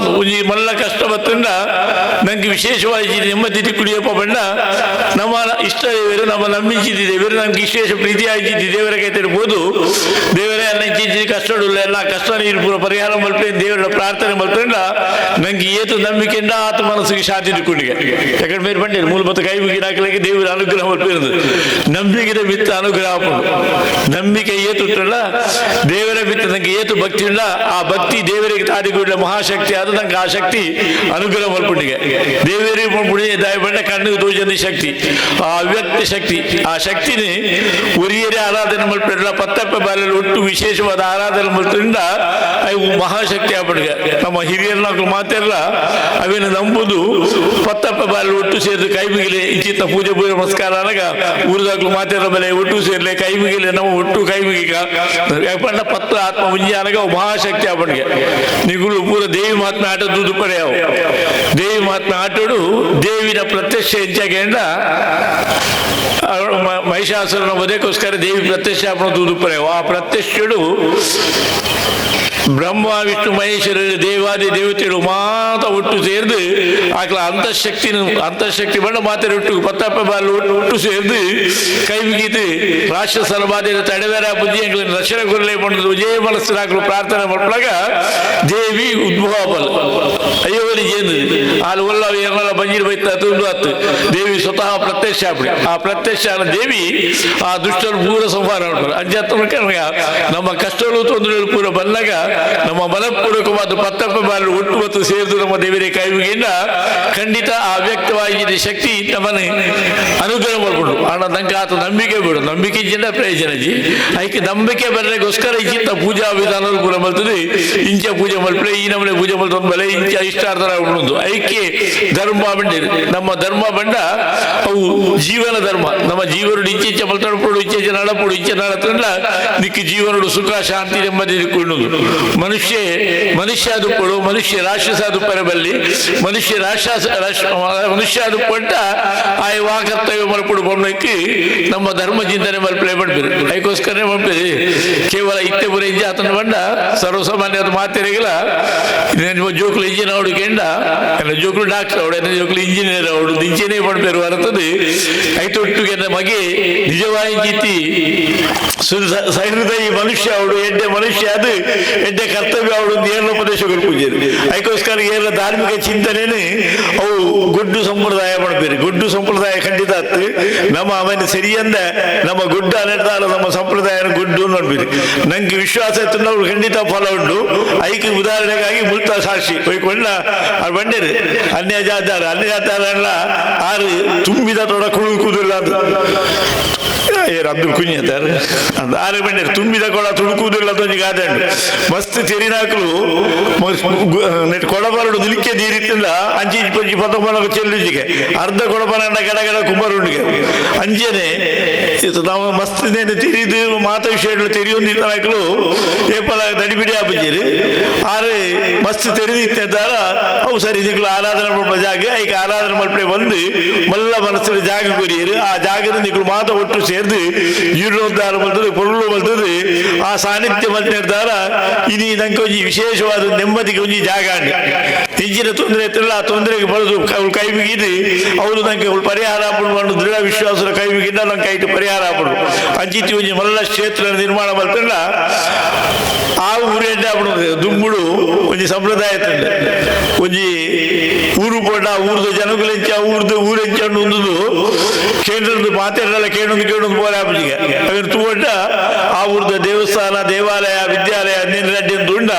ಈ ಮಲ್ಲ ಕಷ್ಟ ಬತ್ತಂಡ ನಂಗೆ ವಿಶೇಷವಾಗಿ ನೆಮ್ಮದಿ ಕುಡಿಯಪ್ಪ ಬಣ್ಣ ನಮ್ಮ ಇಷ್ಟ ದೇವರು ನಮ್ಮ ನಂಬಿಂಚಿದ್ದ ದೇವರು ನಮ್ಗೆ ವಿಶೇಷ ಪ್ರೀತಿ ಆಗಿದ್ದ ದೇವರ ಕೈತಿರ್ಬೋದು ದೇವರೇ ನಂಗೆ ಕಷ್ಟಡುಲ್ಲ ಎಲ್ಲ ಕಷ್ಟ ನೀರು ಪೂರ ಪರಿಹಾರ ಮಲ್ಪೆ ದೇವರ ಪ್ರಾರ್ಥನೆ ಮಲ್ಪಂಡ ನಂಗೆ ಏತು ನಂಬಿಕೆಂಡ ಆತ ಮನಸ್ಸಿಗೆ ಶಾಂತಿ ದಿಕ್ಕೊಂಡಿಗೆ ಯಾಕಂದ್ರೆ ಬೇರೆ ಬಂಡಿ ಮೂಲ ಮತ್ತು ಕೈ ಮುಗಿ ಹಾಕಲಿಕ್ಕೆ ದೇವರ ಅನುಗ್ರಹ ಮಲ್ಪಿರೋದು ನಂಬಿಕೆ ಬಿತ್ತ ಅನುಗ್ರಹ ಹಾಕೊಂಡು ನಂಬಿಕೆ ಏತುಟ್ಟಲ್ಲ ದೇವರ ಬಿತ್ತ ನಂಗೆ ಏತು ಭಕ್ತಿ ಉಂಡ ಆ ಭಕ್ತಿ ದೇವರಿಗೆ ತಾದಿಗುಡ್ಲ ಮಹಾಶಕ್ತಿ ಆದ ನಂಗೆ ಆ ಶಕ್ತಿ ಅನುಗ್ರಹ ಮಲ್ಪುಂಡಿಗೆ ದೇವರಿಗೆ ಪುಣ್ಯ ದಾಯ ಬಂಡ ಕಣ್ಣಿಗೆ ತೋಜನ ಶಕ್ತಿ ಆ ಅವ್ಯಕ್ತ ಶಕ್ತಿ ಆ ಶಕ್ತಿನೇ ಒರಿಯರೇ ಆರಾಧನೆ ಮಲ್ಪಿಡಲ ಪತ್ತಪ್ಪ ಬಾಲಲ್ಲಿ ಒಟ್ಟು ವಿಶೇಷವಾದ ಆರಾಧನೆ ಮಲ್ತಿಂದ ಅವು ಮಹಾಶಕ್ತಿ ಆಗ್ಬಿಡ್ಗೆ ನಮ್ಮ ಹಿರಿಯರ್ನ ಮಾತೆಲ್ಲ ಅವೇನು ನಂಬುದು ಪತ್ತಪ್ಪ ಬಾಲಲ್ಲಿ ಒಟ್ಟು ಸೇರಿದು ಕೈ ಮುಗಿಲೆ ಇಚಿತ್ತ ಪೂಜೆ ಪೂಜೆ ನಮಸ್ಕಾರ ಅನಗ ಊರದಾಗ್ಲು ಮಾತೆಲ್ಲ ಬೆಲೆ ಒಟ್ಟು ಸೇರ್ಲೆ ಕೈ ಮುಗಿಲೆ ನಮ್ಮ ಒಟ್ಟು ಕೈ ಮುಗಿಗ ಯಾಕಂದ್ರೆ ಪತ್ತ ಆತ್ಮ ಮುಂಜಾನಗ ಮಹಾಶಕ್ತಿ ಆಗ್ಬಿಡ್ಗೆ ನಿಗುಳು ಪೂರ ದೇವಿ ಮಹಾತ್ಮೆ ಆಟ ದುಡ್ಡು ಪಡೆಯವು ದೇವಿ ಮಹಾತ್ಮೆ ಆಟೋಡು ದೇವಿನ ಪ್ರತ್ಯಕ್ಷ ಹೆಚ್ಚಾಗಿ ಮಹಿಷಾಸುರನ ವಧೆಗೋಸ್ಕರ ದೇವಿ ಪ್ರತ್ಯಕ್ಷ ದುದುಪರೆ ಆ ಪ್ರತ್ಯಕ್ಷಡು ಬ್ರಹ್ಮ ವಿಷ್ಣು ಮಹೇಶ್ವರರು ದೇವಾದಿ ದೇವತೆಗಳು ಮಾತ ಒಟ್ಟು ಸೇರಿದು ಆಕಲ ಅಂತಃಶಕ್ತಿನ ಅಂತಃಶಕ್ತಿ ಬಣ್ಣ ಮಾತೆ ಒಟ್ಟು ಪತ್ತಪ್ಪ ಬಾಲು ಒಟ್ಟು ಸೇರಿದು ಕೈ ಮುಗಿದು ರಾಕ್ಷಸರ ಬಾಧೆಯ ತಡೆವೇರ ಬುದ್ಧಿ ರಕ್ಷಣೆ ಕೊರಲೆ ಬಂದು ವಿಜಯ ಮನಸ್ಸಿನಾಗಲು ಪ್ರಾರ್ಥನೆ ಮಾಡ್ಲಾಗ ದೇವಿ ಉದ್ಭವ ಬಲ್ಲ ಅಯ್ಯೋವರಿ ಜೇನು ಅಲ್ಲಿ ಒಲ್ಲ ಏನೆಲ್ಲ ಬಂಜಿರು ಬೈತ ತುಂಡು ಆತು ದೇವಿ ಸ್ವತಃ ಪ್ರತ್ಯಕ್ಷ ಆಗ್ಬಿಡಿ ಆ ಪ್ರತ್ಯಕ್ಷ ದೇವಿ ಆ ದುಷ್ಟರು ಪೂರ ಸಂಹಾರ ಮಾಡ್ತಾರೆ. ಅಂಜಾತ್ಮಕ ನಮ್ಮ ಕಷ್ಟಗಳು ತೊಂದರೆಗಳು ಪೂರ ಬಂದಾಗ ನಮ್ಮ ಮನಪೂರ್ವಕವಾದ ಪತ್ತಪ್ಪ ಬಾಲು ಒಟ್ಟು ಮತ್ತು ಸೇರಿದು ನಮ್ಮ ದೇವರ ಕೈವಿಗಿಂದ ಖಂಡಿತ ಆ ಅವ್ಯಕ್ತವಾಗಿ ಶಕ್ತಿ ನಮ್ಮನ್ನು ಅನುಗ್ರಹ ಮಾಡ್ಬಿಡು ಅಣ್ಣ ನಂಗೆ ಆತ ನಂಬಿಕೆ ಬಿಡು ನಂಬಿಕೆ ಜಿಂದ ಪ್ರಯೋಜನ ಜಿ ಅದಕ್ಕೆ ನಂಬಿಕೆ ಬರಲಿಕ್ಕೋಸ್ಕರ ಇಂಚಿಂತ ಪೂಜಾ ವಿಧಾನ ಕೂಡ ಬರ್ತದೆ ಇಂಚ ಪೂಜೆ ಮಲ್ಪಲೆ ಈ ನಮ್ಮನೆ ಪೂಜೆ ಮಲ್ತೊಂದು ಬಲೆ ಇಂಚ ಇಷ್ಟಾರ್ಥರ ಉಂಟು ಐಕ್ಯ ಧರ್ಮ ಬಂಡಿ ನಮ್ಮ ಧರ್ಮ ಬಂಡ ಅವು ಜೀವನ ಧರ್ಮ ನಮ್ಮ ಜೀವನಡು ಇಂಚೆ ಮಲ್ತಡಪಡು ಇಂಚೆ ನಡಪಡು ಇಂಚೆ ನಡತಂಡ ನಿಕ್ಕ ಜೀವನಡು ಸುಖ ಶಾಂತಿ ನೆಮ್ಮದಿ ಕೊಂಡು ಮನುಷ್ಯ ಮನುಷ್ಯ ದುಪ್ಪಡು ಮನುಷ್ಯ ರಾಕ್ಷಸ ದುಪ್ಪರ ಬಲ್ಲಿ ಮನುಷ್ಯ ರಾಕ್ಷಸ ಮನುಷ್ಯ ದುಪ್ಪಂಟ ಆ ವಾ ಕರ್ತವ್ಯ ಮಲ್ಪಡು ಬಣ್ಣಕ್ಕೆ ನಮ್ಮ ಧರ್ಮ ಚಿಂತನೆ ಮಲ್ಪಲೆ ಮಾಡ್ಬೇರು ಅದಕ್ಕೋಸ್ಕರನೇ ಮಾಡ್ಬೇರಿ ಕೇವಲ ಇತ್ತೆ ಬುರ ಇಂಜೆ ಆತನ ಬಂಡ ಸರ್ವಸಾಮಾನ್ಯ ಅದು ಮಾತೆರೆಗಿಲ್ಲ ನಿಮ್ಮ ಜೋಕುಲು ಇಂಜಿನ್ ಅವಡು ಕೆಂಡ ಎಲ್ಲ ಜೋಕುಲು ಡಾಕ್ಟರ್ ಅವಡು ಎನ್ನ ಜೋಕುಲು ಇಂಜಿನಿಯರ್ ಅವಡು ಇಂಜಿನೇ ಮಾಡ್ಬೇರು ಬರ್ತದೆ ಐತೊಟ್ಟಿಗೆ ಮಗೆ ನಿಜವಾಗಿ ಜಿತಿ ಸಹೃದಯಿ ಮನುಷ್ಯ ಅವಡು ಎಡ್ಡೆ ಮನುಷ್ಯ ಅದು ಎಡ್ಡೆ ಕರ್ತವ್ಯ ಅವಳು ಏನ ಉಪದೇಶ ಕೊಡ್ಪೂಜೆ ಅದಕ್ಕೋಸ್ಕರ ಏನ ಧಾರ್ಮಿಕ ಚಿಂತನೆನೇ ಅವು ಗುಡ್ಡು ಸಂಪ್ರದಾಯ ಮಾಡ್ಬೇರಿ ಗುಡ್ಡು ಸಂಪ್ರದಾಯ ಖಂಡಿತ ಆತು ನಮ್ಮ ಆಮೇಲೆ ಸರಿಯಂದ ನಮ್ಮ ಗುಡ್ಡ ಅನ್ನೆಡ್ದಾಲ ನಮ್ಮ ಸಂಪ್ರದಾಯ ಗುಡ್ಡು ನೋಡ್ಬೇರಿ ನಂಗೆ ವಿಶ್ವಾಸ ಇತ್ತು ನಾವು ಖಂಡಿತ ಫಲ ಉಂಟು ಐಕೆ ಉದಾಹರಣೆಗಾಗಿ ಮುಲ್ತ ಸಾಕ್ಷಿ ಹೋಯ್ಕೊಂಡ ಅವ್ರು ಬಂಡೇರಿ ಅನ್ಯ ಜಾತಾರ ಅನ್ಯ ಜಾತಾರಲ್ಲ ಆರು ತುಂಬಿದ ತೊಡ ಕುಳು ಕೂದಿಲ್ಲ ಅದು ಏರು ಅಬ್ದುಲ್ ಕುഞ്ഞಿ ಅಂತಾರೆ ಆರು ಬಂಡೇರಿ ತುಂಬಿದ ಕೊಡ ತುಳುಕುವುದಿಲ್ಲ ಅಂತ ಗಾದೆ ಉಂಟು ಮಸ್ತ್ ತೆರಿನಾಕಲು ಕೊಡಬರಡು ನಿಲಿಕೆ ನೀರಿತ್ತಿಂದ ಅಂಚಿ ಪಂಚಿ ಪತ್ತೊಂಬನಕ ಚೆಲ್ಲುಜಿಗೆ ಅರ್ಧ ಕೊಡಬರಣ್ಣ ಗಡ ಗಡ ಕುಂಬರುಂಡಿಗೆ ಅಂಚೆನೆ ನಾವು ಮಸ್ತ್ ತಿರಿದು ಮಾತ ವಿಷಯಗಳು ತೆರಿಯೊಂದಿದ್ದಾಕಲು ಏಪಲ ದಡಿಬಿಡಿ ಆಪುಜೇರಿ ಆರೆ ಮಸ್ತ್ ತೆರೆದಿದ್ದಾರ ಅವು ಸರಿ ನಿಕ್ಲು ಆರಾಧನೆ ಮಾಡುವ ಜಾಗ ಈಗ ಆರಾಧನೆ ಮಲ್ಪಡೆ ಬಂದು ಮಲ್ಲ ಮನಸ್ಸಿನ ಜಾಗ ಕೊರಿಯರು ಆ ಜಾಗದ ನಿಕ್ಲು ಮಾತ ಒಟ್ಟು ಒಟ್ಟು ಸೇರ್ದು ಜೀರ್ಣೋದ್ಧಾರ ಬರ್ತದೆ, ಪೊರುಳು ಬರ್ತದೆ. ಆ ಸಾನ್ನಿಧ್ಯ ಮಲ್ತಿರ್ತಾರ ಇನಿ ನಂಗೆ ಒಂಜಿ ವಿಶೇಷವಾದ ನೆಮ್ಮದಿಗೆ ಒಂಜಿ ಜಾಗ ಇಂಚಿನ ತೊಂದರೆ ಇತ್ತಿಲ್ಲ. ಆ ತೊಂದರೆಗೆ ಬರೋದು ಅವ್ರು ಕೈ ಬಿಗಿದು ಅವರು ನಂಗೆ ಅವ್ಳು ಪರಿಹಾರ ಆಪುಂಡು ದೃಢ ವಿಶ್ವಾಸದ ಕೈ ಬಿಗಿದ ನಂಗೆ ಕೈಟು ಪರಿಹಾರ ಆಪುಂಡು ಅಂಚಿತಿ ಒಂಜಿ ಮಲ್ಲ ಕ್ಷೇತ್ರ ನಿರ್ಮಾಣ ಮಲ್ತಂಡ ಆ ಊರೆಡ್ಡೆ ಆಪುಂಡು ದುಂಬುಡು ಒಂಜಿ ಸಂಪ್ರದಾಯ ತಂದೆ ಒಂಜಿ ಊರು ಪೋಂಡ ಊರ್ದು ಜನಕುಲೆಂಚ ಊರ್ದು ಊರೆಂಚ ಉಂದುದು ಕೇಂದ್ರದ ಮಾತೆಲ್ಲ ಕೇಳೊಂದು ಕೇಳೊಂದು ಪೋರೆ ಆಪುಜಿಗೆ ಅವೇನು ತೂಂಡ ಆ ಊರ್ದ ದೇವಸ್ಥಾನ ದೇವಾಲಯ ವಿದ್ಯಾಲಯ ರೆಡ್ಡಿ ಉಂಡ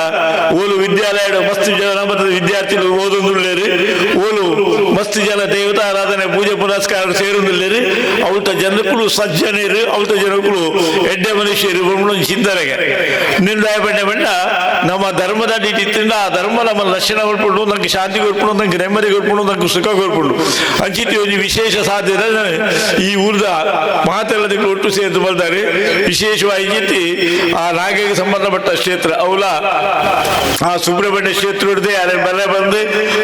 ಓಲು ವಿದ್ಯಾಲಯ ಮಸ್ತ್ ಜನ ಮತ್ತು ವಿದ್ಯಾರ್ಥಿಗಳು ಓದೊಂದುಳ್ಳೇರಿ ಓಲು ಮಸ್ತ್ ಜನ ದೇವತಾ ಆರಾಧನೆ ಪೂಜೆ ಪುನಸ್ಕಾರ ಸೇರೊಂದುಳ್ಳೇರಿ ಅವತ ಜನಕ್ಕಳು ಸಜ್ಜನರು ಅವತ ಜನಕ್ಕಳು ಎಡ್ಡೆ ಮನುಷ್ಯರು ಚಿಂತನೆಗೆ ನಿರ್ಣಯ ಪಂಡೆ ಬಂಡ ನಮ್ಮ ಧರ್ಮದ ಇತ್ತಿಂದ ಆ ಧರ್ಮ ನಮ್ಮ ಲಕ್ಷಣ ಕೊಡ್ಕೊಂಡು ನಂಗೆ ಶಾಂತಿ ಕೊಡ್ಕೊಂಡು ನಂಗೆ ನೆಮ್ಮದಿ ಕೊಡ್ಕೊಂಡು ನಂಗೆ ಸುಖ ಕೊಡ್ಕೊಂಡು ಅಂಚಿತಿ ಒಂದು ವಿಶೇಷ ಸಾಧ್ಯತೆ ಈ ಊರ್ದ ಮಾತೆಲ್ಲದಕ್ಕೂ ಒಟ್ಟು ಸೇರಿದು ಬರ್ತಾರೆ. ವಿಶೇಷವಾಗಿ ಇಂಚಿತಿ ಆ ನಾಗಗೆ ಸಂಬಂಧಪಟ್ಟ ಕ್ಷೇತ್ರ ಅವಲ ಆ ಸುಬ್ರಹ್ಮಣ್ಯ ಕ್ಷೇತ್ರ ಹಿಡ್ದೆ ಅದೇ ಬರ ಬಂದು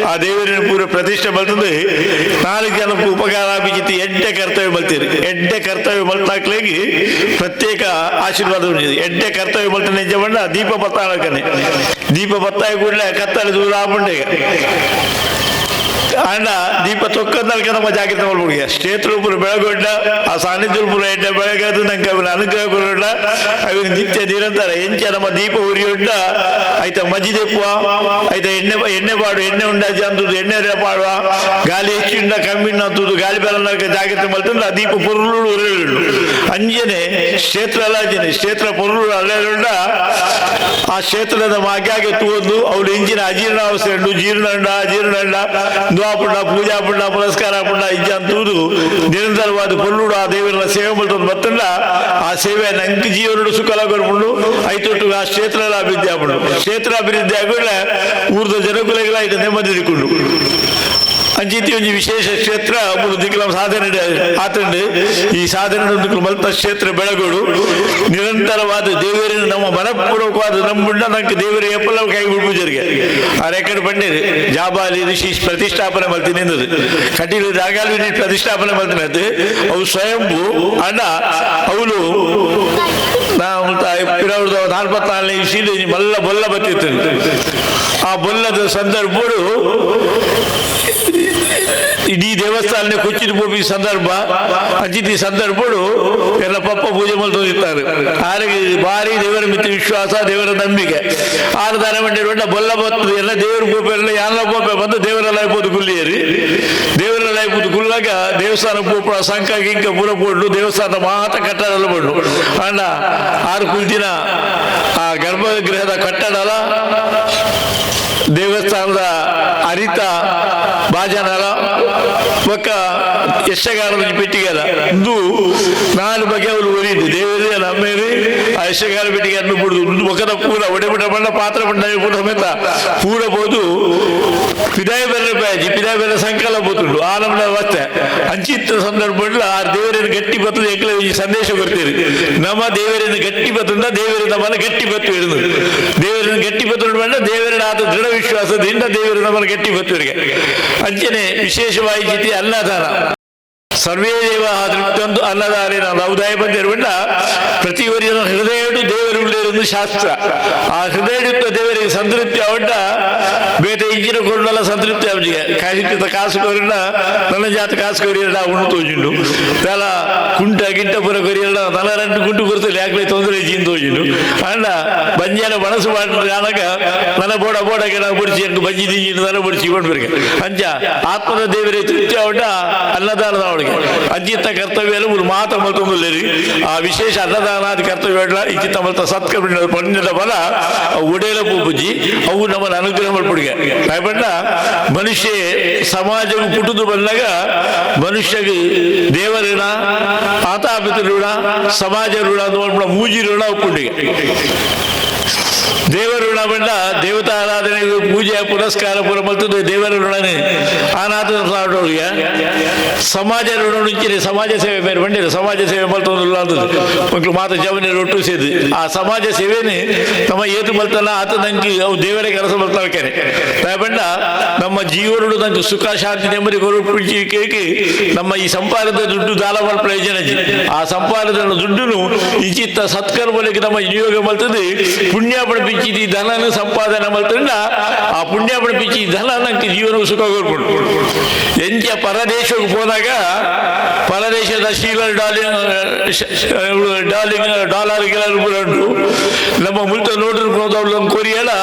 ಆ ದೇವರಿನ ಪೂರ ಪ್ರತಿಷ್ಠೆ ಬರ್ತದೆ. 4 ಜನಕ್ಕೂ ಉಪಕಾರ ಅಭಿಜಿತಿ ಎಡ್ಡೆ ಕರ್ತವ್ಯ ಬಲ್ತೀರಿ. ಎಡ್ಡೆ ಕರ್ತವ್ಯ ಮಲ್ತಾಕ್ಲೇಗಿ ಪ್ರತ್ಯೇಕ ಆಶೀರ್ವಾದ ಉಂಟಿದೆ. ಎಡ್ಡೆ ಕರ್ತವ್ಯ ಮಲ್ತ ನಿಜ ಬಂಡ ದೀಪ ಬತ್ತಾಳಕನೆ ದೀಪ ಬತ್ತಾಯ ಕೂಡಲೇ ಕತ್ತಲೆ ದೂರ ಆಪುಂಡೆ ಅಂಡ ದೀಪ ತೊಕ್ಕಂದಲ್ಕ ನಮ್ಮ ಜಾಗ್ರತೆ ಮಾಡ್ಬೋದು. ಕ್ಷೇತ್ರ ಪೂರ ಬೆಳಗೊಡ್ಡ ಆ ಸಾನ್ನಿಧ್ಯ ಪೂರ ಎಡ್ಡೆ ಬೆಳಗಾದ ನಂಗೆ ಅವನ ಅನುಗ್ರಹ ಕೊರೊಡ್ಡ ಅವನ ನಿತ್ಯ ನಿರಂತರ ಎಂಚ ನಮ್ಮ ದೀಪ ಉರಿಯೊಡ್ಡ ಆಯ್ತಾ ಮಜ್ಜಿದೆಪ್ಪುವ ಆಯ್ತಾ ಎಣ್ಣೆ ಎಣ್ಣೆ ಪಾಡು ಎಣ್ಣೆ ಉಂಡಾಜಿ ಅಂತದ್ದು ಎಣ್ಣೆ ಪಾಡುವ ಗಾಳಿ ಹೆಚ್ಚಿಂಡ ಕಮ್ಮಿಂಡ ಅಂತದ್ದು ಗಾಳಿ ಬೆಲ್ಲ ಜಾಗ್ರತೆ ಮಲ್ತಂದ್ರೆ ಆ ದೀಪ ಪೊರುಳು ಉರಿಯುಳ್ಳು. ಅಂಜನೆ ಕ್ಷೇತ್ರ ಅಲ್ಲಾಜನೆ ಕ್ಷೇತ್ರ ಪೊರುಳು ಅಲ್ಲೇರುಂಡ ಆ ಕ್ಷೇತ್ರದ ಮಾಗ್ಯಾಗೆ ತೂವೊಂದು ಅವಳು ಇಂಜಿನ ಅಜೀರ್ಣಾವಸ್ಥೆ ಉಂಡು ಜೀರ್ಣಂಡ ಅಜೀರ್ಣಂಡ ದ್ವಾಪುಂಡ ಪೂಜಾ ಪುಂಡ ಪುರಸ್ಕಾರ ಪುಂಡ ಇಜ್ಜ ಅಂತೂದು ನಿರಂತರವಾದ ಪೊರುಳು ಆ ದೇವರ ಸೇವೆ ಮಲ್ತೊಂದು ಬತ್ತಂಡ ಆ ಸೇವೆ ನಂಗೆ ಜೀವನಡು ಸುಖಲ ಕೊರ್ಪುಂಡು ಐತೊಟ್ಟು ಆ ಕ್ಷೇತ್ರ ಅಭಿವೃದ್ಧಿ ಆಪುಂಡು. ಕ್ಷೇತ್ರ ಅಭಿವೃದ್ಧಿ ಆಗುಳ್ಳೆ ಊರ್ದ ಜನಕುಲೆಗಳ ಇದು ನೆಮ್ಮದಿ ದಿಕ್ಕೊಂಡು ಅಂಚಿತಿ ಒಂಜಿ ವಿಶೇಷ ಕ್ಷೇತ್ರ ದಿಕ್ಲ ಸಾಧನೆ ಆತಂಡು ಈ ಸಾಧನೆ ಮಲ್ತ ಕ್ಷೇತ್ರ ಬೆಳಗೋಡು ನಿರಂತರವಾದ ದೇವರಿನ ನಮ್ಮ ಮನಪೂರ್ವಕವಾದ ನಂಬುಂಡ ನಂಗೆ ದೇವರ ಎಪ್ಪಲ ಕೈ ಪೂಜರಿಗೆ ಆ ರೆಕಾರ್ಡ್ ಬಂದಿರಿ ಜಾಬಾಲಿ ಋಷಿ ಪ್ರತಿಷ್ಠಾಪನೆ ಮಲ್ತೀನಿ ಎಂದದು ಕಟೀಲು ಜಾಗಾಲಿ ಪ್ರತಿಷ್ಠಾಪನೆ ಮಲ್ತೀನಿ ಅದು ಅವು ಸ್ವಯಂಭೂ ಅಣ್ಣ ಅವಳು ನಾವು 44ನೇ ಇಸೀಲಿ ಮಲ್ಲ ಬೊಲ್ಲ ಬತ್ತಿತ್ತು. ಆ ಬೊಲ್ಲದ ಸಂದರ್ಭಡು ಇಡೀ ದೇವಸ್ಥಾನ ಕೊಚ್ಚಿನ ಪೋಪಿ ಸಂದರ್ಭ ಅಜಿತಿ ಸಂದರ್ಭಡು ಎಲ್ಲ ಪಪ್ಪ ಪೂಜೆ ಮಲ್ತೊಂದಿತ್ತಾರೆ. ಆರಿಗೆ ಭಾರಿ ದೇವರ ಮಿತಿ ವಿಶ್ವಾಸ ದೇವರ ನಂಬಿಕೆ ಆರು ದಾನ ಮಂಡಿ ಬೊಲ್ಲ ಬರ್ತದೆ ಎಲ್ಲ ದೇವರ ಪೋಪೆ ಎಲ್ಲ ಯಾರ ಪೋಪೆ ಬಂದು ದೇವರೆಲ್ಲ ಇರ್ಬೋದು ಗುಲ್ಲಿಯರಿ ದೇವರೆಲ್ಲ ಇರ್ಬೋದು ಗುಲ್ಲಾಗ ದೇವಸ್ಥಾನ ಪೋಪುಳ ಸಂಕ ಗಿಂಕ ಪೂರ ಪೋಡ್ಲು ದೇವಸ್ಥಾನ ಮಾತ ಕಟ್ಟಡ ಪೋಡ್ಲು ಅಣ್ಣ ಆರು ಕುಲ್ದಿನ ಆ ಗರ್ಭಗೃಹದ ಕಟ್ಟಡಲ ದೇವಸ್ಥಾನದ ಅರಿತ ಬಾಜನಲ ಬೊಕ್ಕ ಯಕ್ಷಗಾನದ ಪೆಟ್ಟಿಗೆಲ್ಲ ಇಂದು 4 ಬಗೆ ಅವರು ಒರಿದು ದೇವರೇ ನಮ್ಮೇರಿ ಆ ಯಕ್ಷಗಾನ ಪೆಟ್ಟಿಗೆ ಅನ್ನು ಬಿಡುದು ಬೊಕ್ಕದ ಪೂರ ಒಡೆಬಿಟ್ಟ ಬಣ್ಣ ಪಾತ್ರ ಬಣ್ಣ ಪೂರ ಸಮೇತ ಪೂರ ಬೋದು ಪಿದಾಯ ಬೆಲ್ಲ ಬ್ಯಾಜಿ ಪಿದಾಯ ಬೆಲ್ಲ ಸಂಕಲ್ಪ ಬೋತುಂಡು ಆ ನಮ್ಮ ಅವಸ್ಥೆ ಅಂಚಿತ್ತ ಸಂದರ್ಭ ಆ ದೇವರನ್ನು ಗಟ್ಟಿ ಬರ್ತದೆ ಎಂಕಲೆ ಈ ಸಂದೇಶ ಕೊಡ್ತೀರಿ ನಮ್ಮ ದೇವರನ್ನು ಗಟ್ಟಿ ಬತ್ತುಂಡ ದೇವರು ನಮ್ಮನ್ನು ಗಟ್ಟಿ ಬತ್ತು ಇರುದು ದೇವರನ್ನು ಗಟ್ಟಿ ಬತ್ತುಂಡು ಬೇಡ ದೇವರನ್ನ ಆದ ದೃಢ ವಿಶ್ವಾಸದಿಂದ ದೇವರು ನಮ್ಮನ್ನು ಗಟ್ಟಿ ಬತ್ತುವರಿಗೆ ಅಂಚನೆ ವಿಶೇಷವಾಗಿ ಜಿತಿ ಅನ್ನದಾನ ಸರ್ವೇ ದೇವ ತೃಪ್ತಂದು ಅನ್ನದಾನ ಲೌದಾಯ ಬಂದಿರುವಂಡ ಪ್ರತಿಯೊರಿನ ಹೃದಯಡು ದೇವರುಳ್ಳಿರುವುದು ಶಾಸ್ತ್ರ. ಆ ಹೃದಯಯುಕ್ತ ದೇವರಿಗೆ ಸಂತೃಪ್ತಿ ಅವಡ್ಡ ಬೇಟೆ ಇಂಜಿನ ಕೊಂಡಲ್ಲ ಸಂತೃಪ್ತಿ ಅವನಿಗೆ ಕಾಶಿತ್ತ ಕಾಸು ಕೊರಿಲ್ಲ ನನ್ನ ಜಾತ ಕಾಸು ಕೊರಿಯಲ್ಲ ಉಣ್ಣು ತೋಜುಂಡು ತಲ ಕುಂಟ ಗಿಂಟ ಪುರ ಕೊರಿಯಲ್ಲ ತಲ 2 ಕುಂಟು ಕೊರ್ತಲ್ಲ ಯಾಕಲೆ ತೊಂದರೆ ಇಜ್ಜಿನ ತೋಜುಂಡು ಅಂಡ ಬಂಜಾನ ಮನಸ್ಸು ಮಾಡಿದಾಗ ನನ್ನ ಬೋಡ ಬೋಡಗೆ ನಾವು ಬುಡಿಸಿ ಅಂಕ ಬಂಜಿ ದಿಂಜಿನ ತಲೆ ಬುಡಿಸಿ ಕೊಂಡು ಅಂಚ ಆತ್ಮದ ದೇವರಿಗೆ ತೃಪ್ತಿ ಅವಡ್ಡ ಅನ್ನದಾನದ ಅವಳಿಗೆ ಅಜ್ಜಿತ್ತ ಕರ್ತವ್ಯ ಮಾತ ಮಲ್ತೊಂದುಲ್ಲೇರಿ ಆ ವಿಶೇಷ ಅನ್ನದಾನಾದಿ ಕರ್ತವ್ಯ ಇಚ್ಚಿತ್ತ ಮಲ್ತ ಸತ್ಕರ್ಮ ಪುಣ್ಯದ ಬಲ ಒಡೆಯಲ ಪೂಜಿ ಅವು ನಮ್ಮನ್ನು ಅನುಗ್ರಹ ಮಲ್ಪುಡಿಗೆ ಬಣ್ಣ ಮನುಷ್ಯ ಸಮಾಜಕ್ಕೆ ಪುಟ್ಟುದು ಬಂದಾಗ ಮನುಷ್ಯಗೆ ದೇವಋಣ ಆತಾಪಿತ ಋಣ ಸಮಾಜ ಋಣ ಅಂತ ಮೂಜಿ ಋಣ ಒಪ್ಪುಂಡಿಗೆ. ದೇವರ ಋಣ ಬಂಡ ದೇವತಾ ಆರಾಧನೆ ಪೂಜೆ ಪುರಸ್ಕಾರ ಪೂರ ಮಲ್ತದೆ ದೇವರ ಋಣನೇ ಆನಾಥ ಸಾಡೋಳಿಗೆ ಸಮಾಜ ಋಣ ಉಂಚಿರಿ ಸಮಾಜ ಸೇವೆ ಬೇರೆ ಬಂಡಿರು ಸಮಾಜ ಸೇವೆ ಮಲ್ತೊಂದುಲ್ಲ ಮಕ್ಕಳು ಮಾತ ಜವನಿ ರೊಟ್ಟು ಸೇದು ಆ ಸಮಾಜ ಸೇವೆನೇ ನಮ್ಮ ಏತು ಮಲ್ತಲ್ಲ ಆತ ನಂಗೆ ಅವು ದೇವರೇ ಕೆಲಸ ಮಲ್ತಾಳ್ಕೇನೆ ಬಂಡ ನಮ್ಮ ಜೀವನಡು ನಂಗೆ ಸುಖ ಶಾಂತಿ ನೆಮ್ಮದಿ ಕೊರಪು ನಮ್ಮ ಈ ಸಂಪಾದದ ದುಡ್ಡು ದಾಲ ಪ್ರಯೋಜನ ಆ ಸಂಪಾದದ ದುಡ್ಡುನು ಇಚಿತ್ತ ಸತ್ಕರ್ಮಲಿಗೆ ನಮ್ಮ ವಿನಿಯೋಗ ಮಲ್ತದೆ ಪುಣ್ಯ ಪಡಿಪಿಂಚಿ ಧನನ ಸಂಪಾದನೆ ಮಲ್ತಂಡ ಆ ಪುಣ್ಯ ಪಡಿಪಿಂಚಿ ಧನ ನಂಗೆ ಜೀವನ ಸುಖ ಕೊರ್ಪುಂಡು. ಎಂಚ ಪರದೇಶಕ್ಕೆ ಹೋದಾಗ ಪರದೇಶದ ಶೀಲರ್ ಡಾಲಿಂಗ್ ಡಾಲಿಂಗ್ ಡಾಲರ್ ಗಿಲರ್ ಉಂಟು ನಮ್ಮ ಮುಲ್ತ ನೋಡ್ರು ಅವಳು ಕೊರಿಯಲ್ಲ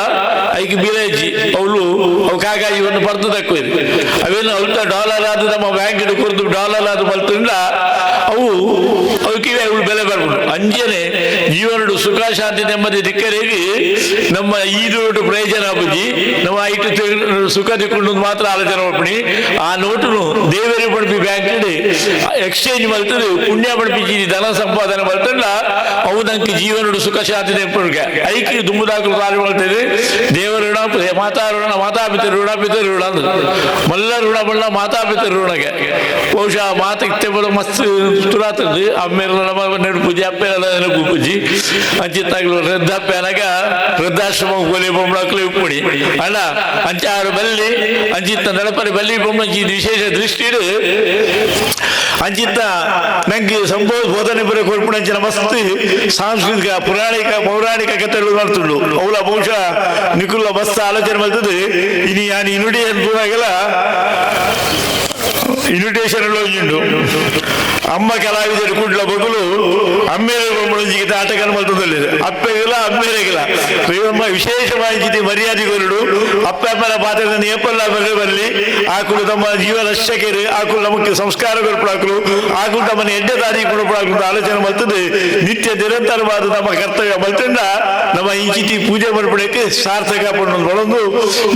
ಐಕ್ ಬಿರೇಜಿ ಅವಳು ಅವು ಕಾಗಾಜಿವನ್ನು ಪರ್ದು ತಕ್ಕೋದು ಅವೇನು ಅವಳ ಡಾಲರ್ ಆದ ನಮ್ಮ ಬ್ಯಾಂಕ್ ಕೊರ್ದು ಡಾಲರ್ ಆದ ಮಲ್ತಂಡ ಅವು ಅವಕ್ಕೆ ಅವಳು ಬೆಲೆ ಬರ್ಬೋದು. ಅಂಜನೆ ಜೀವನಡು ಸುಖ ಶಾಂತಿ ನೆಮ್ಮದಿ ದಿಕ್ಕರಿಗೆ ನಮ್ಮ ಈ ನೋಟು ಪ್ರಯೋಜನ ಬುದ್ಧಿ ನಮ್ಮ ಐಟು ಸುಖ ದಿಕ್ಕೊಂಡು ಮಾತ್ರ ಆಲೋಚನೆ ಮಾಡ್ಪಣಿ ಆ ನೋಟುನು ದೇವರಿ ಪಡಿಪಿ ಬ್ಯಾಂಕ್ ಎಕ್ಸ್ಚೇಂಜ್ ಮಲ್ತದೆ ಪುಣ್ಯ ಪಡಿಪಿಂಚಿ ಧನ ಸಂಪಾದನೆ ಮಲ್ತಂಡ ಅವು ನಂಗೆ ಜೀವನಡು ಸುಖ ಶಾಂತಿ ನೆಮ್ಮದಿಗೆ ಐಕಿ ದುಂಬುದಾಕಲು ಕಾರ್ಯ ಮಾಡ್ತೇವೆ. ದೇವರ ಋಣ ಮಾತಾ ಋಣ ಮಾತಾಪಿತ ಋಣ ಪಿತ ಋಣ ಮಲ್ಲ ಋಣ ಬಣ್ಣ ಮಾತಾಪಿತ ಋಣಗೆ ಬಹುಶಃ ಮಾತು ಇತ್ತೆ ಬರೋ ಮಸ್ತ್ ತುರಾತದ್ದು ಅಮ್ಮೇರ ನಮ್ಮ ನೆನಪು ಪೂಜೆ ಅಪ್ಪೆಲ್ಲ ನೆನಪು ಪೂಜಿ ಅಂಚಿತ್ತಾಗ್ಲು ವೃದ್ಧಾಪ್ಯ ಅನಗ ವೃದ್ಧಾಶ್ರಮ ಗೋಲಿ ಬೊಮ್ಮಳಕ್ಲು ಇಪ್ಪುಡಿ ಅಣ್ಣ ಅಂಚಾರು ಬಲ್ಲಿ ಅಂಚಿತ್ತ ನಡಪರಿ ಬಲ್ಲಿ ಬೊಮ್ಮಂಚಿ ವಿಶೇಷ ದೃಷ್ಟಿ ಅಂಚಿತ್ತ ನಂಗೆ ಸಂಭವ ಬೋಧನೆ ಬರೋ ಕೊರ್ಪುಣಂಚಿನ ಮಸ್ತ್ ಸಾಂಸ್ಕೃತಿಕ ಪುರಾಣಿಕ ಪೌರಾಣಿಕ ಕಥೆಗಳು ಮಾಡ್ತುಂಡು ಅವಳ ಬಹುಶಃ ನಿಕುಲ್ಲ ಮಸ್ತ್ ಆಲೋಚನೆ ಮಾಡ್ತದೆ. ಇನಿ ಯಾನ್ ಇನುಡಿ ಅಂತೂನಾಗೆಲ್ಲ ಇನ್ವಿಟೇಷನ್ ಉಂಟು ಅಮ್ಮ ಕಲಾವಿದರು ಕೂಡ್ಲ ಬಗುಲು ಅಮ್ಮೇಲೆ ಬೊಮ್ಮಳಂಜಿಗೆ ಆಟಗಾರ ಮಲ್ತದಲ್ಲಿ ಅಪ್ಪೆಗಿಲ್ಲ ಅಮ್ಮೇರೆಗಿಲ್ಲ ಪ್ರೇಮ ವಿಶೇಷವಾಗಿ ಮರ್ಯಾದೆ ಕೊರಡು ಅಪ್ಪ ಅಮ್ಮನ ಪಾತ್ರದ ಏಪಲ್ಲ ಬರಲಿ ಬರಲಿ ಆಕುಲು ತಮ್ಮ ಜೀವ ರಕ್ಷಕರು ಆಕುಲು ನಮಗೆ ಸಂಸ್ಕಾರ ಕೊಡ್ಪಡಾಕಲು ಆಕುಲು ತಮ್ಮನ್ನ ಎಡ್ಡೆ ದಾರಿ ಕೊಡ್ಪಡಾಕಲು ಆಲೋಚನೆ ಮಲ್ತದೆ. ನಿತ್ಯ ನಿರಂತರವಾದ ನಮ್ಮ ಕರ್ತವ್ಯ ಮಲ್ತಂಡ ನಮ್ಮ ಇಂಚಿತಿ ಪೂಜೆ ಮಲ್ಪಡಕ್ಕೆ ಸಾರ್ಥಕ ಪಣ್ಣೊಂದು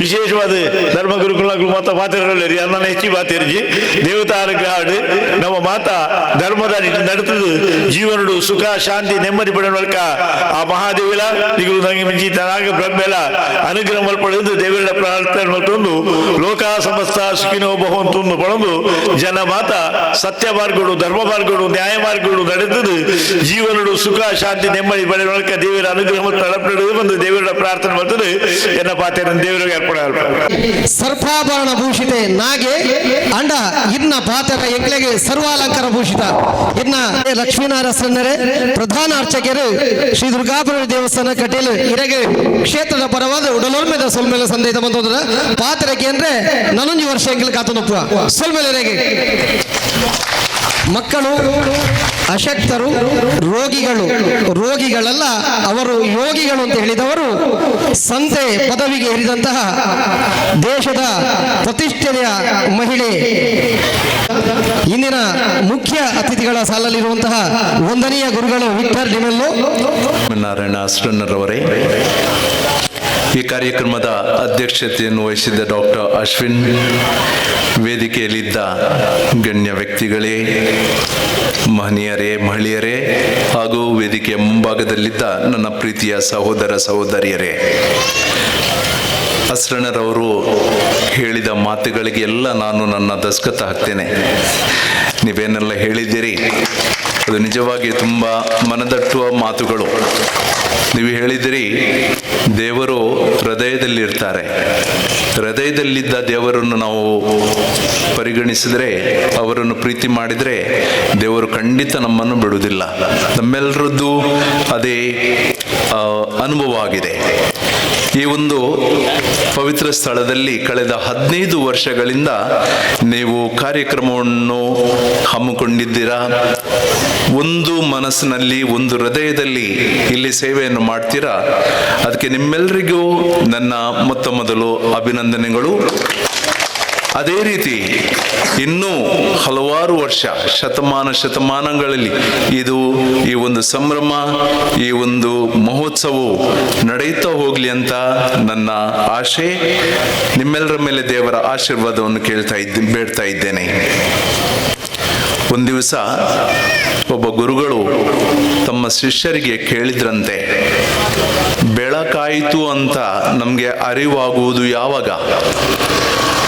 ವಿಶೇಷವಾದ ಧರ್ಮ ಗುರುಕುಲಗಳು ಮಾತ ಮಾತಿರಲಿ ಅನ್ನ ಹೆಚ್ಚಿ ಮಾತಿರ್ಜಿ ದೇವತಾ ಅನುಗ್ರಹ ನಮ್ಮ ಮಾತಾ ಧರ್ಮದ ನಡೆತದು ಜೀವನಡು ಸುಖ ಶಾಂತಿ ನೆಮ್ಮದಿ ಪಡೆಯುವ ಆ ಮಹಾದೇವಿಲ ನಿಗುಲು ನಂಗೆ ಮುಂಚಿತನಾಗ ಬ್ರಹ್ಮೆಲ ಅನುಗ್ರಹ ಮಲ್ಪಡೆದು ದೇವರ ಪ್ರಾರ್ಥನೆ ಮಲ್ತೊಂದು ಲೋಕ ಸಮಸ್ತ ಸುಖಿನೋ ಭವಂತು ಪಡೆದು ಜನ ಮಾತ ಸತ್ಯ ಮಾರ್ಗಗಳು ಧರ್ಮ ಮಾರ್ಗಗಳು ನ್ಯಾಯ ಮಾರ್ಗಗಳು ನಡೆತದು ಜೀವನಡು ಸುಖ ಶಾಂತಿ ನೆಮ್ಮದಿ ಪಡೆಯುವ ದೇವರ ಅನುಗ್ರಹ ಮತ್ತು ಬಂದು ದೇವರ ಪ್ರಾರ್ಥನೆ ಮಾಡ್ತದೆ. ಎನ್ನ ಪಾತ್ರ ದೇವರಿಗೆ ಅರ್ಪಣೆ. ಸರ್ಪಾಭರಣ ಭೂಷಿತೆ ನಾಗೆ ಅಂಡ ಇನ್ನ ಪಾತ್ರ ಎಂಕ್ಲೆಗೆ ಸರ್ವಾಲಂಕಾರ ಭೂಷಿತ ಇನ್ನ ಲಕ್ಷ್ಮೀನಾರಸನ್ನರೇ ಪ್ರಧಾನ ಅರ್ಚಕರು ಶ್ರೀ ದುರ್ಗಾಪುರ ದೇವಸ್ಥಾನ ಕಟೀಲು ಇರಗೆ ಕ್ಷೇತ್ರದ ಪರವಾದ ಉಡಲೋರ್ಮೆದ ಸೊಲ್ಮೇಲೆ ಸಂದೇಹ ಬಂತಂದ್ರ ಪಾತ್ರಕ್ಕೆ ಅಂದ್ರೆ ನಾನೊಂದು ವರ್ಷ ಎಂಕ್ಲೆ ಕಾತನೊಪ್ಪುವ ಸೊಲ್ಮೇಲೆ ರೇಗೆ ಮಕ್ಕಳು ಅಶಕ್ತರು ರೋಗಿಗಳು ರೋಗಿಗಳಲ್ಲ ಅವರು ಯೋಗಿಗಳು ಅಂತ ಹೇಳಿದವರು ಸಂತೆ ಪದವಿಗೆ ಏರಿದಂತಹ ದೇಶದ ಪ್ರತಿಷ್ಠೆಯ ಮಹಿಳೆ ಇಂದಿನ ಮುಖ್ಯ ಅತಿಥಿಗಳ ಸಾಲಲ್ಲಿರುವಂತಹ ವಂದನೀಯ ಗುರುಗಳು ವಿಕ್ಟರ್ ಡಿಮೆಲ್ಲೋ ನಾರಾಯಣ ಅಸ್ರಣ್ಣರವರೇ, ಈ ಕಾರ್ಯಕ್ರಮದ ಅಧ್ಯಕ್ಷತೆಯನ್ನು ವಹಿಸಿದ್ದ ಡಾಕ್ಟರ್ ಅಶ್ವಿನ್, ವೇದಿಕೆಯಲ್ಲಿದ್ದ ಗಣ್ಯ ವ್ಯಕ್ತಿಗಳೇ, ಮಹನೀಯರೇ, ಮಹಿಳೆಯರೇ ಹಾಗೂ ವೇದಿಕೆಯ ಮುಂಭಾಗದಲ್ಲಿದ್ದ ನನ್ನ ಪ್ರೀತಿಯ ಸಹೋದರ ಸಹೋದರಿಯರೇ, ಅಸ್ರಣ್ಣರವರು ಹೇಳಿದ ಮಾತುಗಳಿಗೆ ಎಲ್ಲ ನಾನು ನನ್ನ ದಸ್ಕತ ಹಾಕ್ತೇನೆ. ನೀವೇನೆಲ್ಲ ಹೇಳಿದ್ದೀರಿ ಅದು ನಿಜವಾಗಿ ತುಂಬ ಮನದಟ್ಟುವ ಮಾತುಗಳು. ನೀವು ಹೇಳಿದಿರಿ ದೇವರು ಹೃದಯದಲ್ಲಿರ್ತಾರೆ, ಹೃದಯದಲ್ಲಿದ್ದ ದೇವರನ್ನು ನಾವು ಪರಿಗಣಿಸಿದರೆ, ಅವರನ್ನು ಪ್ರೀತಿ ಮಾಡಿದರೆ ದೇವರು ಖಂಡಿತ ನಮ್ಮನ್ನು ಬಿಡುವುದಿಲ್ಲ. ನಮ್ಮೆಲ್ಲರದ್ದು ಅದೇ ಅನುಭವ ಆಗಿದೆ. ಈ ಒಂದು ಪವಿತ್ರ ಸ್ಥಳದಲ್ಲಿ ಕಳೆದ 15 ವರ್ಷಗಳಿಂದ ನೀವು ಕಾರ್ಯಕ್ರಮವನ್ನು ಹಮ್ಮಿಕೊಂಡಿದ್ದೀರಾ. ಒಂದು ಮನಸ್ಸಿನಲ್ಲಿ, ಒಂದು ಹೃದಯದಲ್ಲಿ ಇಲ್ಲಿ ಸೇವೆಯನ್ನು ಮಾಡ್ತೀರಾ. ಅದಕ್ಕೆ ನಿಮ್ಮೆಲ್ಲರಿಗೂ ನನ್ನ ಮೊತ್ತ ಮೊದಲು ಅಭಿನಂದನೆಗಳು. ಅದೇ ರೀತಿ ಇನ್ನೂ ಹಲವಾರು ವರ್ಷ, ಶತಮಾನ ಶತಮಾನಗಳಲ್ಲಿ ಇದು ಈ ಒಂದು ಸಂಭ್ರಮ, ಈ ಒಂದು ಮಹೋತ್ಸವವು ನಡೆಯುತ್ತಾ ಹೋಗಲಿ ಅಂತ ನನ್ನ ಆಶೆ. ನಿಮ್ಮೆಲ್ಲರ ಮೇಲೆ ದೇವರ ಆಶೀರ್ವಾದವನ್ನು ಬೇಡ್ತಾ ಇದ್ದೇನೆ. ಒಂದು ದಿವಸ ಒಬ್ಬ ಗುರುಗಳು ತಮ್ಮ ಶಿಷ್ಯರಿಗೆ ಕೇಳಿದ್ರಂತೆ, ಬೇಡ ಬೆಳಕಾಯಿತು ಅಂತ ನಮಗೆ ಅರಿವಾಗುವುದು ಯಾವಾಗ?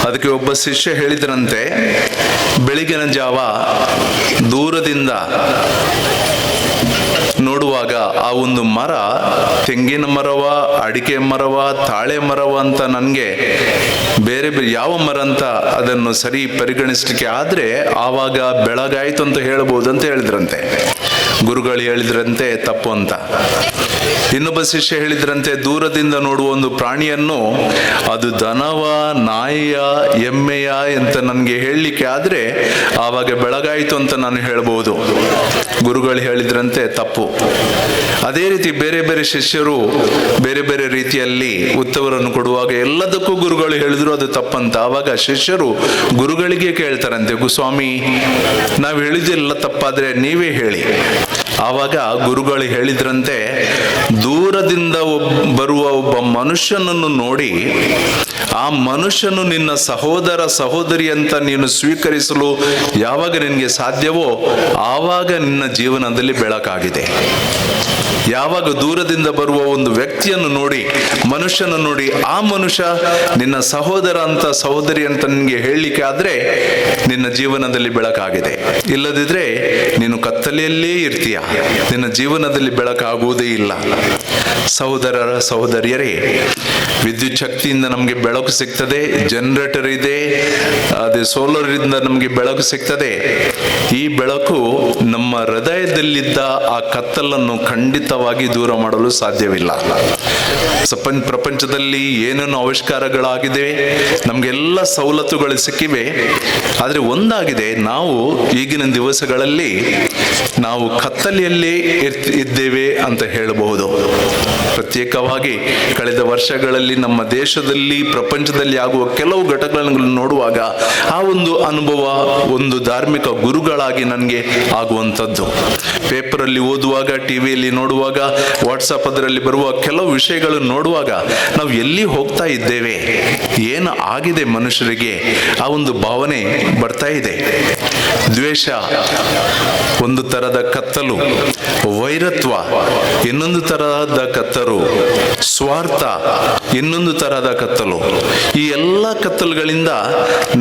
ಅದಕ್ಕೆ ಒಬ್ಬ ಶಿಷ್ಯ ಹೇಳಿದ್ರಂತೆ, ಬೆಳಗಿನ ಜಾವ ದೂರದಿಂದ ನೋಡುವಾಗ ಆ ಒಂದು ಮರ ತೆಂಗಿನ ಮರವ, ಅಡಿಕೆ ಮರವ, ತಾಳೆ ಮರವ ಅಂತ ನನಗೆ ಬೇರೆ ಬೇರೆ ಯಾವ ಮರ ಅಂತ ಅದನ್ನು ಸರಿ ಪರಿಗಣಿಸಲಿಕ್ಕೆ ಆದರೆ ಆವಾಗ ಬೆಳಗಾಯಿತು ಅಂತ ಹೇಳ್ಬೋದು ಅಂತ ಹೇಳಿದ್ರಂತೆ. ಗುರುಗಳು ಹೇಳಿದ್ರಂತೆ ತಪ್ಪು ಅಂತ. ಇನ್ನೊಬ್ಬ ಶಿಷ್ಯ ಹೇಳಿದ್ರಂತೆ, ದೂರದಿಂದ ನೋಡುವ ಒಂದು ಪ್ರಾಣಿಯನ್ನು ಅದು ದನವ, ನಾಯಿಯ, ಎಮ್ಮೆಯ ಅಂತ ನನಗೆ ಹೇಳಲಿಕ್ಕೆ ಆದರೆ ಆವಾಗ ಬೆಳಗಾಯಿತು ಅಂತ ನಾನು ಹೇಳ್ಬೋದು. ಗುರುಗಳು ಹೇಳಿದ್ರಂತೆ ತಪ್ಪು. ಅದೇ ರೀತಿ ಬೇರೆ ಬೇರೆ ಶಿಷ್ಯರು ಬೇರೆ ಬೇರೆ ರೀತಿಯಲ್ಲಿ ಉತ್ತರವನ್ನು ಕೊಡುವಾಗ ಎಲ್ಲದಕ್ಕೂ ಗುರುಗಳು ಹೇಳಿದ್ರು ಅದು ತಪ್ಪಂತ. ಆವಾಗ ಶಿಷ್ಯರು ಗುರುಗಳಿಗೆ ಕೇಳ್ತಾರಂತೆ, ಗುಸ್ವಾಮಿ ನಾವು ಹೇಳಿದ್ದೆಲ್ಲ ತಪ್ಪಾದರೆ ನೀವೇ ಹೇಳಿ. ಆವಾಗ ಗುರುಗಳು ಹೇಳಿದ್ರಂತೆ, ದೂರದಿಂದ ಬರುವ ಒಬ್ಬ ಮನುಷ್ಯನನ್ನು ನೋಡಿ ಆ ಮನುಷ್ಯನು ನಿನ್ನ ಸಹೋದರ ಸಹೋದರಿ ಅಂತ ನೀನು ಸ್ವೀಕರಿಸಲು ಯಾವಾಗ ನಿನಗೆ ಸಾಧ್ಯವೋ ಆವಾಗ ನಿನ್ನ ಜೀವನದಲ್ಲಿ ಬೆಳಕಾಗಿದೆ. ಯಾವಾಗ ದೂರದಿಂದ ಬರುವ ಒಂದು ವ್ಯಕ್ತಿಯನ್ನು ನೋಡಿ, ಮನುಷ್ಯನ ನೋಡಿ, ಆ ಮನುಷ್ಯ ನಿನ್ನ ಸಹೋದರ ಅಂತ ಸಹೋದರಿ ಅಂತ ನಿನಗೆ ಹೇಳಲಿಕ್ಕೆ ಆದರೆ ನಿನ್ನ ಜೀವನದಲ್ಲಿ ಬೆಳಕಾಗಿದೆ. ಇಲ್ಲದಿದ್ರೆ ನೀನು ಕತ್ತಲೆಯಲ್ಲೇ ಇರ್ತೀಯ, ನಿನ್ನ ಜೀವನದಲ್ಲಿ ಬೆಳಕಾಗುವುದೇ ಇಲ್ಲ. ಸಹೋದರರ ಸಹೋದರಿಯರೇ, ವಿದ್ಯುತ್ ಶಕ್ತಿಯಿಂದ ನಮಗೆ ಬೆಳಕು ಸಿಗ್ತದೆ, ಜನರೇಟರ್ ಇದೆ, ಅದೇ ಸೋಲರಿಂದ ನಮಗೆ ಬೆಳಕು ಸಿಗ್ತದೆ. ಈ ಬೆಳಕು ನಮ್ಮ ಹೃದಯದಲ್ಲಿದ್ದ ಆ ಕತ್ತಲನ್ನು ಖಂಡಿತವಾಗಿ ದೂರ ಮಾಡಲು ಸಾಧ್ಯವಿಲ್ಲ. ಪ್ರಪಂಚದಲ್ಲಿ ಏನೇನು ಆವಿಷ್ಕಾರಗಳಾಗಿದೆ, ನಮಗೆಲ್ಲ ಸವಲತ್ತುಗಳು ಸಿಕ್ಕಿವೆ. ಆದರೆ ಒಂದಾಗಿದೆ, ನಾವು ಈಗಿನ ದಿವಸಗಳಲ್ಲಿ ನಾವು ಕತ್ತಲೆಯಲ್ಲೇ ಇದ್ದೇವೆ ಅಂತ ಹೇಳಬಹುದು. ಪ್ರತ್ಯೇಕವಾಗಿ ಕಳೆದ ವರ್ಷಗಳಲ್ಲಿ ನಮ್ಮ ದೇಶದಲ್ಲಿ, ಪ್ರಪಂಚದಲ್ಲಿ ಆಗುವ ಕೆಲವು ಘಟನೆಗಳನ್ನು ನೋಡುವಾಗ ಆ ಒಂದು ಅನುಭವ ಒಂದು ಧಾರ್ಮಿಕ ಗುರುಗಳಾಗಿ ನನಗೆ ಆಗುವಂಥದ್ದು. ಪೇಪರಲ್ಲಿ ಓದುವಾಗ, ಟಿ ವಿಯಲ್ಲಿ ನೋಡುವಾಗ, ವಾಟ್ಸಪ್ ಅದರಲ್ಲಿ ಬರುವ ಕೆಲವು ವಿಷಯಗಳನ್ನು ನೋಡುವಾಗ ನಾವು ಎಲ್ಲಿ ಹೋಗ್ತಾ ಇದ್ದೇವೆ, ಏನು ಆಗಿದೆ ಮನುಷ್ಯರಿಗೆ, ಆ ಒಂದು ಭಾವನೆ ಬರ್ತಾ ಇದೆ. ದ್ವೇಷ ಒಂದು ಥರದ ಕತ್ತಲು, ವೈರತ್ವ ಇನ್ನೊಂದು ತರಹದ ಕತ್ತಲು, ಸ್ವಾರ್ಥ ಇನ್ನೊಂದು ತರಹದ ಕತ್ತಲು. ಈ ಎಲ್ಲ ಕತ್ತಲುಗಳಿಂದ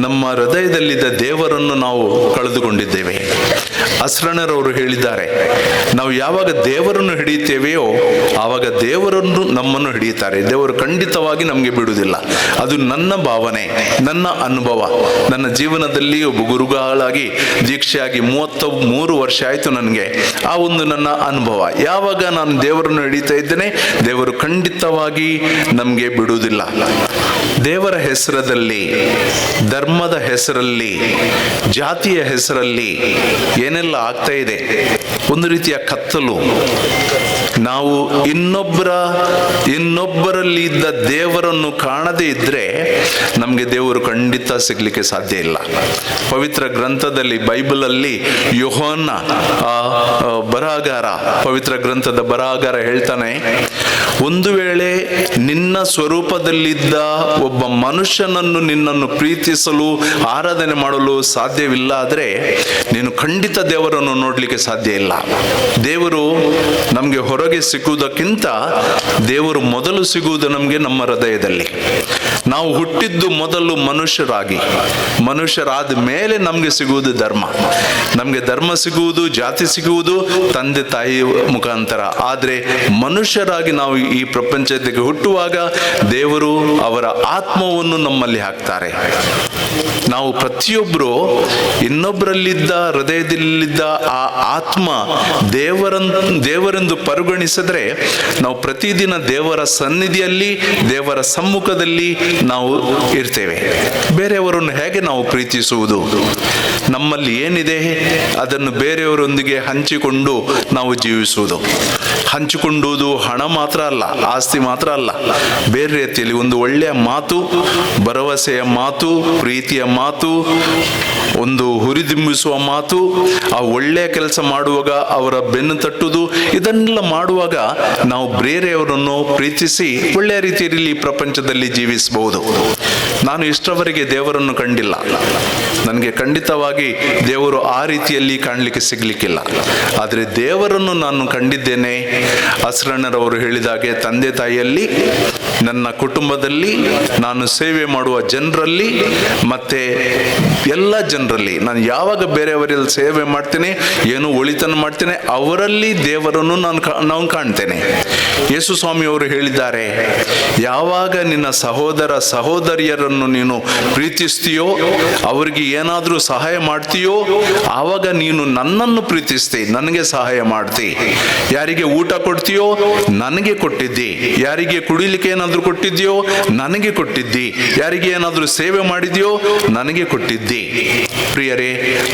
ನಮ್ಮ ಹೃದಯದಲ್ಲಿದ್ದ ದೇವರನ್ನು ನಾವು ಕಳೆದುಕೊಂಡಿದ್ದೇವೆ. ಅಸ್ರಣರವರು ಹೇಳಿದ್ದಾರೆ, ನಾವು ಯಾವಾಗ ದೇವರನ್ನು ಹಿಡಿಯುತ್ತೇವೆಯೋ ಆವಾಗ ದೇವರನ್ನು ನಮ್ಮನ್ನು ಹಿಡಿಯುತ್ತಾರೆ. ದೇವರು ಖಂಡಿತವಾಗಿ ನಮಗೆ ಬಿಡುವುದಿಲ್ಲ. ಅದು ನನ್ನ ಭಾವನೆ, ನನ್ನ ಅನುಭವ. ನನ್ನ ಜೀವನದಲ್ಲಿ ಒಬ್ಬ ಗುರುಗಳಾಗಿ ದೀಕ್ಷೆಯಾಗಿ 33 ವರ್ಷ ಆಯಿತು ನನಗೆ. ಆ ಒಂದು ನನ್ನ ಅನುಭವ, ಯಾವಾಗ ನಾನು ದೇವರನ್ನು ಹಿಡಿತಾ ಇದ್ದೇನೆ, ದೇವರು ಖಂಡಿತವಾಗಿ ನಮಗೆ ಬಿಡುವುದಿಲ್ಲ. ದೇವರ ಹೆಸರಲ್ಲಿ, ಧರ್ಮದ ಹೆಸರಲ್ಲಿ, ಜಾತಿಯ ಹೆಸರಲ್ಲಿ ಏನೆಲ್ಲ ಆಗ್ತಾ ಇದೆ, ಒಂದು ರೀತಿಯ ಕತ್ತಲು. ನಾವು ಇನ್ನೊಬ್ಬರಲ್ಲಿ ಇದ್ದ ದೇವರನ್ನು ಕಾಣದೇ ಇದ್ದರೆ ನಮಗೆ ದೇವರು ಖಂಡಿತ ಸಿಗಲಿಕ್ಕೆ ಸಾಧ್ಯ ಇಲ್ಲ. ಪವಿತ್ರ ಗ್ರಂಥದಲ್ಲಿ, ಬೈಬಲಲ್ಲಿ ಯೋಹಾನ ಬರಹಗಾರ, ಪವಿತ್ರ ಗ್ರಂಥದ ಬರಹಗಾರ ಹೇಳ್ತಾನೆ, ಒಂದು ವೇಳೆ ನಿನ್ನ ಸ್ವರೂಪದಲ್ಲಿದ್ದ ಒಬ್ಬ ಮನುಷ್ಯನನ್ನು ನಿನ್ನನ್ನು ಪ್ರೀತಿಸಲು, ಆರಾಧನೆ ಮಾಡಲು ಸಾಧ್ಯವಿಲ್ಲ ಆದರೆ ನೀನು ಖಂಡಿತ ದೇವರನ್ನು ನೋಡಲಿಕ್ಕೆ ಸಾಧ್ಯ ಇಲ್ಲ. ದೇವರು ನಮಗೆ ಹೊರಗೆ ಸಿಕ್ಕುವುದಕ್ಕಿಂತ ದೇವರು ಮೊದಲು ಸಿಗುವುದು ನಮಗೆ ನಮ್ಮ ಹೃದಯದಲ್ಲಿ. ನಾವು ಹುಟ್ಟಿದ್ದು ಮೊದಲು ಮನುಷ್ಯರಾಗಿ, ಮನುಷ್ಯರಾದ ಮೇಲೆ ನಮಗೆ ಸಿಗುವುದು ಧರ್ಮ. ನಮಗೆ ಧರ್ಮ ಸಿಗುವುದು, ಜಾತಿ ಸಿಗುವುದು ತಂದೆ ತಾಯಿ ಮುಖಾಂತರ. ಆದರೆ ಮನುಷ್ಯರಾಗಿ ನಾವು ಈ ಪ್ರಪಂಚಕ್ಕೆ ಹುಟ್ಟುವಾಗ ದೇವರು ಅವರ ಆತ್ಮವನ್ನು ನಮ್ಮಲ್ಲಿ ಹಾಕ್ತಾರೆ. ನಾವು ಪ್ರತಿಯೊಬ್ಬರು ಇನ್ನೊಬ್ಬರಲ್ಲಿದ್ದ, ಹೃದಯದಲ್ಲಿದ್ದ ಆ ಆತ್ಮ ದೇವರೆಂದು ಪರಿಗಣಿಸಿದ್ರೆ ನಾವು ಪ್ರತಿದಿನ ದೇವರ ಸನ್ನಿಧಿಯಲ್ಲಿ, ದೇವರ ಸಮ್ಮುಖದಲ್ಲಿ ನಾವು ಇರ್ತೇವೆ. ಬೇರೆಯವರನ್ನು ಹೇಗೆ ನಾವು ಪ್ರೀತಿಸುವುದು? ನಮ್ಮಲ್ಲಿ ಏನಿದೆ ಅದನ್ನು ಬೇರೆಯವರೊಂದಿಗೆ ಹಂಚಿಕೊಂಡು ನಾವು ಜೀವಿಸುವುದು. ಹಂಚಿಕೊಂಡುವುದು ಹಣ ಮಾತ್ರ ಅಲ್ಲ, ಆಸ್ತಿ ಮಾತ್ರ ಅಲ್ಲ, ಬೇರೆ ರೀತಿಯಲ್ಲಿ ಒಂದು ಒಳ್ಳೆಯ ಮಾತು, ಭರವಸೆಯ ಮಾತು, ಪ್ರೀತಿಯ ಮಾತು, ಒಂದು ಹುರಿದುಂಬಿಸುವ ಮಾತು, ಆ ಒಳ್ಳೆಯ ಕೆಲಸ ಮಾಡುವಾಗ ಅವರ ಬೆನ್ನು ತಟ್ಟುವುದು, ಇದನ್ನೆಲ್ಲ ಮಾಡುವಾಗ ನಾವು ಬೇರೆಯವರನ್ನು ಪ್ರೀತಿಸಿ ಒಳ್ಳೆಯ ರೀತಿಯಲ್ಲಿ ಈ ಪ್ರಪಂಚದಲ್ಲಿ ಜೀವಿಸಬಹುದು. ನಾನು ಇಷ್ಟರವರೆಗೆ ದೇವರನ್ನು ಕಂಡಿಲ್ಲ. ನನಗೆ ಖಂಡಿತವಾಗಿ ದೇವರು ಆ ರೀತಿಯಲ್ಲಿ ಕಾಣಲಿಕ್ಕೆ ಸಿಗಲಿಕ್ಕಿಲ್ಲ. ಆದರೆ ದೇವರನ್ನು ನಾನು ಕಂಡಿದ್ದೇನೆ. ಅಸ್ರಣ್ಣರವರು ಹೇಳಿದಾಗೆ ತಂದೆ ತಾಯಿಯಲ್ಲಿ, ನನ್ನ ಕುಟುಂಬದಲ್ಲಿ, ನಾನು ಸೇವೆ ಮಾಡುವ ಜನರಲ್ಲಿ, ಮತ್ತು ಎಲ್ಲ ಜನರಲ್ಲಿ ನಾನು ಯಾವಾಗ ಬೇರೆಯವರಲ್ಲಿ ಸೇವೆ ಮಾಡ್ತೇನೆ, ಏನು ಒಳಿತನ್ನು ಮಾಡ್ತೇನೆ, ಅವರಲ್ಲಿ ದೇವರನ್ನು ನಾನು ಕಾಣ್ತೇನೆ. ಯೇಸು ಸ್ವಾಮಿಯವರು ಹೇಳಿದ್ದಾರೆ, ಯಾವಾಗ ನಿನ್ನ ಸಹೋದರ ಸಹೋದರಿಯರನ್ನು ನೀನು ಪ್ರೀತಿಸ್ತೀಯೋ, ಅವರಿಗೆ ಏನಾದರೂ ಸಹಾಯ ಮಾಡ್ತೀಯೋ, ಆವಾಗ ನೀನು ನನ್ನನ್ನು ಪ್ರೀತಿಸ್ತಿ, ನನಗೆ ಸಹಾಯ ಮಾಡ್ತಿ. ಯಾರಿಗೆ ಊಟ ಕೊಡ್ತೀಯೋ ನನಗೆ ಕೊಟ್ಟಿದ್ದಿ, ಯಾರಿಗೆ ಕುಡಿಲಿಕ್ಕೆ ಏನಾದರೂ ಕೊಟ್ಟಿದ್ಯೋ ನನಗೆ ಕೊಟ್ಟಿದ್ದಿ, ಯಾರಿಗೆ ಏನಾದರೂ ಸೇವೆ ಮಾಡಿದ್ಯೋ ನನಗೆ ಕೊಟ್ಟಿದ್ದಿ. ಪ್ರಿಯರೇ,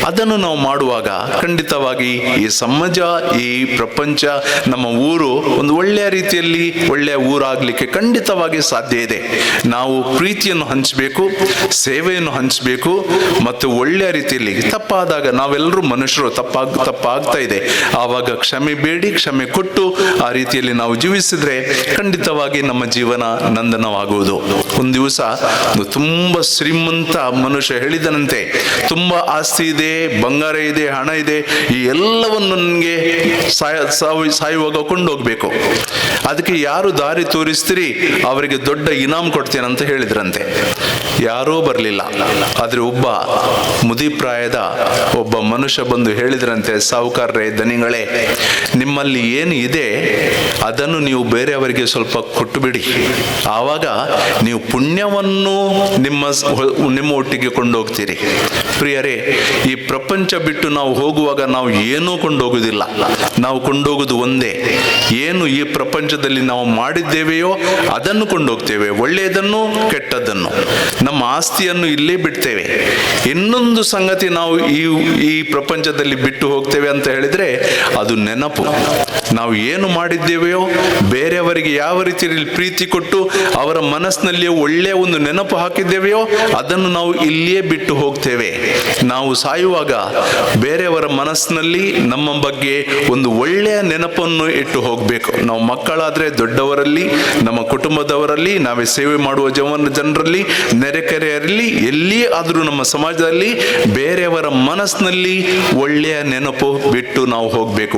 ಅದನ್ನು ನಾವು ಮಾಡುವಾಗ ಖಂಡಿತವಾಗಿ ಈ ಸಮಾಜ, ಈ ಪ್ರಪಂಚ, ನಮ್ಮ ಊರು ಒಂದು ಒಳ್ಳೆಯ ರೀತಿಯಲ್ಲಿ ಒಳ್ಳೆಯ ಊರಾಗಲಿಕ್ಕೆ ಖಂಡಿತವಾಗಿ ಸಾಧ್ಯ ಇದೆ. ನಾವು ಪ್ರೀತಿಯನ್ನು ಹಂಚಬೇಕು, ಸೇವೆಯನ್ನು ಹಂಚಬೇಕು ಮತ್ತು ಒಳ್ಳೆಯ ರೀತಿಯಲ್ಲಿ ತಪ್ಪಾದಾಗ, ನಾವೆಲ್ಲರೂ ಮನುಷ್ಯರು, ತಪ್ಪಾಗ್ತಾ ಇದೆ, ಆವಾಗ ಕ್ಷಮೆ ಬೇಡಿ, ಕ್ಷಮೆ ಕೊಟ್ಟು ಆ ರೀತಿಯಲ್ಲಿ ನಾವು ಜೀವಿಸಿದ್ರೆ ಖಂಡಿತವಾಗಿ ನಮ್ಮ ಜೀವನ ನಂದನವಾಗುವುದು. ಒಂದು ದಿವಸ ತುಂಬ ಶ್ರೀಮಂತ ಮನುಷ್ಯ ಹೇಳಿದನಂತೆ, ತುಂಬ ಆಸ್ತಿ ಇದೆ, ಬಂಗಾರ ಇದೆ, ಹಣ ಇದೆ, ಈ ಎಲ್ಲವನ್ನು ನನಗೆ ಸಾಯುವಾಗ ಕೊಂಡೋಗ್ಬೇಕು, ಅದಕ್ಕೆ ಯಾರು ದಾರಿ ತೋರಿಸ್ತೀರಿ ಅವರಿಗೆ ದೊಡ್ಡ ಇನಾಮ್ ಕೊಡ್ತೇನೆ ಅಂತ ಹೇಳಿದ್ರಂತೆ. ಯಾರೂ ಬರಲಿಲ್ಲ. ಆದರೆ ಒಬ್ಬ ಮುದಿಪ್ರಾಯದ ಒಬ್ಬ ಮನುಷ್ಯ ಬಂದು ಹೇಳಿದ್ರಂತೆ, ಸಾಹುಕಾರರೇ, ಧನಿಗಳೇ, ನಿಮ್ಮಲ್ಲಿ ಏನು ಇದೆ ಅದನ್ನು ನೀವು ಬೇರೆಯವರಿಗೆ ಸ್ವಲ್ಪ ಕೊಟ್ಟು ಬಿಡಿ, ಆವಾಗ ನೀವು ಪುಣ್ಯವನ್ನು ನಿಮ್ಮ ಒಟ್ಟಿಗೆ ಕೊಂಡೋಗ್ತೀರಿ. ಪ್ರಿಯರೇ, ಈ ಪ್ರಪಂಚ ಬಿಟ್ಟು ನಾವು ಹೋಗುವಾಗ ನಾವು ಏನೂ ಕೊಂಡೋಗುವುದಿಲ್ಲ. ನಾವು ಕೊಂಡೋಗುವುದು ಒಂದೇ, ಏನು ಈ ಪ್ರಪಂಚದಲ್ಲಿ ನಾವು ಮಾಡಿದ್ದೇವೆಯೋ ಅದನ್ನು ಕೊಂಡೋಗ್ತೇವೆ, ಒಳ್ಳೆಯದನ್ನು ಕೆಟ್ಟದ್ದನ್ನು. ನಮ್ಮ ಆಸ್ತಿಯನ್ನು ಇಲ್ಲೇ ಬಿಡ್ತೇವೆ. ಇನ್ನೊಂದು ಸಂಗತಿ ನಾವು ಈ ಪ್ರಪಂಚದಲ್ಲಿ ಬಿಟ್ಟು ಹೋಗ್ತೇವೆ ಅಂತ ಹೇಳಿದರೆ ಅದು ನೆನಪು. ನಾವು ಏನು ಮಾಡಿದ್ದೇವೆಯೋ, ಬೇರೆಯವರಿಗೆ ಯಾವ ರೀತಿಯಲ್ಲಿ ಪ್ರೀತಿ ಕೊಟ್ಟು ಅವರ ಮನಸ್ಸಿನಲ್ಲಿಯೇ ಒಳ್ಳೆಯ ಒಂದು ನೆನಪು ಹಾಕಿದ್ದೇವೆಯೋ ಅದನ್ನು ನಾವು ಇಲ್ಲಿಯೇ ಬಿಟ್ಟು ಹೋಗ್ತೇವೆ. ನಾವು ಸಾಯುವಾಗ ಬೇರೆಯವರ ಮನಸ್ಸಿನಲ್ಲಿ ನಮ್ಮ ಬಗ್ಗೆ ಒಂದು ಒಳ್ಳೆಯ ನೆನಪನ್ನು ಇಟ್ಟು ಹೋಗಬೇಕು. ನಾವು ಮಕ್ಕಳಾದರೆ ದೊಡ್ಡವರಲ್ಲಿ, ನಮ್ಮ ಕುಟುಂಬದವರಲ್ಲಿ, ನಾವೇ ಸೇವೆ ಮಾಡುವ ಜನರಲ್ಲಿ, ನೆರೆಕೆರೆಯರಲ್ಲಿ, ಎಲ್ಲಿ ಆದರೂ ನಮ್ಮ ಸಮಾಜದಲ್ಲಿ ಬೇರೆಯವರ ಮನಸ್ಸಿನಲ್ಲಿ ಒಳ್ಳೆಯ ನೆನಪು ಬಿಟ್ಟು ನಾವು ಹೋಗಬೇಕು.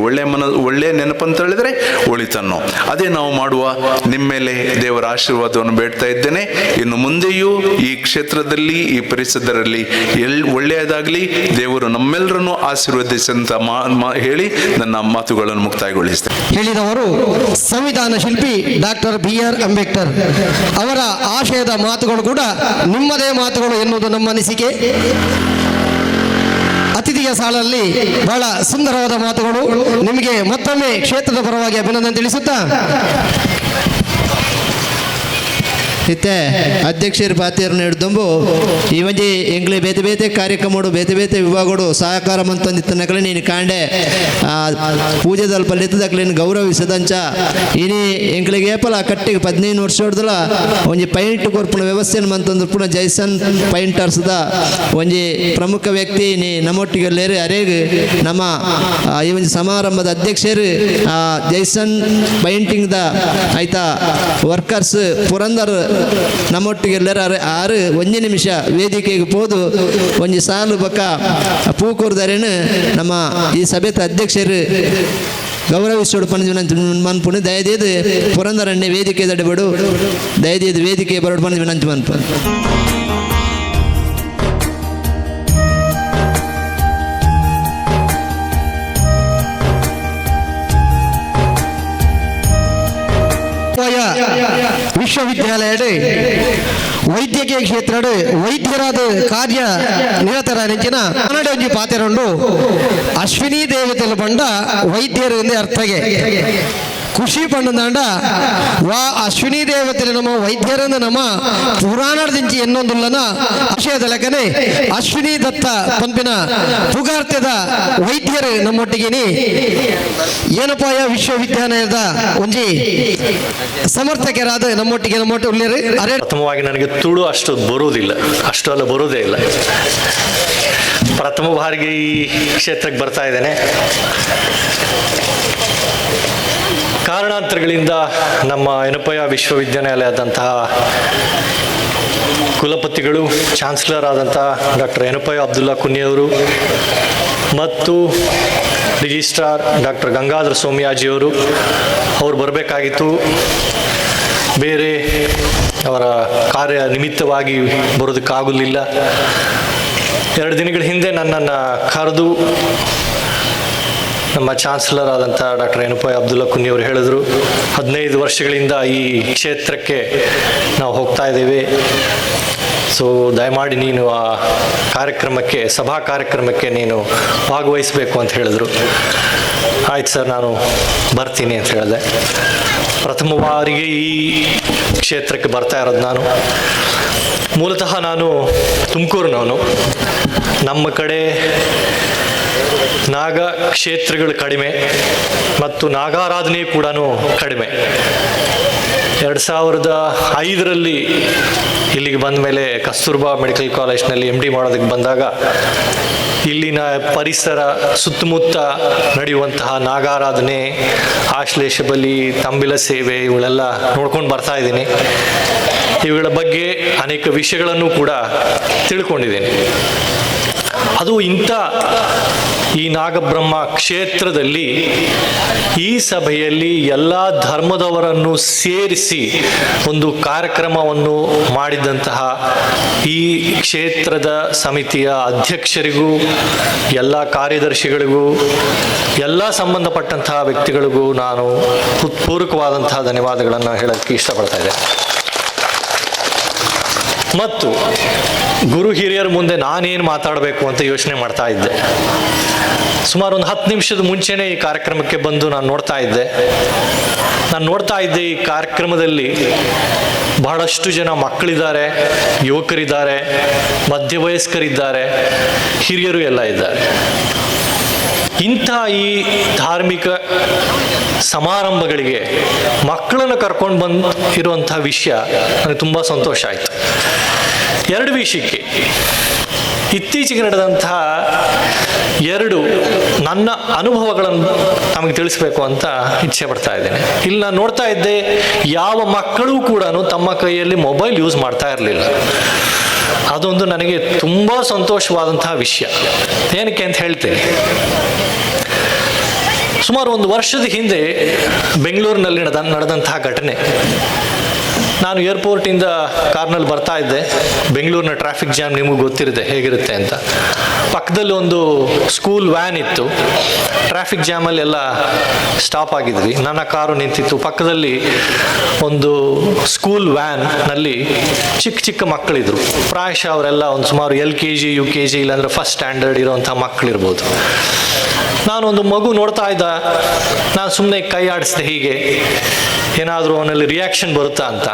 ಒಳ್ಳೆಯ ನೆನಪು ಅಂತ ಹೇಳಿದ್ರೆ ಒಳಿತನ್ನು. ಅದೇ ನಾವು ಮಾಡುವ. ನಿಮ್ಮ ಮೇಲೆ ದೇವರ ಆಶೀರ್ವಾದವನ್ನು ಬೇಡ್ತಾ ಇದ್ದೇನೆ. ಇನ್ನು ಮುಂದೆಯೂ ಈ ಕ್ಷೇತ್ರದಲ್ಲಿ, ಈ ಪರಿಸರದಲ್ಲಿ ಒಳ್ಳೆಯದಾಗಲಿ, ದೇವರು ನಮ್ಮೆಲ್ಲರನ್ನು ಆಶೀರ್ವದಿಸಂತ ಹೇಳಿ ನನ್ನ ಮಾತುಗಳನ್ನು ಮುಕ್ತಾಯಗೊಳಿಸ್ತೇನೆ. ಹೇಳಿದವರು ಸಂವಿಧಾನ ಶಿಲ್ಪಿ ಡಾಕ್ಟರ್ ಬಿ.ಆರ್. ಅಂಬೇಡ್ಕರ್ ಅವರ ಆಶಯದ ಮಾತುಗಳು ಕೂಡ ನಿಮ್ಮದೇ ಮಾತುಗಳು ಎನ್ನುವುದು ನಮ್ಮ ಅನಿಸಿಕೆ. ಅತಿಥಿಯ ಸಾಲಲ್ಲಿ ಬಹಳ ಸುಂದರವಾದ ಮಾತುಗಳು. ನಿಮಗೆ ಮತ್ತೊಮ್ಮೆ ಕ್ಷೇತ್ರದ ಪರವಾಗಿ ಅಭಿನಂದನೆ ತಿಳಿಸುತ್ತಾ ಇತ್ತೆ ಅಧ್ಯಕ್ಷರು ಪಾತಿಯರನ್ನು ಹಿಡ್ದೊಂಬು ಈ ಒಂಜಿ ಎಂಗ್ಲಿ ಬೇತೆ ಬೇತೆ ಕಾರ್ಯಕ್ರಮಡು ಬೇತೆ ಬೇತೆ ವಿಭಾಗಡು ಸಹಕಾರ ಮಂತೊಂದಿತ್ತನಕಲೆ ನೀನು ಕಾಂಡೆ ಪೂಜೆದಲ್ಪ ಲೆತ್ತದಕ್ಲೇನು ಗೌರವಿಸದಂಚ ಇನಿ ಎಂಕ್ಲಿಗೆ ಏಪಲ ಕಟ್ಟಿಗೆ 15 ವರ್ಷ ಹೊಡ್ದಲ ಒಂಜಿ ಪೈಂಟ್ ಕೊರ್ಪುನ ವ್ಯವಸ್ಥೆಯನ್ನು ಮಂತೊಂದು ಪುನಃ ಜೈಸನ್ ಪೈಂಟರ್ಸ್ದ ಒಂಜಿ ಪ್ರಮುಖ ವ್ಯಕ್ತಿ ನೀ ನಮ್ಮೊಟ್ಟಿಗೆ ಲೇರು ಅರೇಗ್ ನಮ್ಮ ಈ ಒಂಜಿ ಸಮಾರಂಭದ ಅಧ್ಯಕ್ಷರು ಜೈಸನ್ ಪೈಂಟಿಂಗ್ದ ಆಯ್ತಾ ವರ್ಕರ್ಸ್ ಪುರಂದರ್ ನಮ್ಮೊಟ್ಟಿಗೆ ಎಲ್ಲರ ಆರು ಒಂಜಿ ನಿಮಿಷ ವೇದಿಕೆಗೆ ಪೋದು ಒಂಜಿ ಸಾಲು ಬಕ್ಕ ಪೂಕೂರ್ದರೇನು ನಮ್ಮ ಈ ಸಭೆತ ಅಧ್ಯಕ್ಷರು ಗೌರವಿಸೋಡು ಪಂಜು ಮನ್ಪುಣಿ ದಯದೀದು ಪುರಂದರಣ್ಣೆ ವೇದಿಕೆ ದಡಬಡು ದಯದೀದು ವೇದಿಕೆ ಬರೋಡು ಪಂಜು ನಂಚು ಮನ್ಪು. ವಿಶ್ವವಿದ್ಯಾಲಯದ ವೈದ್ಯಕೀಯ ಕ್ಷೇತ್ರದ ವೈದ್ಯರಾದ ಕಾರ್ಯ ನಿರತರ ನೆಂಚಿನ ಕನ್ನಡ ಒಂಜಿ ಪಾತೆರುಂಡು ಅಶ್ವಿನಿ ದೇವತೆಲು ಬಂಡ ವೈದ್ಯರು ಎಂದೇ ಅರ್ಥಗೆ ಖುಷಿ ಪಂಡಂದಾಂಡ ವಾ ಅಶ್ವಿನಿ ದೇವತೆಲು ನಮ್ಮ ವೈದ್ಯರಂದ ನಮ್ಮ ಪುರಾಣದಿಂಚಿ ಎನ್ನೊಂದುಲ್ಲನ ಆಶಯದ ಲೆಕ್ಕನೆ ಅಶ್ವಿನಿ ದತ್ತ ಪಂಪಿನ ಪುಗಾರ್ತೆದ ವೈದ್ಯರು ನಮ್ಮೊಟ್ಟಿಗೆ ಏನಪಾಯ ವಿಶ್ವವಿದ್ಯಾಲಯದ ಒಂಜಿ ಸಮರ್ಥಕರಾದ ನಮ್ಮೊಟ್ಟಿಗೆ ನಮ್ಮೊಟ್ಟಿಗೆ ಅರೆ ಪ್ರಥಮವಾಗಿ ನನಗೆ ತುಳು ಅಷ್ಟು ಬರುವುದಿಲ್ಲ, ಅಷ್ಟು ಅಲ್ಲ ಬರುವುದೇ ಇಲ್ಲ. ಪ್ರಥಮ ಬಾರಿಗೆ ಈ ಕ್ಷೇತ್ರಕ್ಕೆ ಬರ್ತಾ ಇದ್ದೇನೆ. ಕಾರಣಾಂತರಗಳಿಂದ ನಮ್ಮ ಯೆನಪೋಯ ವಿಶ್ವವಿದ್ಯಾನಿಲಯದಂತಹ ಕುಲಪತಿಗಳು, ಚಾನ್ಸಲರ್ ಆದಂಥ ಡಾಕ್ಟರ್ ಯೆನಪೋಯ ಅಬ್ದುಲ್ಲಾ ಕುನ್ನಿಯವರು ಮತ್ತು ರಿಜಿಸ್ಟ್ರಾರ್ ಡಾಕ್ಟರ್ ಗಂಗಾಧರ ಸೋಮಯಾಜಿಯವರು ಅವರು ಬರಬೇಕಾಗಿತ್ತು. ಬೇರೆ ಅವರ ಕಾರ್ಯ ನಿಮಿತ್ತವಾಗಿ ಬರೋದಕ್ಕಾಗಲಿಲ್ಲ. 2 ದಿನಗಳ ಹಿಂದೆ ನನ್ನನ್ನು ಕರೆದು ನಮ್ಮ ಚಾನ್ಸಲರ್ ಆದಂಥ ಡಾಕ್ಟರ್ ಯೆನಪೋಯ ಅಬ್ದುಲ್ಲಾ ಕುನ್ನಿಯವರು ಹೇಳಿದರು, 15 ವರ್ಷಗಳಿಂದ ಈ ಕ್ಷೇತ್ರಕ್ಕೆ ನಾವು ಹೋಗ್ತಾ ಇದ್ದೇವೆ, ಸೊ ದಯಮಾಡಿ ನೀನು ಆ ಕಾರ್ಯಕ್ರಮಕ್ಕೆ, ಸಭಾ ಕಾರ್ಯಕ್ರಮಕ್ಕೆ ನೀನು ಭಾಗವಹಿಸಬೇಕು ಅಂತ ಹೇಳಿದರು. ಆಯ್ತು ಸರ್, ನಾನು ಬರ್ತೀನಿ ಅಂತ ಹೇಳಿದೆ. ಪ್ರಥಮ ಬಾರಿಗೆ ಈ ಕ್ಷೇತ್ರಕ್ಕೆ ಬರ್ತಾ ಇರೋದು ನಾನು. ಮೂಲತಃ ನಾನು ತುಮಕೂರಿನವನು. ನಮ್ಮ ಕಡೆ ನಾಗ ಕ್ಷೇತ್ರಗಳು ಕಡಿಮೆ ಮತ್ತು ನಾಗಾರಾಧನೆ ಕೂಡ ಕಡಿಮೆ. 2005ರಲ್ಲಿ ಇಲ್ಲಿಗೆ ಬಂದ ಮೇಲೆ ಕಸ್ತೂರ್ಬಾ ಮೆಡಿಕಲ್ ಕಾಲೇಜ್ನಲ್ಲಿ MD ಮಾಡೋದಕ್ಕೆ ಬಂದಾಗ ಇಲ್ಲಿನ ಪರಿಸರ ಸುತ್ತಮುತ್ತ ನಡೆಯುವಂತಹ ನಾಗಾರಾಧನೆ, ಆಶ್ಲೇಷ ಬಲಿ, ತಂಬಿಲ ಸೇವೆ ಇವುಗಳೆಲ್ಲ ನೋಡ್ಕೊಂಡು ಬರ್ತಾ ಇದ್ದೀನಿ. ಇವುಗಳ ಬಗ್ಗೆ ಅನೇಕ ವಿಷಯಗಳನ್ನು ಕೂಡ ತಿಳ್ಕೊಂಡಿದ್ದೇನೆ. ಅದು ಇಂಥ ಈ ನಾಗಬ್ರಹ್ಮ ಕ್ಷೇತ್ರದಲ್ಲಿ ಈ ಸಭೆಯಲ್ಲಿ ಎಲ್ಲ ಧರ್ಮದವರನ್ನು ಸೇರಿಸಿ ಒಂದು ಕಾರ್ಯಕ್ರಮವನ್ನು ಮಾಡಿದಂತಹ ಈ ಕ್ಷೇತ್ರದ ಸಮಿತಿಯ ಅಧ್ಯಕ್ಷರಿಗೂ, ಎಲ್ಲ ಕಾರ್ಯದರ್ಶಿಗಳಿಗೂ, ಎಲ್ಲ ಸಂಬಂಧಪಟ್ಟಂತಹ ವ್ಯಕ್ತಿಗಳಿಗೂ ನಾನು ಹೃತ್ಪೂರ್ವಕವಾದಂತಹ ಧನ್ಯವಾದಗಳನ್ನು ಹೇಳೋಕ್ಕೆ ಇಷ್ಟಪಡ್ತಾ ಇದ್ದೇನೆ. ಮತ್ತು ಗುರು ಹಿರಿಯರ ಮುಂದೆ ನಾನೇನು ಮಾತಾಡಬೇಕು ಅಂತ ಯೋಚನೆ ಮಾಡ್ತಾ ಇದ್ದೆ. ಸುಮಾರು ಒಂದು 10 ನಿಮಿಷದ ಮುಂಚೆನೇ ಈ ಕಾರ್ಯಕ್ರಮಕ್ಕೆ ಬಂದು ನಾನು ನೋಡ್ತಾ ಇದ್ದೆ. ಈ ಕಾರ್ಯಕ್ರಮದಲ್ಲಿ ಬಹಳಷ್ಟು ಜನ ಮಕ್ಕಳಿದ್ದಾರೆ, ಯುವಕರಿದ್ದಾರೆ, ಮಧ್ಯವಯಸ್ಕರಿದ್ದಾರೆ, ಹಿರಿಯರು ಎಲ್ಲ ಇದ್ದಾರೆ. ಇಂಥ ಈ ಧಾರ್ಮಿಕ ಸಮಾರಂಭಗಳಿಗೆ ಮಕ್ಕಳನ್ನು ಕರ್ಕೊಂಡು ಬಂದು ಇರುವಂಥ ವಿಷಯ ನನಗೆ ತುಂಬ ಸಂತೋಷ ಆಯಿತು. 2 ವಿಷಯಕ್ಕೆ ಇತ್ತೀಚೆಗೆ ನಡೆದಂತಹ 2 ನನ್ನ ಅನುಭವಗಳನ್ನು ತಮಗೆ ತಿಳಿಸ್ಬೇಕು ಅಂತ ಇಚ್ಛೆ ಪಡ್ತಾ ಇದ್ದೇನೆ. ಇಲ್ಲಿ ನಾನು ನೋಡ್ತಾ ಇದ್ದೆ, ಯಾವ ಮಕ್ಕಳು ಕೂಡ ತಮ್ಮ ಕೈಯಲ್ಲಿ ಮೊಬೈಲ್ ಯೂಸ್ ಮಾಡ್ತಾ ಇರಲಿಲ್ಲ. ಅದೊಂದು ನನಗೆ ತುಂಬ ಸಂತೋಷವಾದಂತಹ ವಿಷಯ. ಏನಕ್ಕೆ ಅಂತ ಹೇಳ್ತೇನೆ. ಸುಮಾರು 1 ವರ್ಷದ ಹಿಂದೆ ಬೆಂಗಳೂರಿನಲ್ಲಿ ನಡೆದಂತಹ ಘಟನೆ. ನಾನು ಏರ್ಪೋರ್ಟಿಂದ ಕಾರ್ನಲ್ಲಿ ಬರ್ತಾ ಇದ್ದೆ. ಬೆಂಗಳೂರಿನ ಟ್ರಾಫಿಕ್ ಜಾಮ್ ನಿಮಗೂ ಗೊತ್ತಿರುತ್ತೆ ಹೇಗಿರುತ್ತೆ ಅಂತ. ಪಕ್ಕದಲ್ಲಿ ಒಂದು ಸ್ಕೂಲ್ ವ್ಯಾನ್ ಇತ್ತು. ಟ್ರಾಫಿಕ್ ಜಾಮಲ್ಲಿ ಎಲ್ಲ ಸ್ಟಾಪ್ ಆಗಿದ್ವಿ. ನನ್ನ ಕಾರು ನಿಂತಿತ್ತು. ಪಕ್ಕದಲ್ಲಿ ಒಂದು ಸ್ಕೂಲ್ ವ್ಯಾನ್ನಲ್ಲಿ ಚಿಕ್ಕ ಚಿಕ್ಕ ಮಕ್ಕಳಿದ್ರು. ಪ್ರಾಯಶಃ ಅವರೆಲ್ಲ ಒಂದು ಸುಮಾರು LKG, UKG ಇಲ್ಲಾಂದರೆ ಫಸ್ಟ್ ಸ್ಟ್ಯಾಂಡರ್ಡ್ ಇರೋವಂಥ ಮಕ್ಕಳಿರ್ಬೋದು. ನಾನೊಂದು ಮಗು ನೋಡ್ತಾ ಇದ್ದ. ನಾನು ಸುಮ್ಮನೆ ಕೈ ಆಡಿಸಿದೆ ಹೀಗೆ, ಏನಾದರೂ ಅವನಲ್ಲಿ ರಿಯಾಕ್ಷನ್ ಬರುತ್ತಾ ಅಂತ.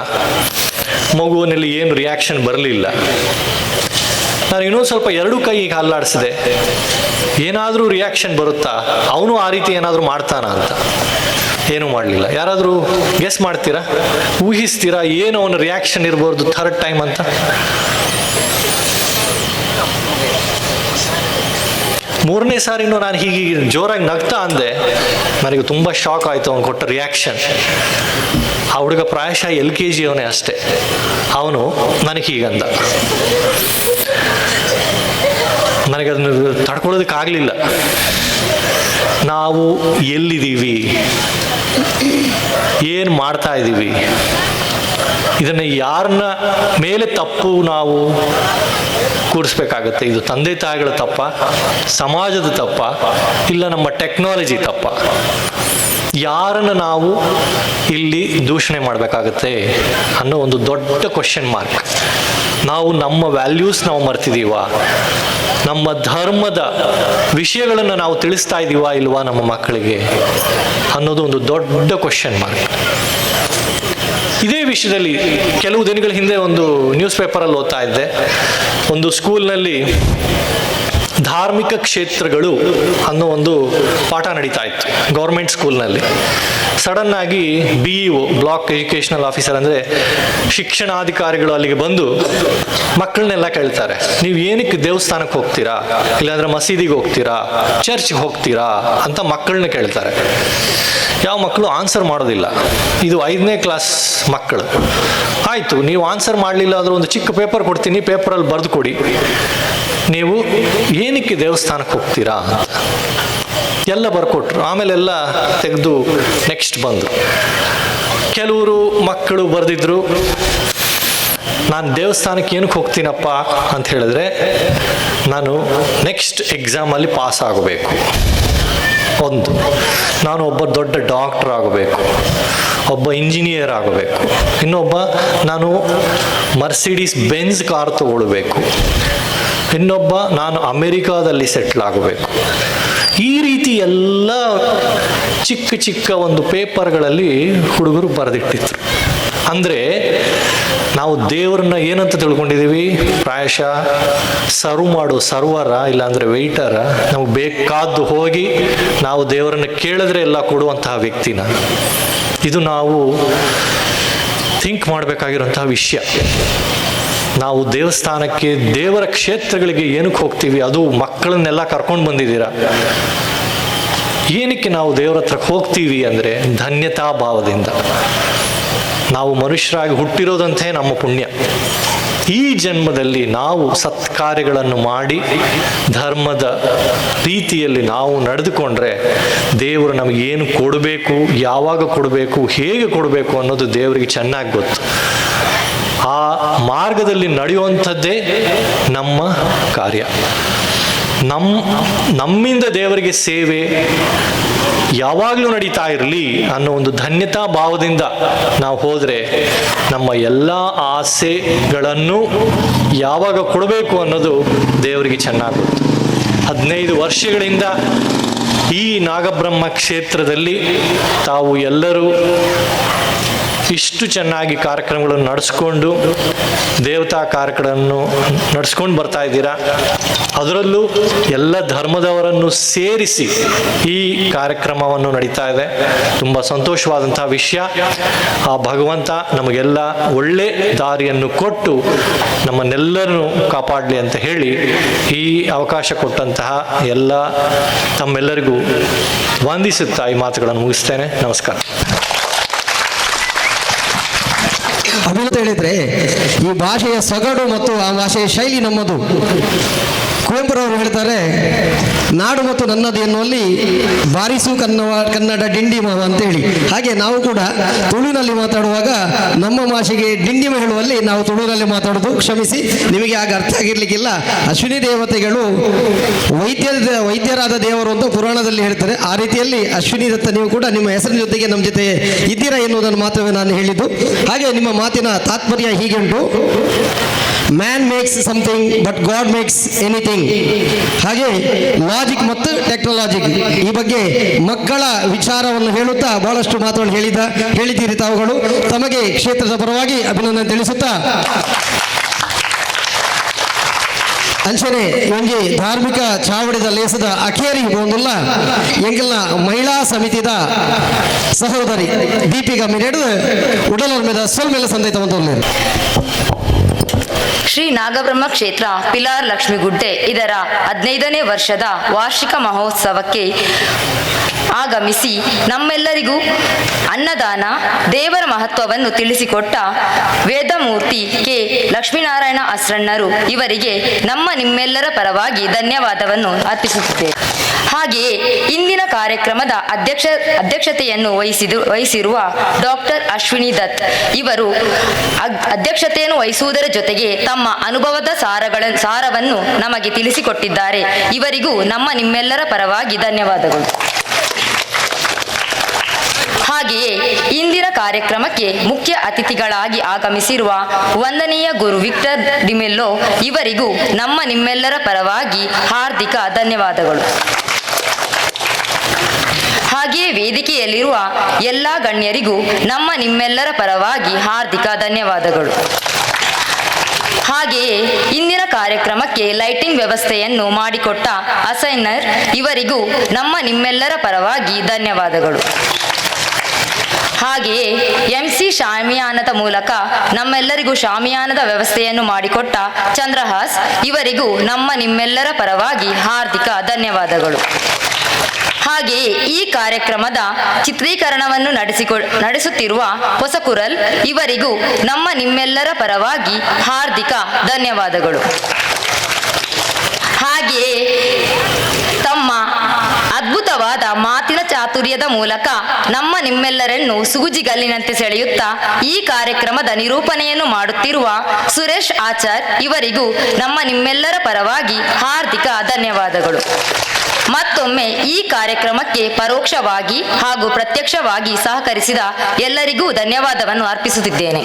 ಮಗುವಿನಲ್ಲಿ ಏನು ರಿಯಾಕ್ಷನ್ ಬರಲಿಲ್ಲ. ನಾನು ಇನ್ನೊಂದು ಸ್ವಲ್ಪ 2 ಕೈ ಈಗ ಅಲ್ಲಾಡಿಸಿದೆ, ಏನಾದರೂ ರಿಯಾಕ್ಷನ್ ಬರುತ್ತಾ, ಅವನು ಆ ರೀತಿ ಏನಾದರೂ ಮಾಡ್ತಾನ ಅಂತ. ಏನೂ ಮಾಡಲಿಲ್ಲ. ಯಾರಾದರೂ ಗೆಸ್ ಮಾಡ್ತೀರಾ, ಊಹಿಸ್ತೀರಾ ಏನು ಅವನ ರಿಯಾಕ್ಷನ್ ಇರ್ಬೋದು ಥರ್ಡ್ ಟೈಮ್ ಅಂತ? 3ನೇ ಸಾರಿನೂ ನಾನು ಹೀಗೆ ಜೋರಾಗಿ ನಗ್ತಾ ಅಂದೆ. ನನಗೆ ತುಂಬ ಶಾಕ್ ಆಯಿತು ಅವನು ಕೊಟ್ಟ ರಿಯಾಕ್ಷನ್. ಆ ಹುಡುಗ ಪ್ರಾಯಶಃ LKG ಅವನೇ ಅಷ್ಟೇ. ಅವನು ನನಗೆ ಹೀಗಂದ. ನನಗದನ್ನು ತಡ್ಕೊಳ್ಳೋದಕ್ಕಾಗಲಿಲ್ಲ. ನಾವು ಎಲ್ಲಿದ್ದೀವಿ, ಏನು ಮಾಡ್ತಾ ಇದ್ದೀವಿ, ಇದನ್ನು ಯಾರನ್ನ ಮೇಲೆ ತಪ್ಪು ನಾವು ಕೂರಿಸ್ಬೇಕಾಗತ್ತೆ? ಇದು ತಂದೆ ತಾಯಿಗಳ ತಪ್ಪ, ಸಮಾಜದ ತಪ್ಪ, ಇಲ್ಲ ನಮ್ಮ ಟೆಕ್ನಾಲಜಿ ತಪ್ಪ? ಯಾರನ್ನು ನಾವು ಇಲ್ಲಿ ದೂಷಣೆ ಮಾಡಬೇಕಾಗತ್ತೆ ಅನ್ನೋ ಒಂದು ದೊಡ್ಡ ಕ್ವಶನ್ ಮಾರ್ಕ್. ನಾವು ನಮ್ಮ ವ್ಯಾಲ್ಯೂಸ್ ನಾವು ಮರ್ತಿದ್ದೀವಾ? ನಮ್ಮ ಧರ್ಮದ ವಿಷಯಗಳನ್ನು ನಾವು ತಿಳಿಸ್ತಾ ಇದ್ದೀವಾ ಇಲ್ವಾ ನಮ್ಮ ಮಕ್ಕಳಿಗೆ ಅನ್ನೋದು ಒಂದು ದೊಡ್ಡ ಕ್ವಶನ್ ಮಾರ್ಕ್. ಇದೇ ವಿಷಯದಲ್ಲಿ ಕೆಲವು ದಿನಗಳ ಹಿಂದೆ ಒಂದು ನ್ಯೂಸ್ ಪೇಪರಲ್ಲಿ ಓದ್ತಾ ಇದ್ದೆ. ಒಂದು ಸ್ಕೂಲ್ನಲ್ಲಿ ಧಾರ್ಮಿಕ ಕ್ಷೇತ್ರಗಳು ಅನ್ನೋ ಒಂದು ಪಾಠ ನಡೀತಾ ಇತ್ತು ಗೌರ್ಮೆಂಟ್ ಸ್ಕೂಲ್ನಲ್ಲಿ. ಸಡನ್ನಾಗಿ BEO, block educational officer, ಅಂದರೆ ಶಿಕ್ಷಣಾಧಿಕಾರಿಗಳು ಅಲ್ಲಿಗೆ ಬಂದು ಮಕ್ಕಳನ್ನೆಲ್ಲ ಕೇಳ್ತಾರೆ, ನೀವು ಏನಕ್ಕೆ ದೇವಸ್ಥಾನಕ್ಕೆ ಹೋಗ್ತೀರಾ, ಇಲ್ಲಾಂದರೆ ಮಸೀದಿಗೆ ಹೋಗ್ತೀರಾ, ಚರ್ಚ್ಗೆ ಹೋಗ್ತೀರಾ ಅಂತ ಮಕ್ಕಳನ್ನ ಕೇಳ್ತಾರೆ. ಯಾವ ಮಕ್ಕಳು ಆನ್ಸರ್ ಮಾಡೋದಿಲ್ಲ. ಇದು 5ನೇ ಕ್ಲಾಸ್ ಮಕ್ಕಳು. ಆಯಿತು, ನೀವು ಆನ್ಸರ್ ಮಾಡಲಿಲ್ಲ ಅಂದರೆ ಒಂದು ಚಿಕ್ಕ ಪೇಪರ್ ಕೊಡ್ತೀನಿ, ಪೇಪರಲ್ಲಿ ಬರೆದು ಕೊಡಿ, ನೀವು ಏನಕ್ಕೆ ದೇವಸ್ಥಾನಕ್ಕೆ ಹೋಗ್ತೀರಾ ಅಂತ. ಎಲ್ಲ ಬರ್ಕೊಟ್ರು. ಆಮೇಲೆಲ್ಲ ತೆಗೆದು ನೆಕ್ಸ್ಟ್ ಬಂದರು. ಕೆಲವರು ಮಕ್ಕಳು ಬರೆದಿದ್ರು, ನಾನು ದೇವಸ್ಥಾನಕ್ಕೆ ಏನಕ್ಕೆ ಹೋಗ್ತೀನಪ್ಪ ಅಂತ ಹೇಳಿದ್ರೆ ನಾನು ನೆಕ್ಸ್ಟ್ ಎಕ್ಸಾಮಲ್ಲಿ ಪಾಸ್ ಆಗಬೇಕು, ಒಂದು ನಾನು ಒಬ್ಬ ದೊಡ್ಡ ಡಾಕ್ಟರ್ ಆಗಬೇಕು, ಒಬ್ಬ ಇಂಜಿನಿಯರ್ ಆಗಬೇಕು, ಇನ್ನೊಬ್ಬ ನಾನು Mercedes Benz car ತಗೊಳ್ಬೇಕು, ಇನ್ನೊಬ್ಬ ನಾನು ಅಮೆರಿಕಾದಲ್ಲಿ ಸೆಟ್ಲ್ ಆಗಬೇಕು. ಈ ರೀತಿ ಎಲ್ಲ ಚಿಕ್ಕ ಚಿಕ್ಕ ಒಂದು ಪೇಪರ್ಗಳಲ್ಲಿ ಹುಡುಗರು ಬರೆದಿಟ್ಟಿದ್ರು. ಅಂದರೆ ನಾವು ದೇವರನ್ನ ಏನಂತ ತಿಳ್ಕೊಂಡಿದ್ದೀವಿ? ಪ್ರಾಯಶಃ ಸರ್ವ್ ಮಾಡೋ ಸರ್ವರ, ಇಲ್ಲಾಂದರೆ ವೆಯ್ಟರ, ನಮಗೆ ಬೇಕಾದ್ದು ಹೋಗಿ ನಾವು ದೇವರನ್ನು ಕೇಳಿದ್ರೆ ಎಲ್ಲ ಕೊಡುವಂತಹ ವ್ಯಕ್ತಿನ. ಇದು ನಾವು ಥಿಂಕ್ ಮಾಡಬೇಕಾಗಿರುವಂತಹ ವಿಷಯ. ನಾವು ದೇವಸ್ಥಾನಕ್ಕೆ, ದೇವರ ಕ್ಷೇತ್ರಗಳಿಗೆ ಏನಕ್ಕೆ ಹೋಗ್ತೀವಿ? ಅದು ಮಕ್ಕಳನ್ನೆಲ್ಲ ಕರ್ಕೊಂಡು ಬಂದಿದ್ದೀರಾ. ಏನಕ್ಕೆ ನಾವು ದೇವರ ಹತ್ರಕ್ಕೆ ಹೋಗ್ತೀವಿ ಅಂದರೆ ಧನ್ಯತಾ ಭಾವದಿಂದ. ನಾವು ಮನುಷ್ಯರಾಗಿ ಹುಟ್ಟಿರೋದಂತೆ ನಮ್ಮ ಪುಣ್ಯ. ಈ ಜನ್ಮದಲ್ಲಿ ನಾವು ಸತ್ಕಾರ್ಯಗಳನ್ನು ಮಾಡಿ ಧರ್ಮದ ರೀತಿಯಲ್ಲಿ ನಾವು ನಡೆದುಕೊಂಡ್ರೆ ದೇವರು ನಮಗೇನು ಕೊಡಬೇಕು, ಯಾವಾಗ ಕೊಡಬೇಕು, ಹೇಗೆ ಕೊಡಬೇಕು ಅನ್ನೋದು ದೇವರಿಗೆ ಚೆನ್ನಾಗಿ ಗೊತ್ತು. ಆ ಮಾರ್ಗದಲ್ಲಿ ನಡೆಯುವಂಥದ್ದೇ ನಮ್ಮ ಕಾರ್ಯ. ನಮ್ಮಿಂದ ದೇವರಿಗೆ ಸೇವೆ ಯಾವಾಗಲೂ ನಡೀತಾ ಇರಲಿ ಅನ್ನೋ ಒಂದು ಧನ್ಯತಾ ಭಾವದಿಂದ ನಾವು ಹೋದರೆ ನಮ್ಮ ಎಲ್ಲ ಆಸೆಗಳನ್ನು ಯಾವಾಗ ಕೊಡಬೇಕು ಅನ್ನೋದು ದೇವರಿಗೆ ಚೆನ್ನಾಗಿ ಗೊತ್ತು. 15 ವರ್ಷಗಳಿಂದ ಈ ನಾಗಬ್ರಹ್ಮ ಕ್ಷೇತ್ರದಲ್ಲಿ ತಾವು ಎಲ್ಲರೂ ಇಷ್ಟು ಚೆನ್ನಾಗಿ ಕಾರ್ಯಕ್ರಮಗಳನ್ನು ನಡೆಸ್ಕೊಂಡು ದೇವತಾ ಕಾರ್ಯಕ್ರಮವನ್ನು ನಡೆಸ್ಕೊಂಡು ಬರ್ತಾ ಇದ್ದೀರಾ. ಅದರಲ್ಲೂ ಎಲ್ಲ ಧರ್ಮದವರನ್ನು ಸೇರಿಸಿ ಈ ಕಾರ್ಯಕ್ರಮವನ್ನು ನಡೀತಾ ಇದೆ. ತುಂಬ ಸಂತೋಷವಾದಂಥ ವಿಷಯ. ಆ ಭಗವಂತ ನಮಗೆಲ್ಲ ಒಳ್ಳೆ ದಾರಿಯನ್ನು ಕೊಟ್ಟು ನಮ್ಮನ್ನೆಲ್ಲರನ್ನು ಕಾಪಾಡಲಿ ಅಂತ ಹೇಳಿ ಈ ಅವಕಾಶ ಕೊಟ್ಟಂತಹ ಎಲ್ಲ ತಮ್ಮೆಲ್ಲರಿಗೂ ವಂದಿಸುತ್ತಾ ಈ ಮಾತುಗಳನ್ನು ಮುಗಿಸ್ತೇನೆ. ನಮಸ್ಕಾರ. ಅಭಿನಂದ ಹೇಳಿದ್ರೆ ಈ ಭಾಷೆಯ ಸೊಗಡು ಮತ್ತು ಆ ಭಾಷೆಯ ಶೈಲಿ ನಮ್ಮದು. ಕುವೆಂಪುರವರು ಹೇಳ್ತಾರೆ, ನಾಡು ಮತ್ತು ನನ್ನದು ಎನ್ನುವಲ್ಲಿ ಬಾರಿಸು ಕನ್ನಡ ಡಿಂಡಿಮ ಅಂತೇಳಿ. ಹಾಗೆ ನಾವು ಕೂಡ ತುಳುವಿನಲ್ಲಿ ಮಾತಾಡುವಾಗ ನಮ್ಮ ಭಾಷೆಗೆ ಡಿಂಡಿಮ ಹೇಳುವಲ್ಲಿ ನಾವು ತುಳುವಿನಲ್ಲಿ ಮಾತಾಡೋದು. ಕ್ಷಮಿಸಿ, ನಿಮಗೆ ಆಗ ಅರ್ಥ ಆಗಿರಲಿಕ್ಕಿಲ್ಲ. ಅಶ್ವಿನಿ ದೇವತೆಗಳು ವೈದ್ಯರಾದ ದೇವರು ಅಂತ ಪುರಾಣದಲ್ಲಿ ಹೇಳ್ತಾರೆ. ಆ ರೀತಿಯಲ್ಲಿ ಅಶ್ವಿನಿ ದತ್ತ ನೀವು ಕೂಡ ನಿಮ್ಮ ಹೆಸರಿನ ಜೊತೆಗೆ ನಮ್ಮ ಜೊತೆ ಇದ್ದೀರಾ ಎನ್ನುವುದನ್ನು ಮಾತ್ರವೇ ನಾನು ಹೇಳಿದ್ದು. ಹಾಗೆ ನಿಮ್ಮ ಮಾತಿನ ತಾತ್ಪರ್ಯ ಹೀಗೆ ಉಂಟು, man makes something but God makes anything. ಹಾಗೆ ಲಾಜಿಕ್ ಮತ್ತು ಟೆಕ್ನಾಲಜಿಕ್ ಈ ಬಗ್ಗೆ ಮಕ್ಕಳ ವಿಚಾರವನ್ನು ಹೇಳುತ್ತಾ ಬಹಳಷ್ಟು ಮಾತುಗಳನ್ನು ಹೇಳಿದ್ದೀರಿ ತಾವುಗಳು. ತಮಗೆ ಕ್ಷೇತ್ರದ ಪರವಾಗಿ ಅಭಿನಂದನೆ ತಿಳಿಸುತ್ತಾ, ಅಂಚನೆ ಒಂಜಿ ಧಾರ್ಮಿಕ ಚಾವಡಿದ ಲೇಸದ ಅಖೇರಿ ಒಂದುಲ್ಲ ಎಂಕಲ್ನ ಮಹಿಳಾ ಸಮಿತಿದ ಸಹೋದರಿ ದೀಪಿಕಾ ಮಿರೇಡು ಉಡಲೋರ್ ಸೊಲ್ಮೆಲ್ಲ ಸಂದೈತ ಒಂದು. ಶ್ರೀ ನಾಗಬ್ರಹ್ಮ ಕ್ಷೇತ್ರ ಪಿಲಾರ್ ಲಕ್ಷ್ಮೀಗುಡ್ಡೆ ಇದರ 15ನೇ ವರ್ಷದ ವಾರ್ಷಿಕ ಮಹೋತ್ಸವಕ್ಕೆ ಆಗಮಿಸಿ ನಮ್ಮೆಲ್ಲರಿಗೂ ಅನ್ನದಾನ ದೇವರ ಮಹತ್ವವನ್ನು ತಿಳಿಸಿಕೊಟ್ಟ ವೇದಮೂರ್ತಿ ಕೆ ಲಕ್ಷ್ಮೀನಾರಾಯಣ ಅಸ್ರಣ್ಣರು ಇವರಿಗೆ ನಮ್ಮ ನಿಮ್ಮೆಲ್ಲರ ಪರವಾಗಿ ಧನ್ಯವಾದವನ್ನು ಅರ್ಪಿಸುತ್ತಿದ್ದೇವೆ. ಹಾಗೆಯೇ ಇಂದಿನ ಕಾರ್ಯಕ್ರಮದ ಅಧ್ಯಕ್ಷತೆಯನ್ನು ವಹಿಸಿರುವ ಡಾಕ್ಟರ್ ಅಶ್ವಿನಿ ದತ್ ಇವರು ಅಧ್ಯಕ್ಷತೆಯನ್ನು ವಹಿಸುವುದರ ಜೊತೆಗೆ ತಮ್ಮ ಅನುಭವದ ಸಾರವನ್ನು ನಮಗೆ ತಿಳಿಸಿಕೊಟ್ಟಿದ್ದಾರೆ. ಇವರಿಗೂ ನಮ್ಮ ನಿಮ್ಮೆಲ್ಲರ ಪರವಾಗಿ ಧನ್ಯವಾದಗಳು. ಹಾಗೆಯೇ ಇಂದಿನ ಕಾರ್ಯಕ್ರಮಕ್ಕೆ ಮುಖ್ಯ ಅತಿಥಿಗಳಾಗಿ ಆಗಮಿಸಿರುವ ವಂದನೀಯ ಗುರು ವಿಕ್ಟರ್ ಡಿಮೆಲ್ಲೋ ಇವರಿಗೂ ನಮ್ಮ ನಿಮ್ಮೆಲ್ಲರ ಪರವಾಗಿ ಹಾರ್ದಿಕ ಧನ್ಯವಾದಗಳು. ಹಾಗೆಯೇ ವೇದಿಕೆಯಲ್ಲಿರುವ ಎಲ್ಲ ಗಣ್ಯರಿಗೂ ನಮ್ಮ ನಿಮ್ಮೆಲ್ಲರ ಪರವಾಗಿ ಹಾರ್ದಿಕ ಧನ್ಯವಾದಗಳು. ಹಾಗೆಯೇ ಇಂದಿನ ಕಾರ್ಯಕ್ರಮಕ್ಕೆ ಲೈಟಿಂಗ್ ವ್ಯವಸ್ಥೆಯನ್ನು ಮಾಡಿಕೊಟ್ಟ ಅಸೈನರ್ ಇವರಿಗೂ ನಮ್ಮ ನಿಮ್ಮೆಲ್ಲರ ಪರವಾಗಿ ಧನ್ಯವಾದಗಳು. ಹಾಗೆಯೇ ಎಂಸಿ ಶಾಮಿಯಾನದ ಮೂಲಕ ನಮ್ಮೆಲ್ಲರಿಗೂ ಶಾಮಿಯಾನದ ವ್ಯವಸ್ಥೆಯನ್ನು ಮಾಡಿಕೊಟ್ಟ ಚಂದ್ರಹಾಸ್ ಇವರಿಗೂ ನಮ್ಮ ನಿಮ್ಮೆಲ್ಲರ ಪರವಾಗಿ ಹಾರ್ದಿಕ ಧನ್ಯವಾದಗಳು. ಹಾಗೆಯೇ ಈ ಕಾರ್ಯಕ್ರಮದ ಚಿತ್ರೀಕರಣವನ್ನು ನಡೆಸುತ್ತಿರುವ ಹೊಸಕುರಲ್ ಇವರಿಗೂ ನಮ್ಮ ನಿಮ್ಮೆಲ್ಲರ ಪರವಾಗಿ ಹಾರ್ದಿಕ ಧನ್ಯವಾದಗಳು. ಹಾಗೆಯೇ ತಮ್ಮ ಅದ್ಭುತವಾದ ಮಾತಿನ ಚಾತುರ್ಯದ ಮೂಲಕ ನಮ್ಮ ನಿಮ್ಮೆಲ್ಲರನ್ನು ಸುಗುಜಿಗಲ್ಲಿನಂತೆ ಸೆಳೆಯುತ್ತಾ ಈ ಕಾರ್ಯಕ್ರಮದ ನಿರೂಪಣೆಯನ್ನು ಮಾಡುತ್ತಿರುವ ಸುರೇಶ್ ಆಚಾರ್ ಇವರಿಗೂ ನಮ್ಮ ನಿಮ್ಮೆಲ್ಲರ ಪರವಾಗಿ ಹಾರ್ದಿಕ ಧನ್ಯವಾದಗಳು. ಮತ್ತೊಮ್ಮೆ ಈ ಕಾರ್ಯಕ್ರಮಕ್ಕೆ ಪರೋಕ್ಷವಾಗಿ ಹಾಗೂ ಪ್ರತ್ಯಕ್ಷವಾಗಿ ಸಹಕರಿಸಿದ ಎಲ್ಲರಿಗೂ ಧನ್ಯವಾದವನ್ನು ಅರ್ಪಿಸುತ್ತಿದ್ದೇನೆ.